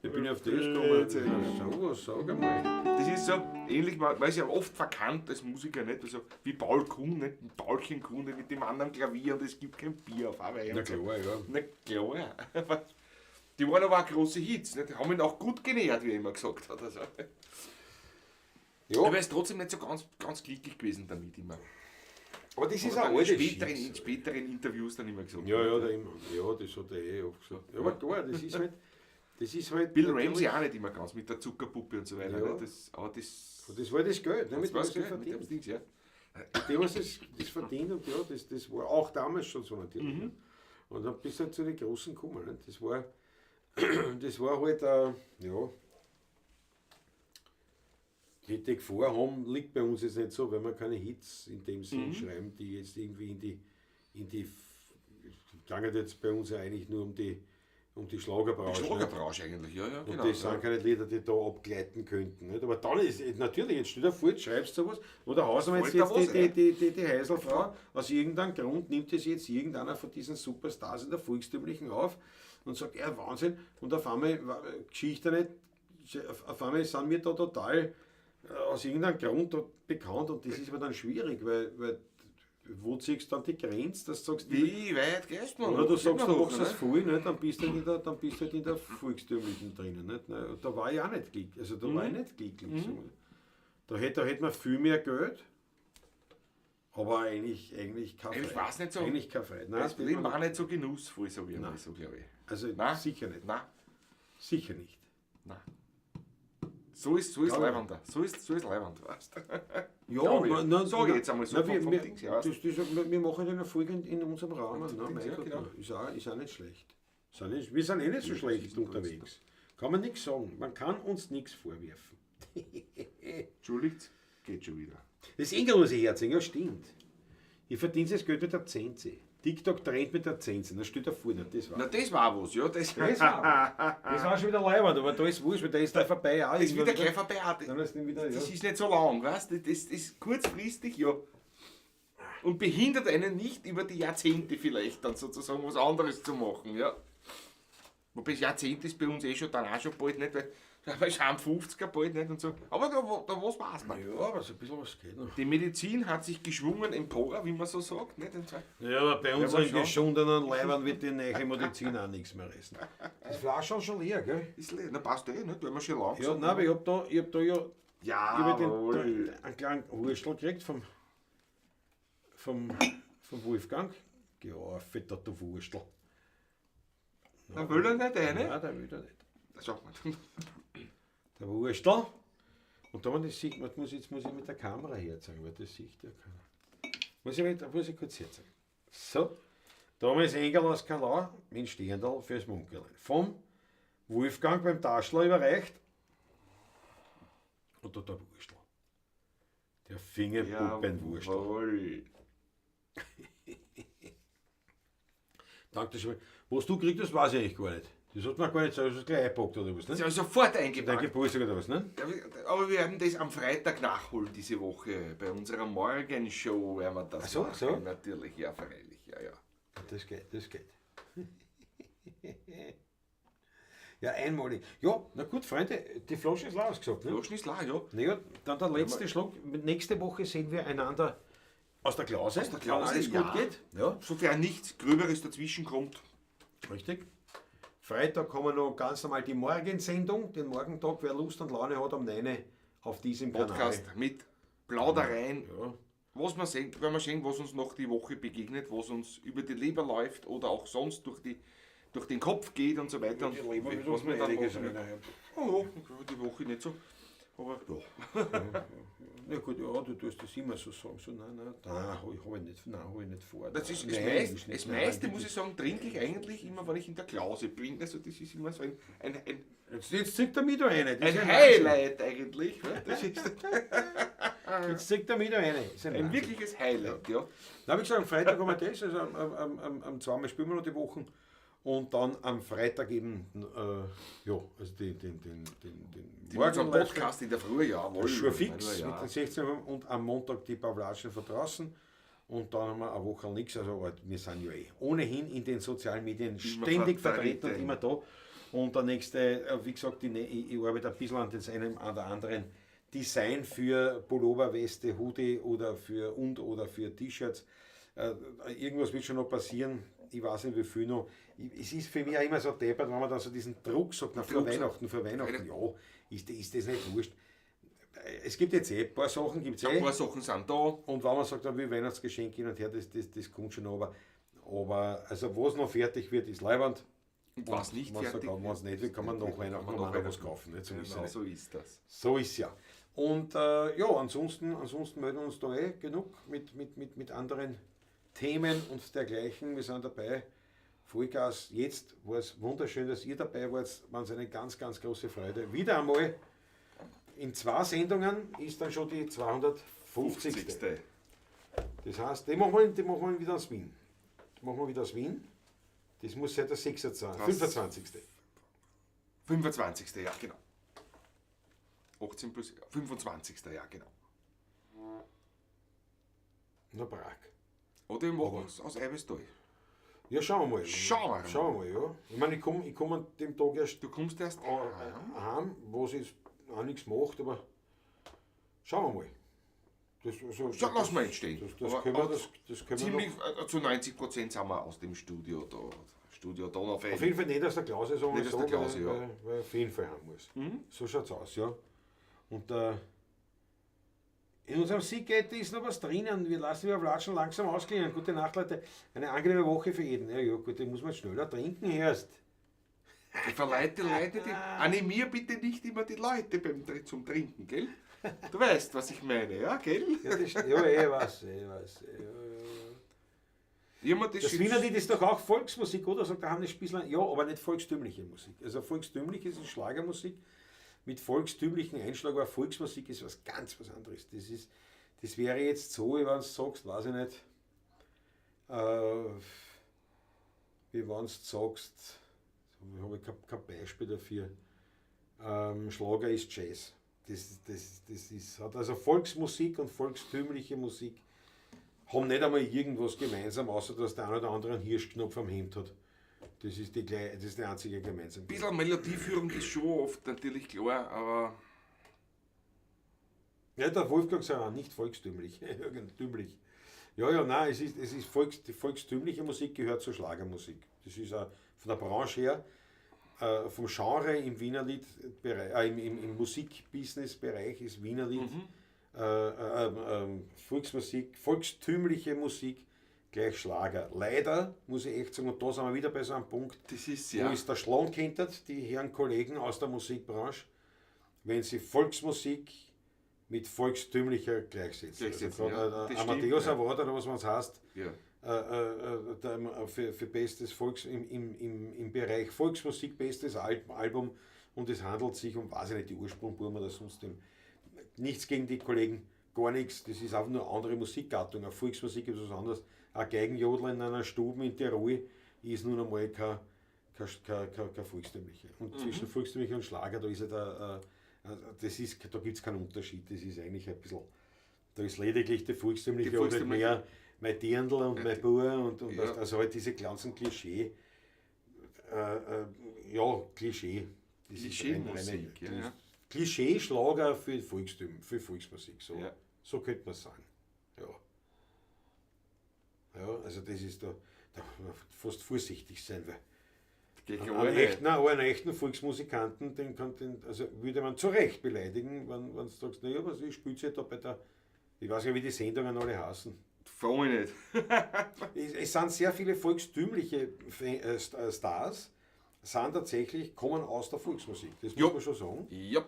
da bin ich auf das gekommen. So was, sag einmal. Das ist so ähnlich, man ist ja oft verkannt als Musiker, nicht? Also wie Paul Kuhn, nicht? Paulchen Kuhn mit dem anderen Klavier und es gibt kein Bier auf Hawaii. Na und so. klar, ja. Na klar. Die waren aber auch große Hits, nicht? Die haben ihn auch gut genährt, wie er immer gesagt hat. Also. Ja, Aber er ist trotzdem nicht so ganz, ganz glücklich gewesen damit immer. aber das ist Hat auch er dann alte in späteren Interviews dann immer gesagt. Ja, ja, der immer, ja, das hat er eh oft gesagt. Ja, aber klar, das ist halt. Das ist halt Bill Ramsey auch nicht immer ganz mit der Zuckerpuppe und so weiter. Ja. Nicht? Das, aber das, Das war das Geld, ne, das mit dem war's was er Geld, mit dem verdient. Dings, ja. Mit dem, was es das verdient und ja, das war auch damals schon so natürlich. Ne? Und dann bist du halt zu den Großen gekommen. Ne? Das war, das war halt, ja, die Gefahr haben, liegt bei uns jetzt nicht so, weil wir keine Hits in dem Sinn schreiben, die jetzt irgendwie in die, ging jetzt bei uns ja eigentlich nur um die Schlagerbranche. Die ne? Schlagerbranche eigentlich, ja, ja, Und genau. das ja. sind keine Lieder, die da abgleiten könnten. Nicht? Aber dann ist natürlich, jetzt stell dir vor, jetzt schreibst du sowas, oder hauen wir jetzt, Fällt da jetzt was die Heiselfrau, aus irgendeinem Grund nimmt das jetzt irgendeiner von diesen Superstars in der Volkstümlichen auf und sagt, ja Wahnsinn, und auf einmal, Geschichte nicht, auf einmal sind wir da total aus irgendeinem Grund da bekannt und das ist aber dann schwierig, weil wo ziehst du dann die Grenze, dass du sagst, Wie weit gehst du noch? oder du sagst, du Geht machst noch, das ne? voll, ne? Dann bist du halt in der, dann bist du halt in der Volkstümlichen drinnen. Nicht? Ne, und da war ich auch nicht glücklich. Also da war ich nicht glücklich. So. Da hätte man viel mehr Geld, aber eigentlich kein Eigentlich Freude. war's nicht so. Eigentlich kein Freude. Nein, Das das Leben war war nicht so genussvoll, sag ich mal so, glaube ich. Also Nein. sicher nicht. Nein, Sicher nicht. nein. So ist Glaube ich. leiwand. So ist leiwand, weißt du. Ja, Glaube ich. na, Sag ich jetzt einmal so na, vom Dings her, weißt das, das, wir machen den Erfolg in unserem Rahmen. Ne? Dings Mein her, Gott, genau. ist auch nicht schlecht. Wir sind eh nicht so schlecht unterwegs. Kann man nichts sagen. Man kann uns nichts vorwerfen. Entschuldigt, geht schon wieder. Das Engerl muss ich herziehen, ja stimmt. Ich verdiene das Geld mit der Zenzi. TikTok trennt mit der Zenzi. Das steht da vorne, das war. Na, das war was, ja. Das, Das war, das war schon wieder leibend, aber da ist wurscht, weil da ist der vorbei. Auch das ist wieder gleich vorbei. auch. Dann ist wieder, ja. Das ist nicht so lang, weißt du? Das ist kurzfristig, ja. Und behindert einen nicht über die Jahrzehnte vielleicht dann sozusagen was anderes zu machen, ja. Wobei das Jahrzehnt ist bei uns eh schon dann auch schon bald nicht, weil wir schon 50er bald nicht und so. Aber da was weiß man. Ja, aber so ein bisschen was geht noch. Die Medizin hat sich geschwungen empor, wie man so sagt. Nicht? Und so. Ja, aber bei unseren aber schon. geschundenen Leibern wird die neue Medizin auch nichts mehr reißen. Das Flaschel schon leer, gell? Ist leer. Na passt eh, nicht? Weil wir schon lang Ja, nein, aber ich hab da ja Ja, ich hab jawohl. einen kleinen Wurstel gekriegt vom Wolfgang. Ja, fetter du Wurstel. Na, will er nicht eine? Nein, der will er nicht. Sag mal. Der Wurstel. Und da das sieht man, jetzt muss ich mit der Kamera herzeigen, weil das sieht ja keiner. Muss ich kurz herzeigen. So, da haben wir das Engel aus Kalau mit Sterndal fürs Munkerlein. Vom Wolfgang beim Taschler überreicht. Und da der Wurstel. Der Fingerpuppenwurstel. Jawohl. Danke schön. Was du kriegst, das weiß ich eigentlich gar nicht. Das hat man gar nicht so, das ist gleich eingepackt oder was, ne? Das ist sofort Dein eingepackt. Geburtstag oder was, ne? Ja, aber wir werden das am Freitag nachholen diese Woche. Bei unserer Morgenshow werden wir das Ach so, machen. so. Natürlich, ja, freilich, ja, ja. Das geht, das geht. Ja, einmalig. Ja, na gut, Freunde, die Flasche ist leer ausgesagt, ne? Flaschen ist leer, ja. Naja, dann der letzte Schluck. Nächste Woche sehen wir einander aus der Klause. Aus der Klause, wenn alles ja. gut geht. Ja, Sofern nichts Gröberes dazwischen kommt. richtig. Freitag haben wir noch ganz normal die Morgensendung, den Morgentag. Wer Lust und Laune hat, am 9 Uhr auf diesem Podcast Kanal. mit Plaudereien. Ja. Was wir sehen, wenn wir sehen, was uns noch die Woche begegnet, was uns über die Leber läuft oder auch sonst durch den Kopf geht und so weiter. Die Leber und wird was uns wir noch dann einiges machen. rein, Oh, ja, die Woche nicht so. Aber ja. Na gut, ja, du tust das immer so sagen. So, nein, nein, nein, hab ich nicht, nein, hab ich nicht vor. Das ist das, nein, meiste, ist nicht, das nein, meiste, das muss ich sagen, trinke ich eigentlich immer, wenn ich in der Klause bin. Also das ist immer so ein Jetzt zieht er mich da rein. Das ist ein ja Wahnsinn. Highlight eigentlich. Ne? Das ist Jetzt zieht er mich da rein. Das ist ein Wahnsinn. wirkliches Highlight, ja. Na, wie gesagt, am Freitag haben wir das, also am zweimal spielen wir noch die Wochen. Und dann am Freitag eben, ja, also den Die Morgen Podcast in der Früh, jawohl. Schon fix Ja, mit den 16 Uhr und am Montag die Pavlatschen von draußen. Und dann haben wir eine Woche nichts, also aber wir sind ja eh ohnehin in den sozialen Medien ständig vertreten und immer da. Und der nächste, wie gesagt, ich arbeite ein bisschen an dem einen oder anderen Design für Pullover, Weste, Hoodie oder für und oder für T-Shirts. Irgendwas wird schon noch passieren. Ich weiß nicht, wie viel noch. Es ist für mich auch immer so deppert, wenn man dann so diesen Druck sagt, na, vor Weihnachten, ja, ist das nicht wurscht. Es gibt jetzt eh ein paar Sachen, gibt's eh. Ein paar Sachen sind da. Und wenn man sagt, dann will Weihnachtsgeschenk hin und her, das kommt schon noch. Aber also was noch fertig wird, ist leiwand. Und was nicht fertig wird, was nicht wird, kann man nach Weihnachten noch was kaufen. Nicht? So genau, ist es. So ist das. So ist ja. Und ja, ansonsten melden wir uns da eh genug mit anderen Themen und dergleichen. Wir sind dabei. Vollgas. Jetzt war es wunderschön, dass ihr dabei wart. War uns eine ganz, ganz große Freude. Wieder einmal in 2 Sendungen ist dann schon die 250. 50. Das heißt, die machen wir wieder aus Wien. Die machen wir wieder aus Wien. Das muss seit der 26. 25. 25. Ja, genau. 18 plus 25. Ja, genau. Na, Prag. Oder wir machen es aus Eibestal. Ja, schauen wir mal. Schauen wir Schauen wir mal, ja. Ich meine, ich komm an dem Tag erst. Du kommst erst heim, wo sie jetzt auch nichts macht, aber schauen wir mal. Das, also, das lassen wir entstehen. Das können wir ziemlich, zu 90% sind wir aus dem Studio da. Studio Donaufeld. Auf jeden Fall nicht aus der Klause, sondern nicht aus so, der Klause, weil, ja. weil auf jeden Fall heim muss. Mhm. So schaut's aus, ja. Und in unserem Seagate ist noch was drinnen. Wir lassen die Flaschen langsam ausklingen. Gute Nacht, Leute. Eine angenehme Woche für jeden. Ja, ja, gut, den muss man schneller trinken erst. Ich verleite Leute, die. Animier bitte nicht immer die Leute zum Trinken, gell? Du weißt, was ich meine, ja, gell? Ja, das, ja, ich weiß, ich weiß. Ja, ja. Das Wienerlied ist doch auch Volksmusik, oder? Sagt der Hannes Spießlein. Ja, aber nicht volkstümliche Musik. Also volkstümlich ist Schlagermusik mit volkstümlichen Einschlag, aber Volksmusik ist was ganz was anderes. Das wäre jetzt so, wie wenn du sagst, weiß ich nicht, wie wenn du sagst, habe ich kein Beispiel dafür, Schlager ist Jazz. Das ist, hat also Volksmusik und volkstümliche Musik haben nicht einmal irgendwas gemeinsam, außer dass der eine oder andere einen Hirschknopf am Hemd hat. Das ist die einzige Gemeinsamkeit. Ein bisschen Melodieführung ist schon oft natürlich klar, aber... Ja, der Wolfgang sagt auch nicht volkstümlich. Dümmlich. Ja, ja, nein, es ist die volkstümliche Musik gehört zur Schlagermusik. Das ist auch von der Branche her, vom Genre im Wienerlied-Bereich, im Musikbusiness-Bereich ist Wienerlied, Volksmusik, volkstümliche Musik gleich Schlager. Leider, muss ich echt sagen, und da sind wir wieder bei so einem Punkt, das ist, ja, wo ist der Schlon kennt, die Herren Kollegen aus der Musikbranche, wenn sie Volksmusik mit volkstümlicher gleichsetzen. Gleichsetzen, also ja. gerade, Das stimmt, Amadeus ja. Award oder was man es heißt, Ja. für bestes Volks, im Bereich Volksmusik, bestes Album, und es handelt sich um, weiß ich nicht, die Ursprungburm oder sonst dem. Nichts gegen die Kollegen, gar nichts, das ist einfach nur eine andere Musikgattung. Eine Volksmusik ist was anderes. Ein Geigenjodler in einer Stube in Tirol ist nun einmal kein volkstümliche. Und zwischen volkstümlich und Schlager, da ist ja da, das ist, da gibt es keinen Unterschied. Das ist eigentlich ein bisschen, da ist lediglich die volkstümliche, Die oder volkstümliche. mehr mein Dirndl und mein Bub und Ja. also halt diese ganzen Klischee, ja, Klischee. Das ist Klischee-Musik, ja, ja. Klischee-Schlager für Volkstüm, für Volksmusik, so, Ja. so könnte man sagen. Ja. Ja, also das ist da muss man fast vorsichtig sein, weil Geht einen, gar nicht. echten, nein, einen echten Volksmusikanten, den kann, den, also würde man zu Recht beleidigen, wenn du sagst, naja, was ich spiele ja da bei der, ich weiß ja, wie die Sendungen alle heißen. Frag mich nicht. Es sind sehr viele volkstümliche Stars, sind tatsächlich, kommen aus der Volksmusik, das muss Jo. man schon sagen. Ja.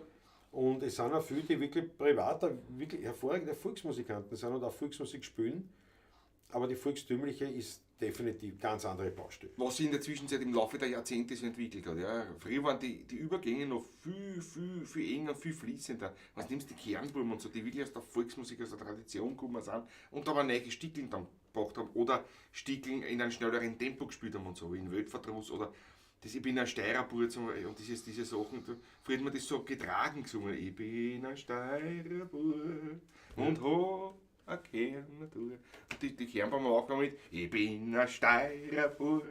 Und es sind auch viele, die wirklich privat, wirklich hervorragende Volksmusikanten sind und auch Volksmusik spielen. Aber die volkstümliche ist definitiv ganz andere Baustelle. Was sich in der Zwischenzeit im Laufe der Jahrzehnte so entwickelt hat. Ja. Früher waren die Übergänge noch viel, viel, viel enger, viel fließender. Was nimmst du die Kernbuben und so, die wirklich aus der Volksmusik, aus der Tradition gekommen sind und aber neue Stickeln dann gebracht haben oder Stickeln in einem schnelleren Tempo gespielt haben und so, wie in Weltverdruss oder das, ich bin ein Steirer Bub zum Beispiel, und diese Sachen, da, früher hat man das so getragen gesungen, ich bin ein Steirer Bub und ho a Kernnatur. Und die Kernbaum haben angefangen mit ich bin ein Steirer Bub.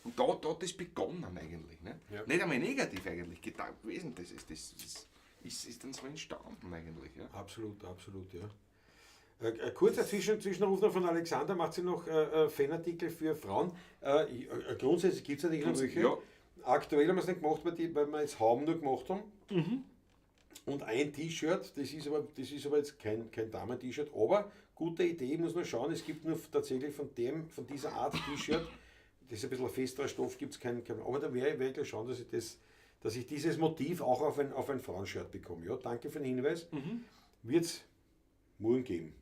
Und da hat das begonnen eigentlich. Ne? Ja. Nicht einmal negativ eigentlich gedacht gewesen, das ist dann so entstanden eigentlich. Ja. Absolut, absolut, ja. Ein kurzer Zwischenruf noch von Alexander, macht sie noch Fanartikel für Frauen. Grundsätzlich gibt es natürlich noch welche. Ja. Aktuell haben wir es nicht gemacht, weil wir jetzt Hauben nur gemacht haben. Und ein T-Shirt, das ist aber jetzt kein Damen-T-Shirt, aber gute Idee, muss man schauen, es gibt nur tatsächlich von dieser Art T-Shirt, das ist ein bisschen ein festerer Stoff, gibt es kein, aber da werde ich gleich schauen, dass ich dieses Motiv auch auf ein Frauenshirt bekomme. Ja, danke für den Hinweis. Wird es morgen geben,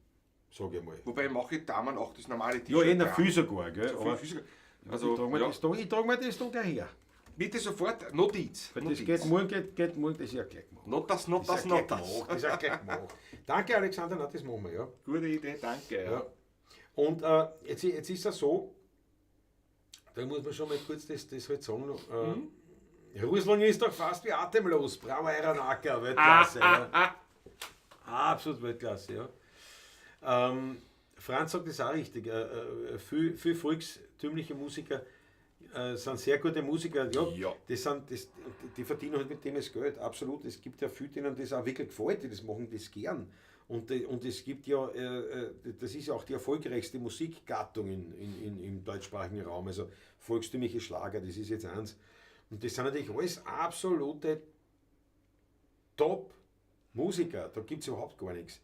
sage ich mal. Wobei mache ich Damen auch das normale T-Shirt. Ja, eh noch viel sogar, gell? So viel, aber viel sogar. Also, ich trage mir, ja. trag mir das da gleich her. Bitte sofort, Notiz. Weil Notiz. das geht morgen, geht morgen, das ist ja gleich gemacht. Not das, not das, Das ist ja not gleich das. gemacht, das ist ja gleich gemacht. Danke, Alexander, na, das machen wir, ja. Gute Idee, danke. Ja. Und jetzt ist es so, da muss man schon mal kurz das halt sagen. Rußlung ist doch fast wie atemlos. Bravo, Eiranacker, Weltklasse. Ja. Absolut Weltklasse, ja. Franz sagt das auch richtig. Viel, viel volkstümliche Musiker sind sehr gute Musiker. Ja, Ja. Die verdienen halt mit dem das Geld, absolut. Es gibt ja viele, denen das auch wirklich gefällt, die das machen das gern. Und es gibt ja, das ist ja auch die erfolgreichste Musikgattung im deutschsprachigen Raum, also volkstümliche Schlager, das ist jetzt eins. Und das sind natürlich alles absolute Top-Musiker, da gibt es überhaupt gar nichts.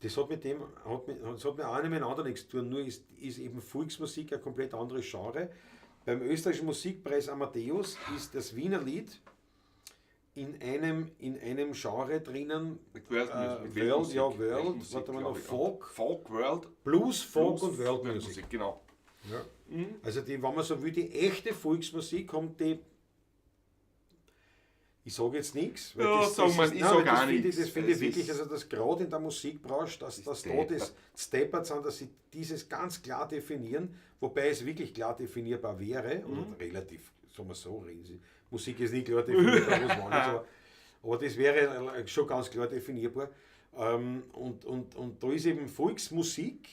Das hat mit dem, das hat mit einem mit anderen nichts zu tun, nur ist eben Volksmusik ein komplett anderes Genre. Beim österreichischen Musikpreis Amadeus ist das Wiener Lied in einem Genre drinnen, Mit World, mit World, ja, World, Weltmusik, warte mal noch, glaub ich. Folk. Folk, World, Blues, Folk Blues, und World Music. Genau. Ja. Also die, wenn man so will, die echte Volksmusik kommt, die, ich sage jetzt nichts, weil Ja, das, sag das mal, ist, ich nein, sag weil das auch finde ich, nichts. das finde ich Es wirklich, ist- also dass gerade in der Musikbranche, dass da das steppert sind, dass sie dieses ganz klar definieren, wobei es wirklich klar definierbar wäre, oder relativ, sagen wir so, reden Sie, Musik ist nicht klar definierbar, was man ist, aber das wäre schon ganz klar definierbar. Und da ist eben Volksmusik,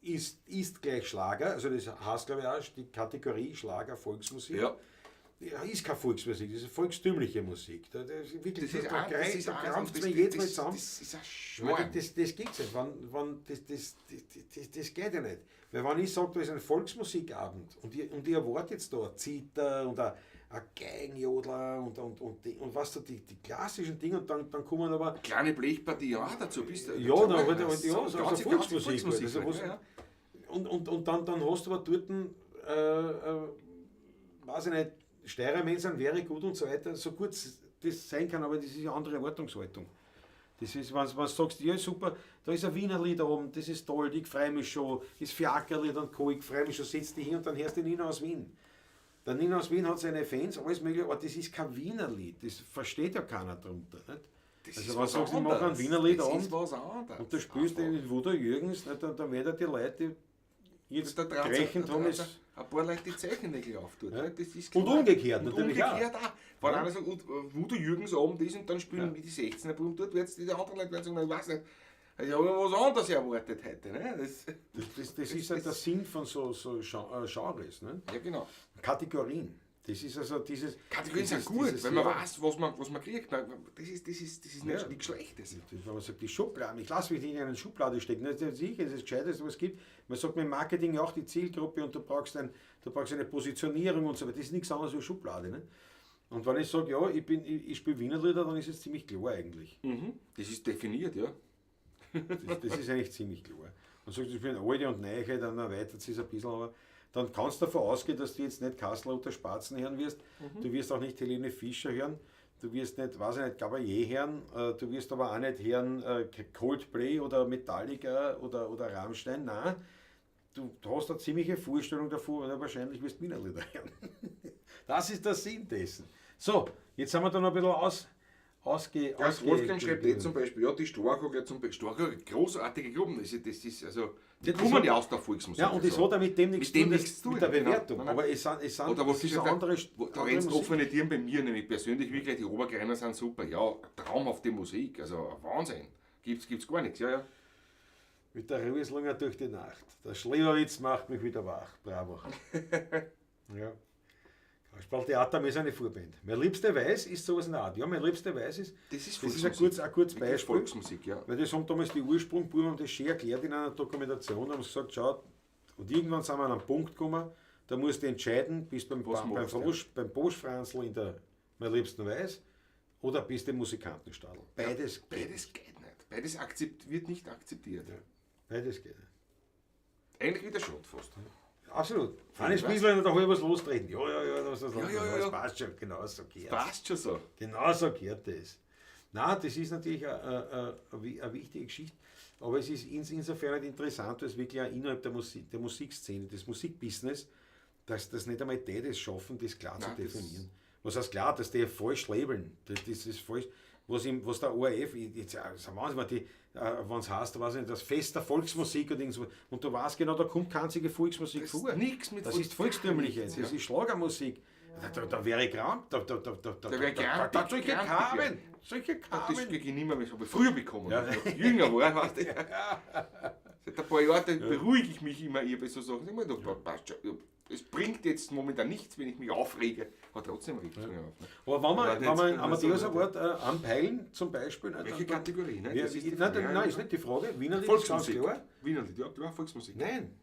ist gleich Schlager, also das heißt, glaube ich, auch die Kategorie Schlager, Volksmusik. Ja. Ja, ist keine Volksmusik, das ist volkstümliche Musik. Da, das ist wirklich, Das ist da, auch, das ist da auch, krampft das, mir jedes Mal das, zusammen. das ist ein Weil Schmarrn. das gibt's nicht. Das geht ja nicht. Weil wenn ich sage, da ist ein Volksmusikabend und ich erwarte jetzt da eine Zither und ein Geigenjodler und was da, die klassischen Dinge und dann kommen aber. Kleine Blechpartie auch dazu bist du. Ja, dann halt, ja, so, so also Volksmusik. Volksmusik halt. Also, ja, ja. Und dann hast du aber dort, weiß ich nicht, Steirermänner sind wäre gut und so weiter, so gut das sein kann, aber das ist eine andere Erwartungshaltung. Das ist, wenn du sagst, ja super, da ist ein Wienerli da oben, das ist toll, ich freue mich schon, das Fiakerlied und Co., ich freue mich schon, setz dich hin und dann hörst du Nino aus Wien. Der Nino aus Wien hat seine Fans, alles mögliche, aber das ist kein Wienerlied, das versteht ja keiner drunter. Nicht? Das Also ist wenn du was sagst, ich mache ein anderes. Wienerlied Das an ist was anderes. und du spielst Einfach. den Wudo Jürgens, nicht, dann werden die Leute, die jetzt Da traut sich- gerechnet da haben, traut ist, sich ein paar Leute die Zeichennägel auftun. Ja. Ne? Das ist Und klar. umgekehrt Und natürlich auch. umgekehrt auch. Wenn einer sagt, und Voodoo Jürgens Abend ist und dann spielen wie die 16er Buben dort, wird's die anderen Leute werden sagen, na, ich weiß nicht, also ich habe was anderes erwartet heute. Ne? Das, das ist halt der Sinn von so Genres, ne? ja, genau. Kategorien. Das ist also dieses. Kategorien dieses, sind gut, dieses, weil man ja, weiß, was man kriegt. Das ist nicht, Ja. nichts Schlechtes. Das, wenn man sagt, die Schublade, ich lasse mich nicht in eine Schublade stecken. Das ist sicher, das ist das Gescheiteste, was es gibt. Man sagt mit Marketing ja auch die Zielgruppe und du brauchst eine Positionierung und so weiter. Das ist nichts anderes als Schublade. Ne? Und wenn ich sage, ja, ich spiele Wienerlieder, dann ist es ziemlich klar eigentlich. Mhm. Das ist definiert, ja. Das ist eigentlich ziemlich klar. Und sagst, ich bin alte und neue, dann erweitert sich es ein bisschen, aber dann kannst du davon ausgehen, dass du jetzt nicht Kasseler Spatzen hören wirst, du wirst auch nicht Helene Fischer hören, du wirst nicht, weiß ich nicht, Gabalier hören, du wirst aber auch nicht hören Coldplay oder Metallica oder Rammstein, nein, du hast eine ziemliche Vorstellung davon, und wahrscheinlich wirst du Wienerlieder hören. Das ist der Sinn dessen. So, jetzt haben wir da noch ein bisschen Ja, Wolfgang schreibt eh zum Beispiel, ja, die Storkoger zum Beispiel, Storkoger, großartige Gruppen, das ist, also, die Ja, das kommen hat- ja aus der Volksmusik. Ja, und das also. hat auch mit dem nichts Mit dem zu tun, nichts zu tun, mit der genau. Bewertung. Nein, nein. Aber es sind, es sind, Oder was es ist ist eine andere, da andere rennst Musik. offene Türen bei mir, nämlich persönlich wirklich, die Obergreiner sind super. Ja, traumhafte Musik, also Wahnsinn. Gibt's gar nichts, ja, ja. Mit der Röslinger durch die Nacht. Der Schleberwitz macht mich wieder wach. Bravo. Ja. Kasperltheater ist eine Vorband. Mein liebste Weiß ist sowas in der Art. Ja, mein liebste Weiß ist, Das ist das ist ein Volksmusik. kurzes Wirklich Beispiel. Volksmusik, ja. Weil das haben damals die Ursprungbuben haben das schön erklärt in einer Dokumentation, haben sie gesagt, schau, und irgendwann sind wir an einen Punkt gekommen, da musst du entscheiden, bist du Was machst du, beim Bosch-Franzl in der Mein Liebsten Weiß oder bist du im Musikantenstadl. Beides geht. Beides geht nicht. Beides wird nicht akzeptiert. Ja. Beides geht nicht. Eigentlich wieder schon fast. Absolut. Hannes Bieslein da halb was lostreten. Ja, ja, ja, das, das, Ja, ja, ja, das ja. passt schon. Genau so gehört. Passt schon so. Genau so gehört das. Nein, das ist natürlich eine wichtige Geschichte, aber es ist insofern halt interessant, weil es wirklich auch innerhalb der, Musik, der Musikszene, des Musikbusiness, dass das nicht einmal die das schaffen, das klar Nein, zu das- definieren. Was heißt klar, dass die falsch labeln, das ist falsch. Was der ORF, jetzt, das ist Wahnsinn, wenn es heißt, weiß ich nicht, das Fest der Volksmusik und irgend so. Und du weißt genau, da kommt keine einzige Volksmusik Das vor. ist nix mit Das Volks- ist volkstümliche, das ja. ist Schlagermusik. Da wäre ich krank, da wär ich da, solche grantig, Kamen, solche Das Kamen. kriege ich nicht mehr, das habe ich früher bekommen, Ja. als ich noch jünger war, weißt du. Seit ein paar Jahren da beruhige ich mich immer, ich bei so Sachen. Ich meine, da passt schon. Es bringt jetzt momentan nichts, wenn ich mich aufrege, aber trotzdem regt es mich auf. Ne? Aber wenn wir, Aber wenn wir jetzt- Amadeus Award anpeilen, zum Beispiel. Ne, Welche dann- Kategorie? Ne? Ja, Das ist die nein, Frage. nein, ist nicht die Frage. Wienerlied ist ganz Volksmusik. klar. Wienerlied, ja klar, Volksmusik. Nein.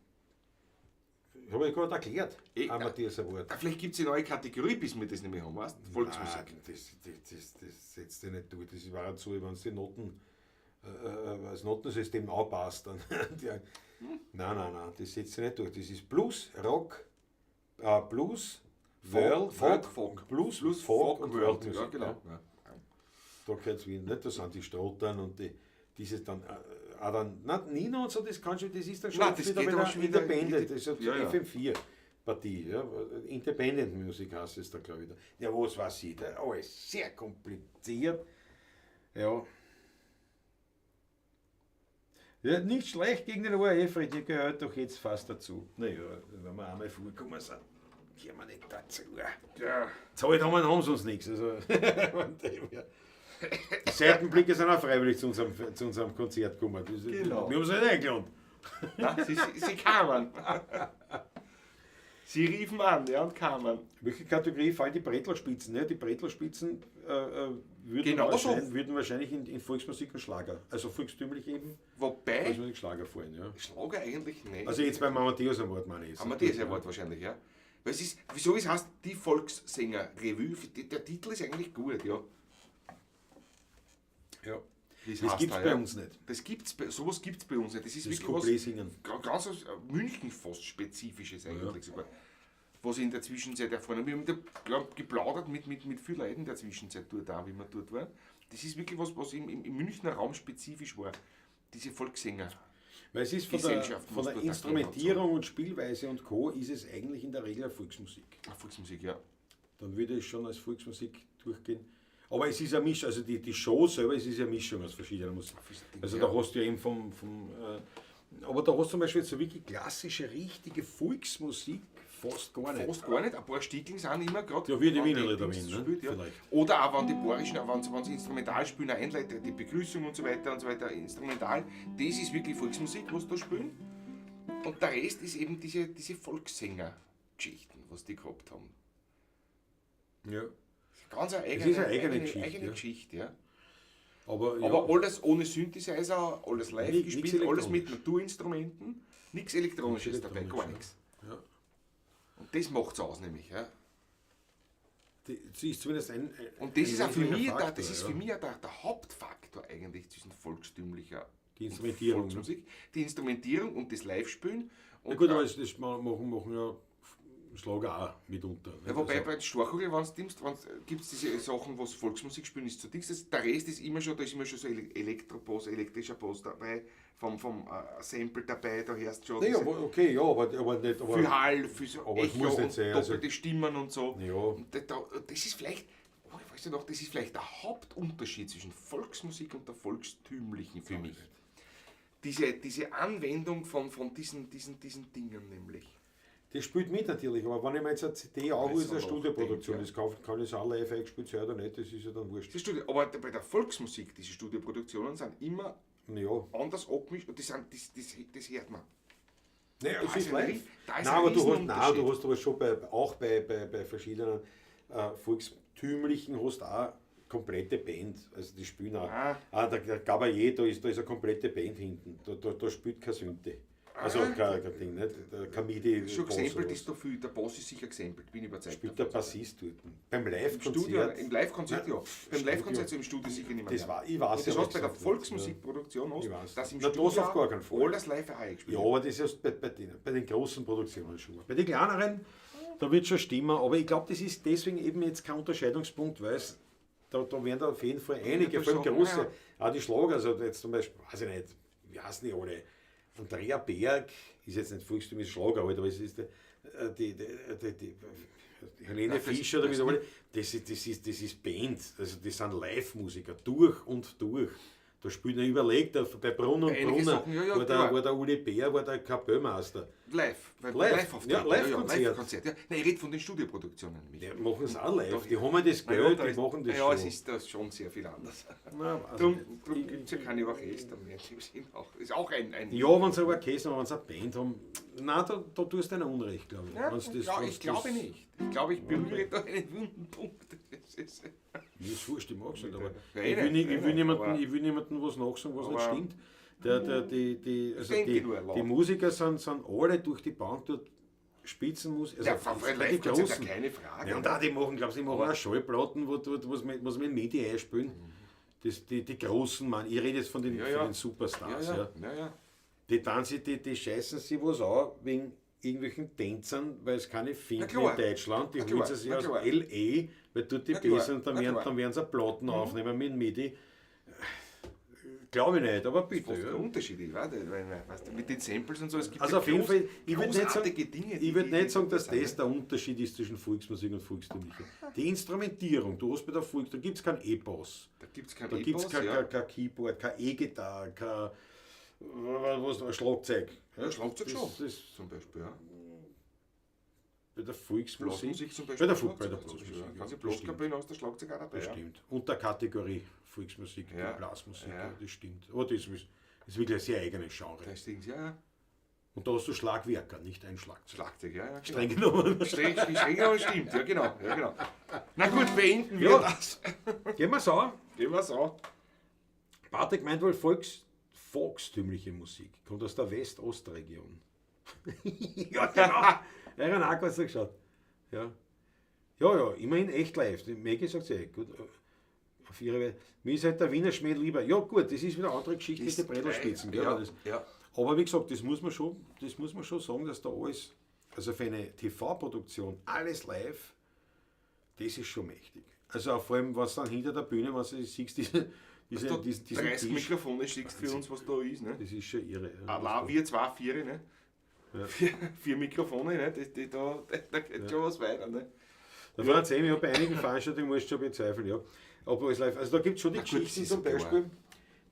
Habe ich gerade erklärt. Amadeus Award. Ah, vielleicht gibt es eine neue Kategorie, bis wir das nicht mehr haben, weißt du? Volksmusik. Nein, das setzt dich nicht durch. Das war so, wenn es die Noten, das Notensystem anpasst. Dann, Nein, nein, nein, das setzt sich nicht durch. Das ist Blues, Rock, Blues, World, Folk, Folk. Blues, Blues, Folk und World Music. Ja, genau. Ja. Ja. Da gehört es nicht, da sind die Strottern und die, dieses dann, auch dann, na, Nino und so, das kann schon, das ist dann schon Nein, das wieder geht aber schon wieder Independent, das ist Ja, ja. FM4-Partie, ja, Independent Music heißt es da, glaube ich. Ja, was weiß ich, da, alles sehr kompliziert, ja. Ja, nicht schlecht gegen den ORF, die gehört doch jetzt fast dazu. Naja, wenn wir einmal vorgekommen sind, gehören wir nicht dazu. Ja. Zahlt haben sie uns nichts. Also, von dem her. Die Seitenblicke sind auch freiwillig zu unserem Konzert gekommen. Das, Genau. Wir haben sie nicht eingeladen. Nein, sie kamen. Sie riefen an, ja, und kamen. Welche Kategorie fallen die Brettlerspitzen? Ne? Die Brettlerspitzen würden wahrscheinlich in Volksmusik und Schlager, also volkstümlich eben, Wobei, Volksmusik Schlager fallen. Ja. Schlager eigentlich nicht. Also jetzt beim Amadeus Award meine ich. Amadeus Award wahrscheinlich, ja. Weil es ist, wieso es heißt, die Volkssänger-Revue, der Titel ist eigentlich gut, ja. Ja. Das, Das heißt gibt es da, bei ja. uns nicht. Das gibt's bei, sowas gibt es bei uns nicht. Das ist Das wirklich was Couplet-Singen. ganz was München fast Spezifisches eigentlich sogar. Was ich in der Zwischenzeit erfahren habe. Wir haben da, glaub, geplaudert mit vielen Leuten in der Zwischenzeit dort auch, wie wir dort waren. Das ist wirklich was, was im Münchner Raum spezifisch war. Diese Volkssänger. Weil es ist von der, Gesellschaft, von was der dort Instrumentierung und Spielweise und Co. ist es eigentlich in der Regel eine Volksmusik. Ah, Volksmusik, ja. Dann würde es schon als Volksmusik durchgehen. Aber es ist eine Mischung, also die Show selber, es ist eine Mischung aus verschiedenen Musiken. Also da hast du ja eben aber da hast du zum Beispiel jetzt so wirklich klassische, richtige Volksmusik fast gar nicht. Fast gar nicht, ein paar Stickeln sind immer gerade. Ja, wie die wenn Wiener die Lieder Dings Wien, ne? spielt, ja. Vielleicht. Oder auch wenn die bayerischen, auch wenn sie instrumental spielen, auch einleiten, die Begrüßung und so weiter, instrumental. Das ist wirklich Volksmusik, was da spielen. Und der Rest ist eben diese Volkssänger-Geschichten, was die gehabt haben. Ja. Ganz eine eigene, ist eine eigene Geschichte, eigene ja. Geschichte, ja. Aber, ja, Aber alles ohne Synthesizer, alles live Nix gespielt, alles mit elektronisch. Naturinstrumenten, nichts Elektronisches Nix dabei, gar elektronisch, nichts. ja. Und das macht's aus nämlich. Ja. Sie ist zumindest ein Und das ein ist auch für wesentlicher mich, der, Faktor, das ist ja. für mich auch der Hauptfaktor eigentlich zwischen volkstümlicher Die und Instrumentierung, ne? Volksmusik. Die Instrumentierung und das Live-Spielen. Und Ja gut, aber das machen ja Schlager auch mitunter. Ja, wobei Also, bei den Storchhagel, wenn du gibt es diese Sachen, was Volksmusik spielen, ist zu dick. Der Rest ist immer schon, da ist immer schon so Elektropost, elektrischer Post dabei, vom Sample dabei, da hörst du schon naja, diese aber okay, ja, aber nicht. Aber, viel Hall, viel so aber es Echo muss nicht und sein, also- doppelte Stimmen und so. Ja. Und das ist vielleicht, oh, ich weiß nicht noch, das ist vielleicht der Hauptunterschied zwischen Volksmusik und der volkstümlichen für mich. Diese Anwendung von diesen Dingen nämlich. Das spielt mit natürlich, aber wenn ich mir jetzt eine CD anhole, ist ist eine aber auch Studioproduktion. Ding, ja. Das kann ich auch live eingespielt sein oder nicht, das ist ja dann wurscht. Das Studio, aber bei der Volksmusik, diese Studioproduktionen sind immer Ja. anders abgemischt und das hört man. Naja, Da es ist ist ein live. da ist Nein, ein aber du hast, nein, Riesenunterschied. du hast aber schon auch bei verschiedenen volkstümlichen hast auch komplette Band. Also die spielen auch. Ah. Ah, der Gabalier, da ist eine komplette Band hinten. Da spielt kein Synthi. Also kein Ding, nicht? Kein MIDI. Schon Bass gesampelt oder ist da viel, der Bass ist sicher gesampelt, bin ich überzeugt. Spielt der Bassist dort. Beim Im Studio, Live-Konzert. im Live-Konzert, ja. Beim Studio. Live-Konzert so im Studio sicher nicht mehr. Das war, ich weiß Und das ja, hast bei der gesagt nicht. Volksmusikproduktion hast, Ich weiß. dass im Na, das Studio auf gar keinen Fall. alles live eingespielt Ja, aber das ist bei den großen Produktionen schon. Bei den kleineren, da wird schon stimmen, aber ich glaube, das ist deswegen eben jetzt kein Unterscheidungspunkt, weil es, da werden da auf jeden Fall einige, das vor allem schon, große, ja. auch die Schlager, also jetzt zum Beispiel, weiß ich nicht, wie heißen die alle? Andrea Berg ist jetzt nicht volkstümlich Schlager, halt, aber es ist die Helene Nein, das- Fischer oder wie das sie alle, das ist Band, also das sind Live-Musiker, durch und durch. Da spielt er überlegt, bei Brunn und Einige Brunner Sachen, ja, ja, war, klar. der Uli Bär, war der Kapellmeister. Live, weil Live, Live-Auftritt. ja, Live-Konzert. Ja, Live-Konzert. Ja. Nein, ich rede von den Studioproduktionen nämlich. Die machen es auch live, die haben ja das Na ja, Geld, da die ist- machen das ja, schon. es ist das schon sehr viel anders. Nein, also Drum, nicht. drum gibt es ja keine Orchester mehr. In dem Sinn auch. Ist auch ein Ja, wenn sie ein Orchester, wenn sie eine Band haben, nein, da tust du einer Unrecht, glaube ich. Ja, Wenn's das, ja, wenn's ich glaube das, nicht. Ich glaube, ich berühre da einen wunden Punkt. Das ist, Mir ist wurscht, ich mag's nicht, aber Ja, ich will, eh nicht, ich will eh niemanden, aber- ich will niemanden was nachsagen, was nicht Aber- stimmt. Der, der, die, die, also denke die, nur laut. die Musiker sind alle durch die Bank dort Spitzenmusik, also ja, von die Live-Konzert, großen. ja, keine Frage. Ja, und auch die machen, glaubst du, die machen auch Schallplatten, wo, wo, was mit, was mit MIDI einspielen. Das, die großen Mann, ich rede jetzt von den, Ja, von ja. den Superstars. ja, Ja, ja, ja, ja. Die tanzen, die scheißen sich was an wegen irgendwelchen Tänzern, weil es keine finden Na klar. in Deutschland. Die Na holen klar, sie sich na aus klar. L.A., weil dort die Na klar, besser und dann na werden, klar. Mhm. dann werden sie Platten aufnehmen mit MIDI. Glaube ich nicht, aber bitte. Fast Ja. der Unterschied, ich weiß nicht, weil, weißt du, mit den Samples und so, es gibt Also ja auf jeden Fall, ich würde nicht sagen, großartige Dinge. ich würd nicht sagen, dass sind, das der Unterschied ist zwischen Volksmusik und Volkstümlicher. Die Instrumentierung, du hast bei der Volks, da gibt es keinen E-Bass. Da gibt es kein Da gibt es E-Bass, kein, ja. kein Keyboard, kein E-Gitarre, kein was, ein Schlagzeug. Ja, Schlagzeug das, schon. Das, Zum Beispiel, ja. bei der Volksmusik. Blasmusik zum Beispiel. Bei der, bei der Schlagzeug zum Beispiel, Blasmusik. ja. Ja, Ganze das stimmt. Blaskapelle aus der Schlagzeug auch dabei. Das ja. stimmt. Und der Kategorie Volksmusik, Ja. die Blasmusik, Ja. ja. das stimmt. Aber das ist wirklich ein sehr eigenes Genre. Da ist Dings, ja, ja. Und da hast du Schlagwerker, nicht ein Schlagzeug. Schlagzeug, ja, ja. Genau. Streng genommen. Streng genommen stimmt, ja, genau. Ja, genau. Na gut, beenden wir Ja. das. Gehen wir so. Gehen wir so. Patrick meint wohl volkstümliche Musik. Kommt aus der West-Ost-Region. Ja, genau. Er hat auch kurz geschaut. Ja. Ja, ja, immerhin echt live. Die Maggie sagt eh, gut. Auf ihre Weise. Mir ist halt der Wiener Schmäh lieber. Ja, gut, das ist wieder eine andere Geschichte mit den Brettelspitzen. Gell? Ja, Das, ja. Aber wie gesagt, das muss man schon sagen, dass da alles, also für eine TV-Produktion, alles live, das ist schon mächtig. Also auch vor allem, was dann hinter der Bühne, was du siehst, Da diesen 30 Tisch, Mikrofone schickst für uns, was da ist. Ne? das ist schon irre. Ja. Allein wir zwei, vier, ne? Vier Mikrofone, ne? Das, die, da, da geht schon was weiter. Ne? Da ja. Erzähl ich, ja, bei einigen Veranstaltungen musst du schon bezweifeln, ja. Ob alles live. Also da gibt es schon die Na gut, das Geschichten ist zum klar. Beispiel,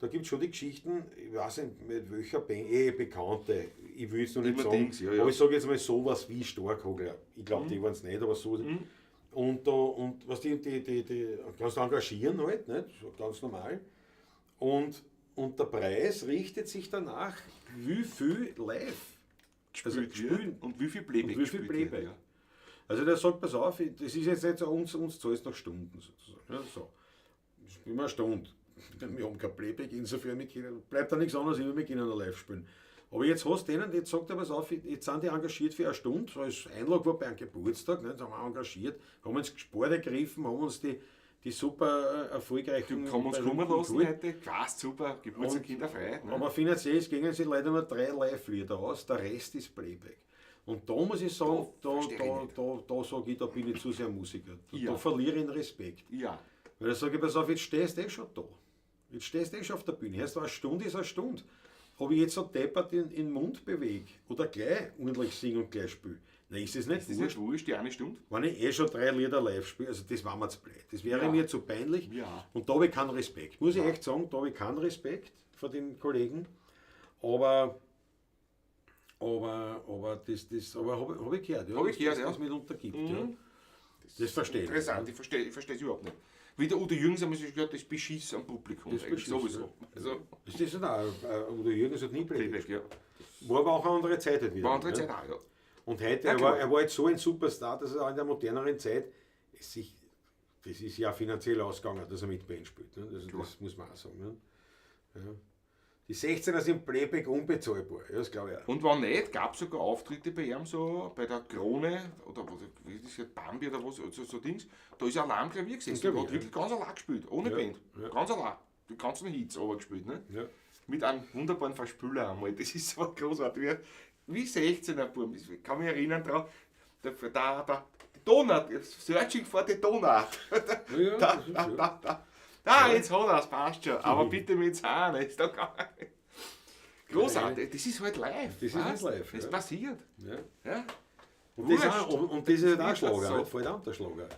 da gibt es schon die Geschichten, ich weiß nicht, mit welcher Band, Bekannte, ich will es noch nicht Immer sagen, Dings, ja, ja. aber ich sage jetzt mal sowas wie Starkhagler. Ich glaube, die waren es nicht, aber so. Und da, und was die kannst du engagieren halt, nicht? So ganz normal. Und der Preis richtet sich danach, wie viel live Gespielt also wird spielen. Und wie viel Playback Und wie viel gespielt wird, Playback. ja. Also der sagt, pass auf, das ist jetzt nicht so, uns zahlst nach Stunden sozusagen. Ja, so. Spielen wir eine Stunde. Wir haben kein Playback, insofern wir können, bleibt da nichts anderes über, wir können noch live spielen. Aber jetzt hast du denen, jetzt sagt er, pass auf, jetzt sind die engagiert für eine Stunde, so als Einlage war bei einem Geburtstag, ne, sind wir engagiert, haben uns Gesport ergriffen, haben uns die super erfolgreichen... Du kann uns kommen lassen geholt. heute. Quasi super, Geburtstag, Kinder frei. Ne? Aber finanziell es gingen sich leider nur 3 Live-Lieder aus, der Rest ist Playback. Und da muss ich sagen, Da verstehe ich da sage ich, da bin ich zu sehr Musiker. Da, Ja. da verliere ich den Respekt. Ja. Weil da sage ich, pass auf, jetzt stehst du eh schon da. Jetzt stehst du eh schon auf der Bühne. Erst eine Stunde ist eine Stunde. Ob ich jetzt so deppert in den Mund bewege oder gleich ordentlich singe und gleich spiele, nein, ist es nicht Ist das wurscht. nicht wurscht, die eine Stunde? Wenn ich eh schon 3 Lieder live spiele, also das war mir zu blöd. Das wäre Ja. mir zu peinlich. Ja. Und da habe ich keinen Respekt. Muss ich echt sagen, da habe ich keinen Respekt vor den Kollegen. Aber das aber hab ich gehört, ja, Hab ich dass gehört, das, ja. das mitunter gibt. Ja. Das verstehe ich. Interessant, ich verstehe es überhaupt nicht. Wie der Udo Jürgens haben sie schon gehört, das Beschiss am Publikum. Das eigentlich Beschiss, sowieso. ja. Also, Das ist auch, Udo Jürgens hat nie Playback. Playback, ja. War aber auch eine andere Zeit halt wieder. War andere ne? Zeit auch, ja. Und heute, Ja, klar. er war jetzt so ein Superstar, dass er auch in der moderneren Zeit sich, das ist ja finanziell ausgegangen, dass er mit Band spielt. Ne? Also das muss man auch sagen. Ne? Ja. Die 16er sind Playback unbezahlbar, ja, das glaube ich auch. Und wenn nicht, gab es sogar Auftritte bei ihm so, bei der Krone oder was, wie ist das, Bambi oder was, so Dings, da ist er allein am Klavier gesessen und Klavier, hat wirklich ganz allein gespielt, ohne Ja, Band. ja. Ganz allein. Die ganzen Hits aber gespielt, ne? Ja. Mit einem wunderbaren Verspüler einmal. Das ist so großartig. Wie 16er Bub, ich kann mich erinnern drauf, da, die Donut, Searching for the Donut. Ja, Da, das ist da, ja. da, da. Da, jetzt hat er's, passt schon. Aber bitte mit Zahn, ist doch gar nicht. Großartig, das ist halt live. Das ist halt weißt? live, Das ja. passiert. Ja. Ja. Und, das Wurscht. auch, und das ist halt auch Ist das Schlager, so? nicht? Fällt auch unter Schlager.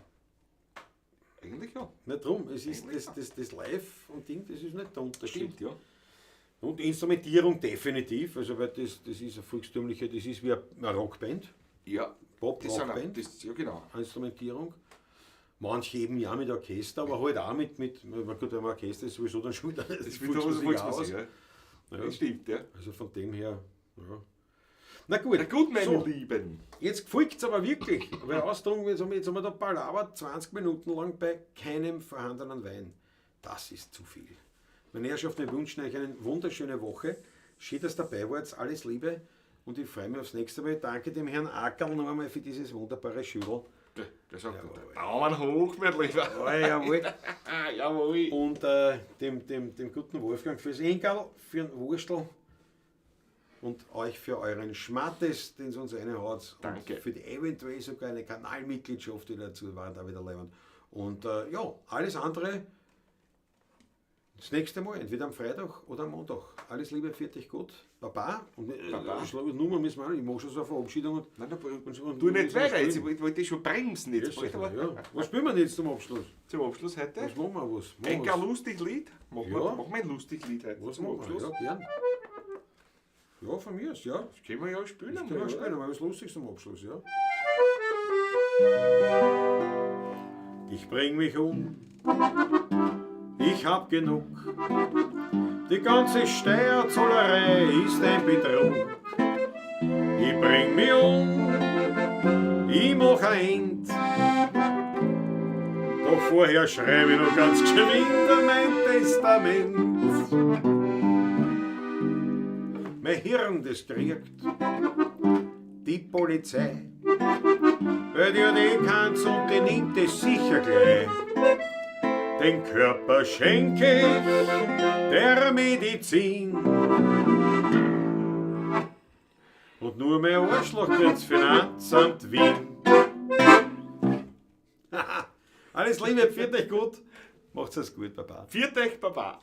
Eigentlich ja. Nicht drum, es ist Eigentlich das Live und Ding, das ist nicht der Unterschied. Stimmt, ja. Und Instrumentierung definitiv, also weil das ist eine volkstümliche, das ist wie eine Rockband, Ja. Das sind auch, Pop-Rockband, das, ja, genau. Instrumentierung. Manche eben ja mit Orchester, aber halt auch mit gut, wenn man Orchester ist, sowieso dann schon wieder Das ist wieder was Volksmusik, ja. Ja. Das stimmt, ja. Also von dem her, ja. Na gut, Na gut, meine so, Lieben. jetzt folgt es aber wirklich. Weil ausdrücken, jetzt haben wir da Palaver 20 Minuten lang bei keinem vorhandenen Wein. Das ist zu viel. Meine Herrschaften, wir wünschen euch eine wunderschöne Woche. Schön, dass ihr dabei wart. Alles Liebe und ich freue mich aufs nächste Mal. Danke dem Herrn Ackerl noch einmal für dieses wunderbare Schüttel. Der sagt, Daumen hoch, mein Lieber. Ja, jawohl. Jawohl. Und dem guten Wolfgang fürs Enkerl, für den Wurstel und euch für euren Schmattes, den es uns reinhaut. Danke. Und für die eventuell sogar eine Kanalmitgliedschaft, die dazu war, da wieder leibend. Und ja, alles andere das nächste Mal, entweder am Freitag oder am Montag. Alles Liebe, fertig, gut. Baba. Und Baba. Nummer müssen wir auch nicht. Ich mache schon so eine Verabschiedung. Und, Nein, und tu nicht und- weiter, jetzt, ich wollte dich schon bremsen. Jetzt. Ja, sicher, ja. Was spielen wir denn jetzt zum Abschluss? Zum Abschluss heute. Was machen wir? Was? Machen Ein wir gar was? lustig Lied. Machen Ja. wir ein lustig Lied heute Was zum machen wir? Abschluss. Ja, gern. Ja, von mir aus, ja. Das können wir ja spielen. Das einmal, können wir oder? spielen, aber was Lustiges zum Abschluss, ja. Ich bring mich um, ich hab genug. Die ganze Steuerzahlerei ist ein Betrug. Ich bring mich um, ich mach ein End. Doch vorher schreibe ich noch ganz geschwind mein Testament. Mein Hirn, das kriegt die Polizei. Weil die hat eh keins und die nimmt es sicher gleich. Den Körper schenke ich der Medizin. Und nur mehr Arschloch kriegt's Finanzamt Wien. Alles Liebe, pfiat euch gut. Macht's es gut, Baba. Viert euch, Baba.